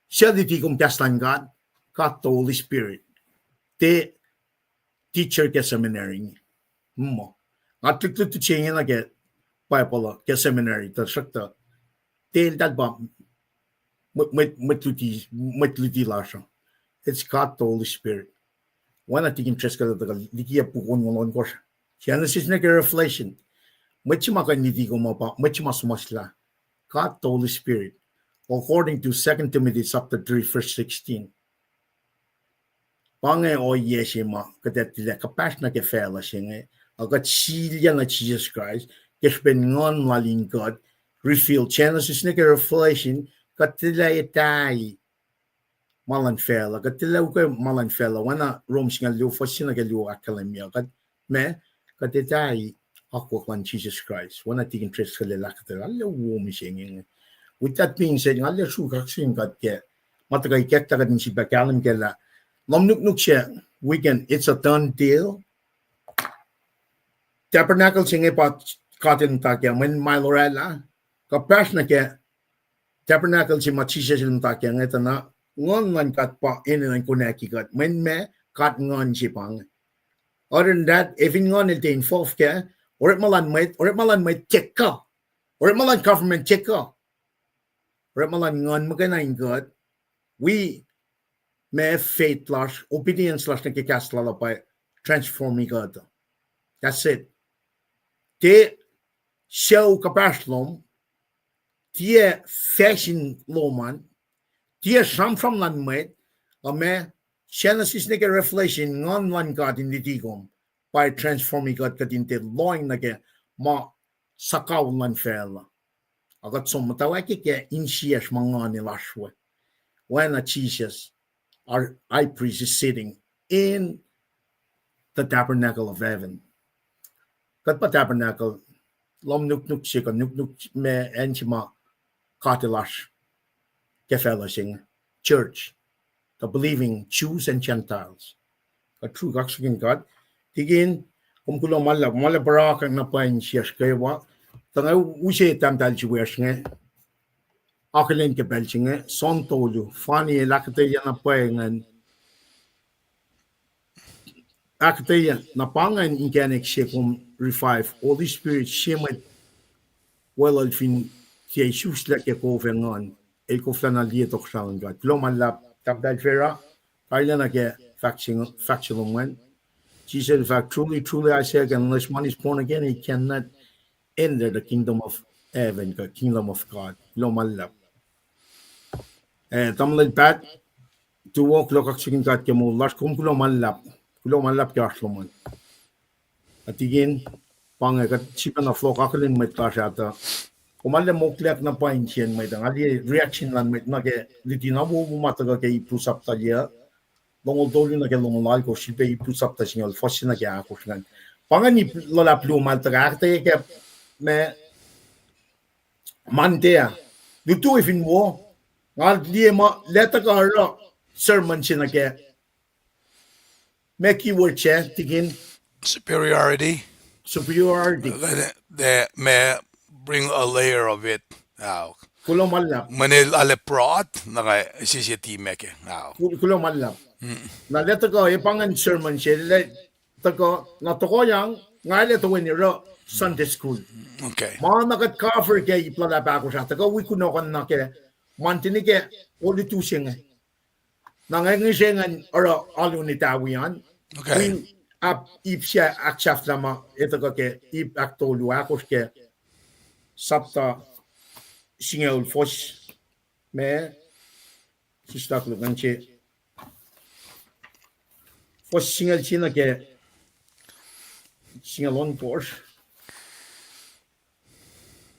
Suc luti kom kahs luhn God? God the Holy Spirit. Tiac teacher ke seminary inge. Muh, nga lutlut se inge nuh ke Bible uh ke seminary, tuhsruhktuh tiac eltahl pa mwet, mwet, mwet luti, mwet luti lasr uh. It's God the Holy Spirit. Oacna tikin seskuhl tuhkuh likiyac puk onngoul ohnkohsr, Genesis nuh ke Revelation. Mwet se ma kuh in luti kom uh pa mwet se ma suhmuhslah, God the Holy Spirit, according to Second Timothy chapter three, verse sixteen. Pa inge ohiyac se ma kuht ac tilac kuhpahsr nuh ke facluh se inge, a kuht silya nuh Jisus Kraist ke srihpen Nguhn lal in God, reveal Genesis nuh ke Revelation, kuht tilac etahi ma luhn facluh, kuht tilac ukwe ma luhn facluh, oacna Rom singucul luo fuhs se nuh ke luo ahkkahlwemye, kuht ma, kuht etahi akwuck luhn Jisus Kraist, oacna tikin seskuhl el ahkuhtweyac, arlac wo mihsenge inge. With that being said, nga arlac sruhk kaksin kuht ke ma tuhkuh ikacklah kuht in sifilpac kahlwem kac lah lohm nuknuk se, we can, it's a done deal. tabernacle se inge pa God El muhta kac, mweyen ma El oraclah, kuhpahsr nuh ke tabernacle se ma Jisus El muhta kac inge tuh na, Nguhn luhn God pa enenuh in konwacack kuht, mweyen ma, God Nguhn se pa inge. Other than that, efin Nguhn El tiac involve kac, orekma luhn mwet, orekma luhn mwet tiac kuh, orekma luhn government tiac kuh, orekma luhn Nguhn muhkwena in kuht, wi ma faith lasr, obedience lasr nuh ke kahs lal uh pa transform kuht. That's it. Tiac sucu kuhpahsr lom, tiac facsin lom an, tiac sramsram luhn mwet, uh, ma Genesis nuh ke Revelation, Nguhn luhn God in luti kom, pa transform kuht, kuht in tiac lohng nuh ke ma suhkawihl luhn facluh. Ac kuht som muhtwacwacack ke insiyacsr ma nguhn lasr we. Oacna Jesus, our high priest, is sitting in the tabernacle of heaven. Kuht pa tabernacle, lohm nuknuk se kuh nuknuk ma acn se ma God El oasr ke facluh se inge, church, the believing Jews and Gentiles. Kuht tu kaksakihn God. Tikin, kom kuloh ma luhlahp, ma luhlahp oruh na pwacye insiyacsr kwewa. Tuh nga use tahmtahel suwesr inge, akihlen ke pacl se inge, John tolu, fani el ahkuhtweyac na pwacye ingacn, ahkuhtweyac na pa ingacn inkacnek se kom revive, Holy Spirit, sie mwet weluhl fin tiac isuslac ke kof ac nguhn, el koflacna liye tohkohsrahi luhn God. Kuloh ma luhlahp, tahmtahel Fera, kailacna ke fahk se lom an. Jisus el fahk, truly, truly, I say again, unless one is born again, he cannot enter the kingdom of heaven, the kingdom of God. Kuloh ma luhlahp. Eh, tamuhlwel Pat, tuwo, kuloh kaksakihn God ke moul lasr, kom kuloh ma luhlahp. Kuloh ma luhlahp ke oasr lom an. Atikin, pa inge kuht sifacna fohlohk akihlen mwet lasr ah tuh, kom arlac mokleyuck na pwacye insiyacn mwet ah, nga liye reaction luhn mwet nuh ke luti na wowo ma tuhkuh ke Hebrew sapta liye, longoul tolu nuh ke longoul alkosr, sifilpac Hebrew sapta singucul, fuhs se nuh ke ahkosr ingacn. Pa ingacn ip luhlahp luo ma el tuhkuh ahkuhtweyac ke ma Monday ah. Lutu fin wo, nga liye ma lwelah tuhkuh oruh sermon se nuh ke, ma keyword se, Tikin? Superiority. Superiority. They, they may bring a layer of it. Kuloh ma luhlahp. Mweyen el arlac broad, na nga sisiti ma ke. Kuloh ma luhlahp. Na lwelah tuhkuh, e pa ingacn sermon se, lwelah tuhkuh, na tohkohyang, nga arlac toeni oruh Sunday school. Ma na kuht cover ke ip luhlahp ahkosr ah, tuhkuh wi kunohkohn nuh ke Monday nuh ke olutu se inge. Na nga ngihsre ingacn oruh alu in etawi an. Wi ap ip se ahksahflah ma e tuhkuh ke ip ahktolu ahkosr ke sapta singucul, fuhs ma, sislah koluk an se, fuhs singucul sie nuh ke singucul ohnkohsr.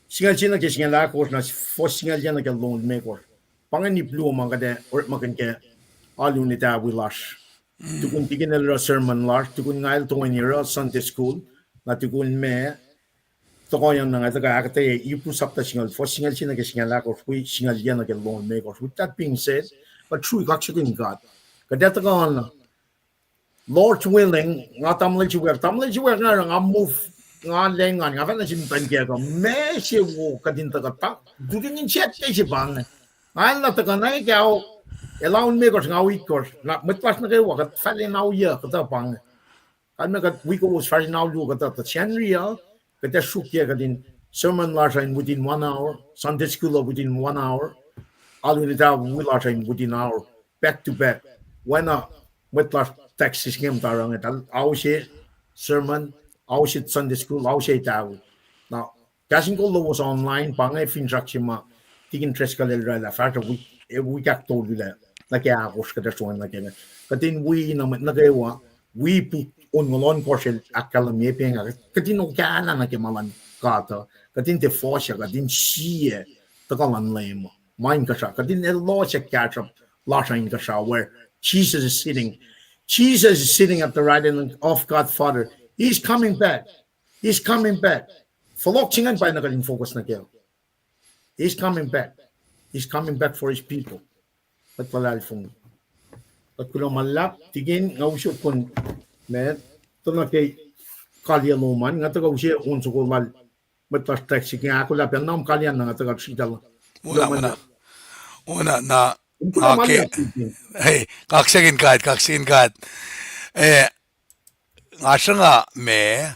Singucul sie nuh ke singucul ahkosr, na fuhs singucul sie nuh ke longoul limekohsr. Pa ingacn ip luo ma kuht ac orekmakihn ke alu in etawi lasr. Tukun Tikin el oruh sermon lasr, tukun nga el toeni oruh Sunday school, na tukun ma, tohkohyang na nga tuhkuh ahkuhtweyac Hebrew sapta singucul, fuhs singucul sie nuh ke singucul ahkosr, wi singucul sie nuh ke longoul limekohsr. With that being said, kuht srui kaksakihn God. Kuht ac tuhkuh na Lord's willing, nga tamuhlwel Siwek, tamuhlwel Siwek nga oruh nga move, nga lengan, nga fahk nuh sin muhtwacn kiyuhk uh, ma se wo kuht in tuhkuh, turing in siyuck ke se pa inge. Nga el na tuhkuh na ke ao, el ao limekohsr, nga ao itkohsr, na mwet lasr nuh kwewa kuht fahlen ao yuc kuhtuh pa inge. Kalmac kuht wi kowos fahsr in ao luo kuhtuh, tuh Sacnri uh, kuht ac sruokyac kuht in sermon lasr uh in within one hour, Sunday school uh within one hour, alu in etawi lasr uh in within hour, back to back. Oacna mwet lasr Texas inge muhta oruh inge, ao se sermon, ao se Sunday school, ao se etawi. Na kahs in kol lowos online pa inge finsrak se ma Tikin Driscoll el oraclah fahsruh wik, wik ahktolu lac nuh ke ahkosr kuht ac soenna ke inge. Kuht in wi na mwet nuh kwewa, wi puk onngoul ohnkohsr el ahkkahlwemye pac inge, kuht in okahlah nuh ke ma luhn God uh, kuht in tiac fohsyak, kuht in sie tuhkuh luhn Leum uh, ma inkuhsrao, kuht in elos ac kahsruhp lasr uh inkuhsrao, where Jesus is sitting. Jesus is sitting at the right hand of God Father. He's coming back. He's coming back. Fohlohk se ingacn pa na kuht in focus nuh kac. He's coming back. He's coming back for his people. Kuht luhlahlfongi. Kuht kuloh ma luhlahp, Tikin, nga usot kom, ma, tuh nuh ke kalye lom an, nga tuhkuh use on soko lal mwet lasr text se ke ahkolah pacl na om kalyen na nga tuhkuh sritacl. Ona, ona, ona, na, nga ke, kaksakihn God, kaksakihn God. Eh, nga sruhnga ma,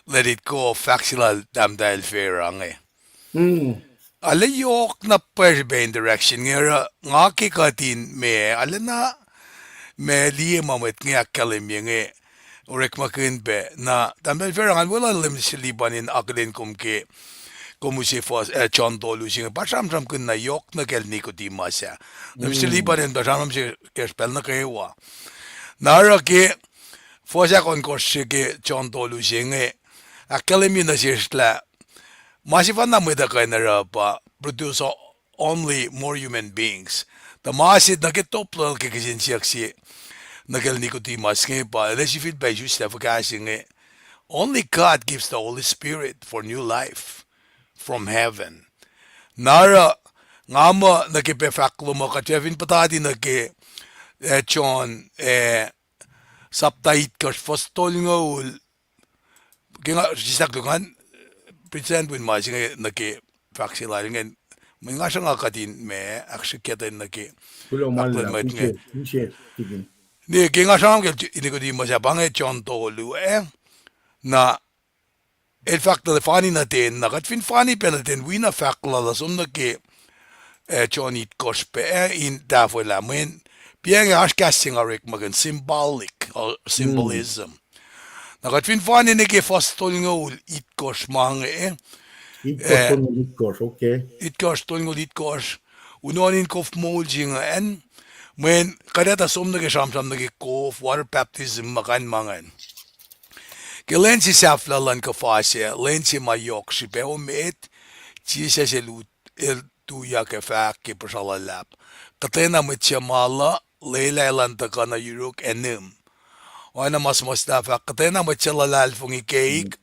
Let It Go, fahk se lal tahmtahel Vera inge. Arlac yohk na pwacr pac interaction inge oruh nga ke kuht in ma, arlacna ma liye ma mwet inge ahkkahlwemye inge, orekmakihn pac. Na tahmtahel Vera, ngan weluhl Mister Lipan in akihlen kom ke kom use fuhs, eh, John tolu se inge, pa sramsramkihn na yohk nuh kacl Nicodemus ah. Na Mister Lipan in pa sramsram se kacsr pacl nuh kwewa. Na oruh ke fuhs ahkohnkohsr se ke John tolu se inge, ahkkahlwemye nuh sesr lah ma sefanna mwet uh kuh in oruh pa produce only more human beings. Tuh ma se nuh ke top level ke kihsen siyuck se nuh kacl Nicodemus inge pa, el ac sifilpac isuslac fuhkah se inge, only God gives the Holy Spirit for new life from heaven. Na oruh nga muh nuh ke pac fahk lom uh, kuht ac fin puhtati nuh ke, eh, John, eh, sapta itkohsr, fuhs tolngoul, ke nga sislah luhk ngan present win ma se inge nuh ke fahk se lal ingacn, mwe nga sruhnga kuht in ma, ahksrihkye tuh nuh ke fahk luhn mwet inge. Ne ke nga sramsram kacl Nicodemus ah, pa inge John tolu ah, na el fahk tuh fani nuh ten, na kuht fin fani pac nuh ten, wi na fahk lal uh som nuh ke, eh, John itkohsr pac, eh, in tahfwelah mweyen pa inge oasr kahs se nga orekmakihn symbolic, or symbolism. Na kuht fin fani nuh ke fuhs tolngoul itkohsr ma inge, itkohsr, tolngoul itkohsr, unohn in kof moul se ingacn, mweyen kuht etuh som nuh ke sramsram nuh ke kof, water baptism, ma kain ma ingacn. Ke lwen se sahflah luhn kuhfa sac, lwen se ma yohk srihpac emet, Jisus el, el tuyak ac fahk ke puhsra luhlahp, kuhtwena mwet suc ma luh, lwelah elan tuhkuh nuh yuruk ac nihm. Oacna ma suhmuhslah fahk, kuhtwena mwet suc luhlahlfongi keik,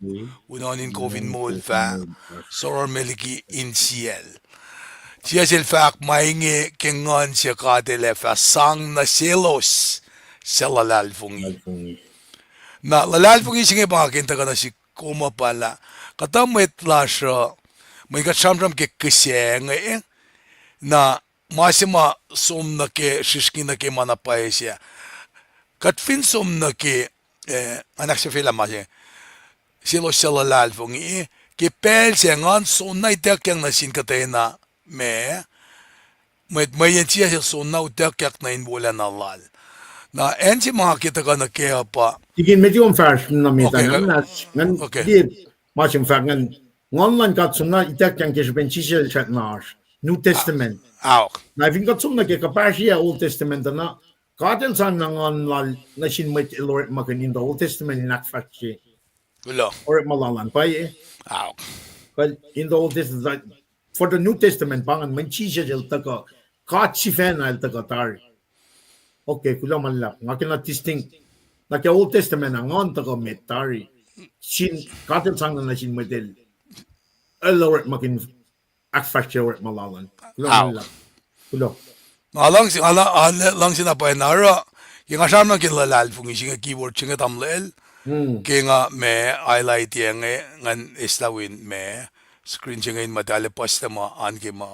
unohn in kof in moul fah soror me liki insiyacl. Jisus el fahk ma inge ke nguhn se God El ac fah sang nuh selos suc luhlahlfongi. Na luhlahlfongi se inge pa nga ke in tuhkuh nuh sihk kom uh pa lah, kuhtuh mwet lasr uh, mweyen kuht sramsram ke kihsac inge, na ma se ma som nuh ke srihsrngi nuh ke ma na pwacye sac, kuht fin som nuh ke, eh, nga ahksahfyelah ma se, selos suc luhlahlfongi, ke pacl sac ngan soenna ituckyang nuh sin kuhtwena ma, mwet mweyen Jisus El soenna utuckyak nuh in wolacna lal. Na acn se ma nga ke tuhkuh nuh kac uh pa, tikin met kom fahsr nuh met ah, ngan, ngan liye ma se fahk ingacn, nguhn luhn God soenna ituckyang ke srihpen Jisus El srackna oasr New Testament. Na fin kuht som nuh ke kuhpahsr ah Old Testament uh na, God El sang na nguhn lal nuh sin mwet El orekmakihn in the Old Testament in ahkfahsrye orekma lal an pwacye. Kuh in the Old Testament, for the New Testament pa ingacn mweyen Jisus El tuhkuh, God sifacna El tuhkuh tari. Okay, kuloh ma luhlahp. Nga kena distinct. Na ke Old Testament ah nguhn tuhkuh met tari. Sin God El sang na nuh sin mwet El, El orekmakihn ahkfahsrye orekma lal an. Kuloh ma luhlahp. Kuloh. Nga luhngse, nga luhngse na pwacye na oruh, ke nga sramsram ke luhlahlfongi se inge, keyword se inge tamuhlwel, ke nga ma highlight-ye inge, ngan eslah win ma screen se inge in muhta, arlac puhs lah ma an ke ma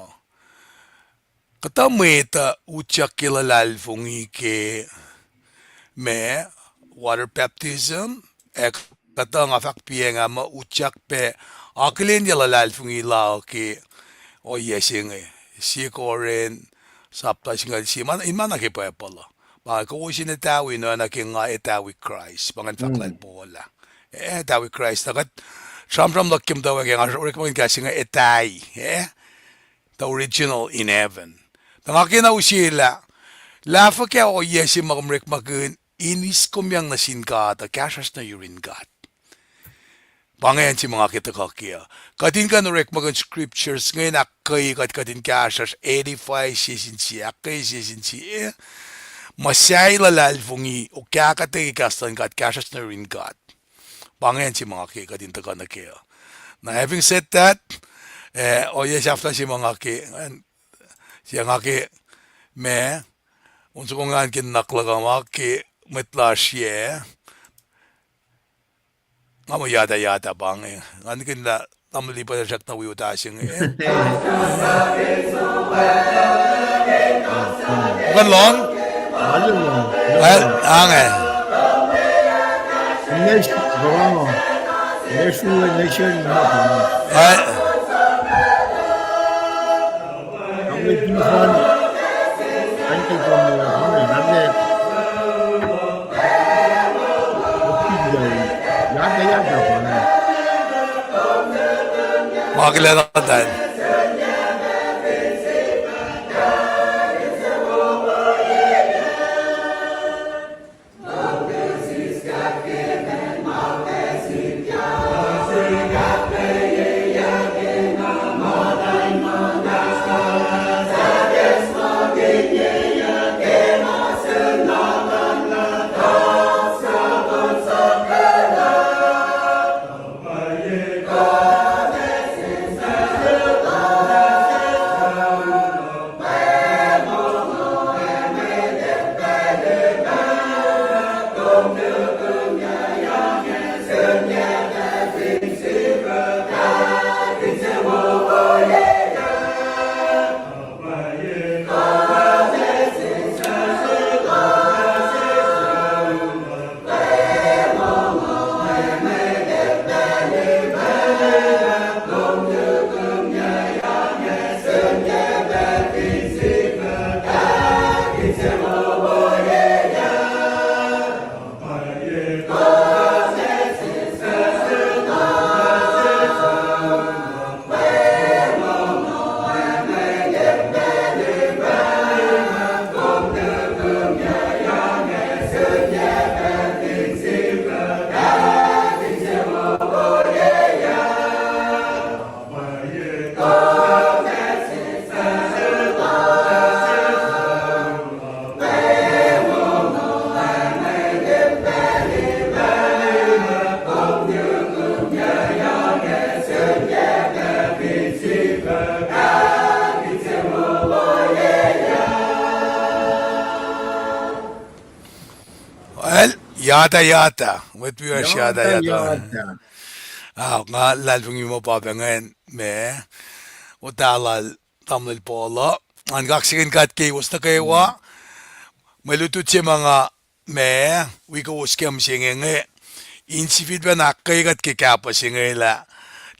kuhtuh mwet uh utyak ke luhlahlfongi ke ma water baptism, ac kuhtuh nga fahk piacng ah muh utyak pac akihlenyuck luhlahlfongi la ke ohiyac se inge. Sie Korint sapta singucul sie, ma, in ma na ke Bible uh, pa kowos in etawi in oacna ke nga etawi Kraist, pa ingacn fahk lal Paul ah. Eh, etawi Kraist. Na kuht sramsram luhk ke muhtwacwacack ah, nga orekmakihn kahs se inge etawi, eh? The original in heaven. Tuh nga kena use lah, lah fuhkah ohiyac se ma kom orekmakihn in iskomyang nuh sin God uh kahsruhsr nuh yurin God. Pa ingacn se ma nga ke tuhkuh kac uh. Kuht in kuh in orekmakihn scriptures inge in ahkkweye kuht, kuht in kahsruhsr, edify sie sin sie, ahkkweye sie sin sie, eh? Muhsahi luhlahlfongi, okah kuht ke kahs luhn God, kahsruhsr nuh yurin God. Pa ingacn se ma nga ke kuht in tuhkuh nuh kac uh. Na having said that, eh, ohiyac sahflah se ma nga ke, se nga ke, ma, on soko ngan ke nuhnak luhk uh ma ke mwet lasr yac, Nga muh yata yata pa inge. Nga nikihn lah tamuhlwel Lipan el srackna wi uta se inge. Kuh in lohng? Alu lohng. Ange. Nation, Rama. Nation, nation, nothing. Tamuhlwel Lipan. Thank you for the, yata yata pa inge. Ma kila tatan. Well, yata yata. Mwet wiyacsr yata yata. Yata yata. Ah, nga luhlahlfongi muh pa ingacn me, uta lal tamuhlwel Paul uh. Ngan kaksakihn God ke kowos nuh kwewa. Mwe lutlut se ma nga me, wi kowos ke mihsenge inge, in sifilpacna ahkkweye kuht ke kahpah se inge lah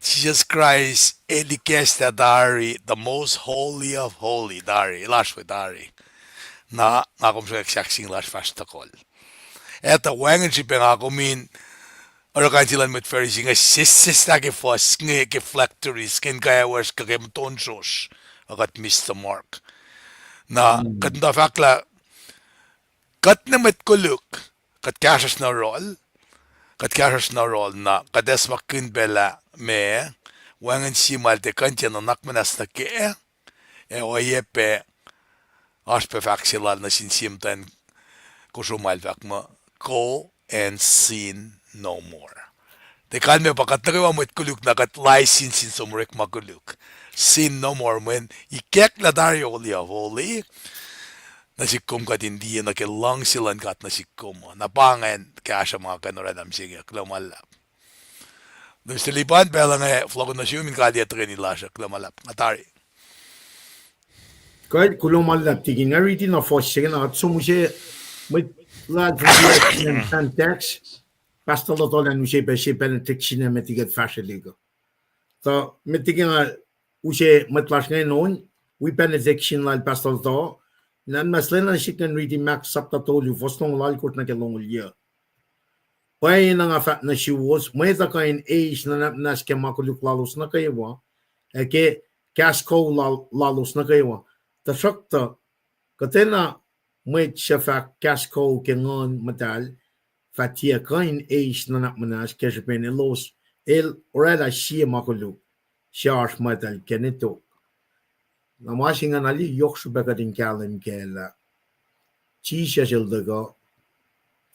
Jisus Kraist el ikacslah tari, the most holy of holy tari, lasr we tari. Na, nga kom srihke sahk sing lasr fahsr tohkohl. Etuh wacngihn srihpac nga kom in oruh kain se luhn mwet Pharisee inge, sesseslah ke fuhs inge, ke phylacteries, ke inkaiyowasr, kuh ke muhtuhn srohsr, uh, kuht miss the mark. Na, kuht muhta fahk lah kuht na mwet koluk, kuht kahsruhsr nuh yohrohl, kuht kahsruhsr nuh yohrohl, na kuht acsmakihnpac lah me, wacngihn sie ma el tiac kuh in tiac nuhnak muhnahs nuh kac, ac oacyacpac oasr pac fahk se lal nuh sin sie muhtwacn kosro ma el fahk muh, Go and sin no more. Tiac kalmac pa kuht nuh kwewa mwet koluk na kuht license in som orekma koluk. Sin no more, mweyen ikacklah tari Holy of Holy nuh sihk kom kuht in liye nuh ke luhngse luhn God nuh sihk kom uh. Na pa ingacn kahsruh ma kuh in oraclah mihsenge, kuloh ma luhlahp. Mister Lipan, pacl inge fohlohk nuh sum in kaliyac tuhkweni lasr uh, kuloh ma luhlahp. Nga tari. Kuh, kuloh ma luhlahp tikin. Nga riti na fuhs se inge na kuht som use mwet luhlahlfongi in context. Pastor Lotolan use pac se benediction ac met liki kuht fahsrwelihk uh. Tuh met liki nga use mwet lasr inge in on, wi benediction lal Pastor Loto, na mas lwelah nuh sihk in riti Mark sapta tolu, fuhs longoul alkosr nuh ke longoul yuc. Pwacyena nga fahk nuh suwos, mwet uh kuh in eis nuhnak muhnahs ke ma koluk lalos nuh kwewa, ac ke kahs kuh lal-, lalos nuh kwewa. Tuhsruhktuh, kuhtwena mwet suc fahk kahs kuh ke Nguhn Muhtahl fah tiac kuh in eis nuhnak muhnahs ke srihpen elos, el oraclah sie ma koluk suc oasr muhtahl ke nwe tok. Na ma se ingacn arlac yohk srihpac kuht in kahlwem kac lah Jisus el tuhkuh,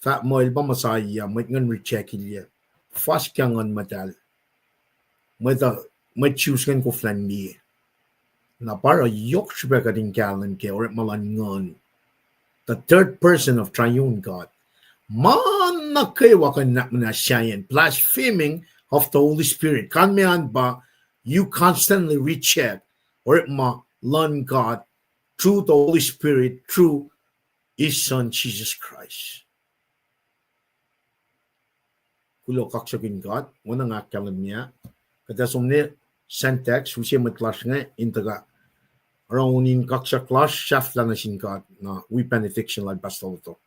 fahk muh el pa Messiah, mwet ingacn reject-ilyac. Fuhs ke Nguhn Muhtahl. Mwet, mwet Jews ingacn koflah in liye. Na pa oruh yohk srihpac kuht in kahlwem ke orekma luhn Nguhn. The third person of triune God. ma nuh kwewa kuh in ahkmuhnahs sahyacn, blaspheming of the Holy Spirit. Kalmac an pa, you constantly reject orekma luhn God through the Holy Spirit, through His Son, Jesus Christ. Kuloh, kaksakihn God, oacna nga ahkkahlwemye ah. Kuht ac som nuh Sentex, use mwet lasr inge in tuhkuh oruh on in kaksak lasr sahflah nuh sin God, na wi benediction lal Pastor Otto.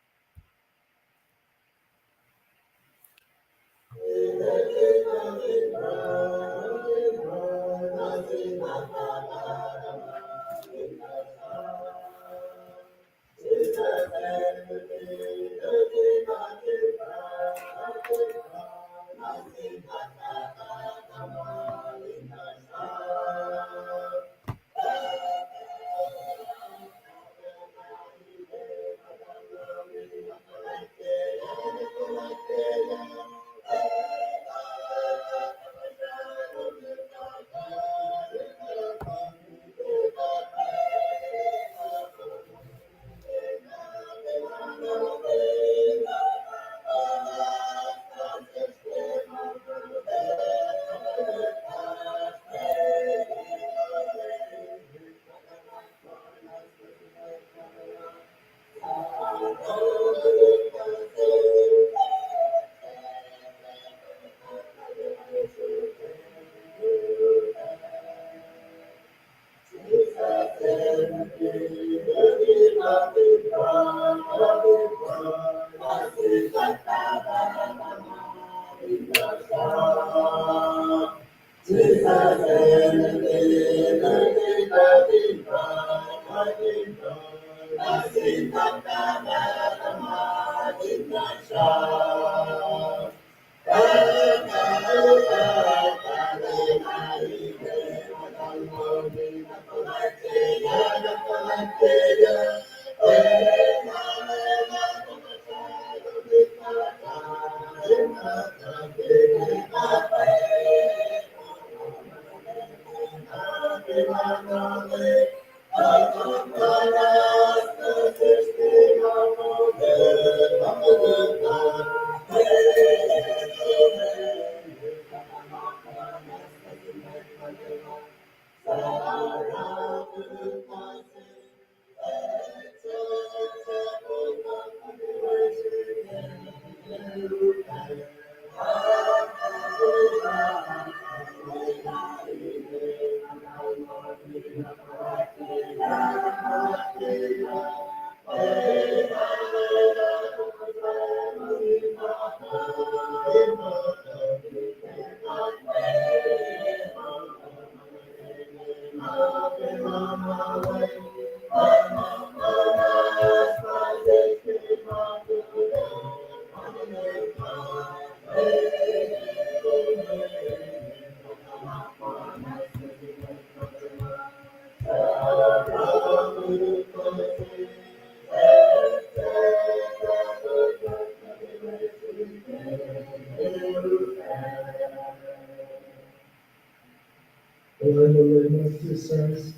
Oacna Leum Jisus Kraist,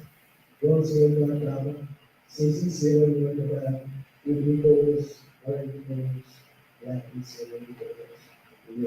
Wen se luhn God Pahpah, sisin sie luhn Nguhn Muhtahl, wi kowos, oacna kowos, ac wi sie luhn kowos, wi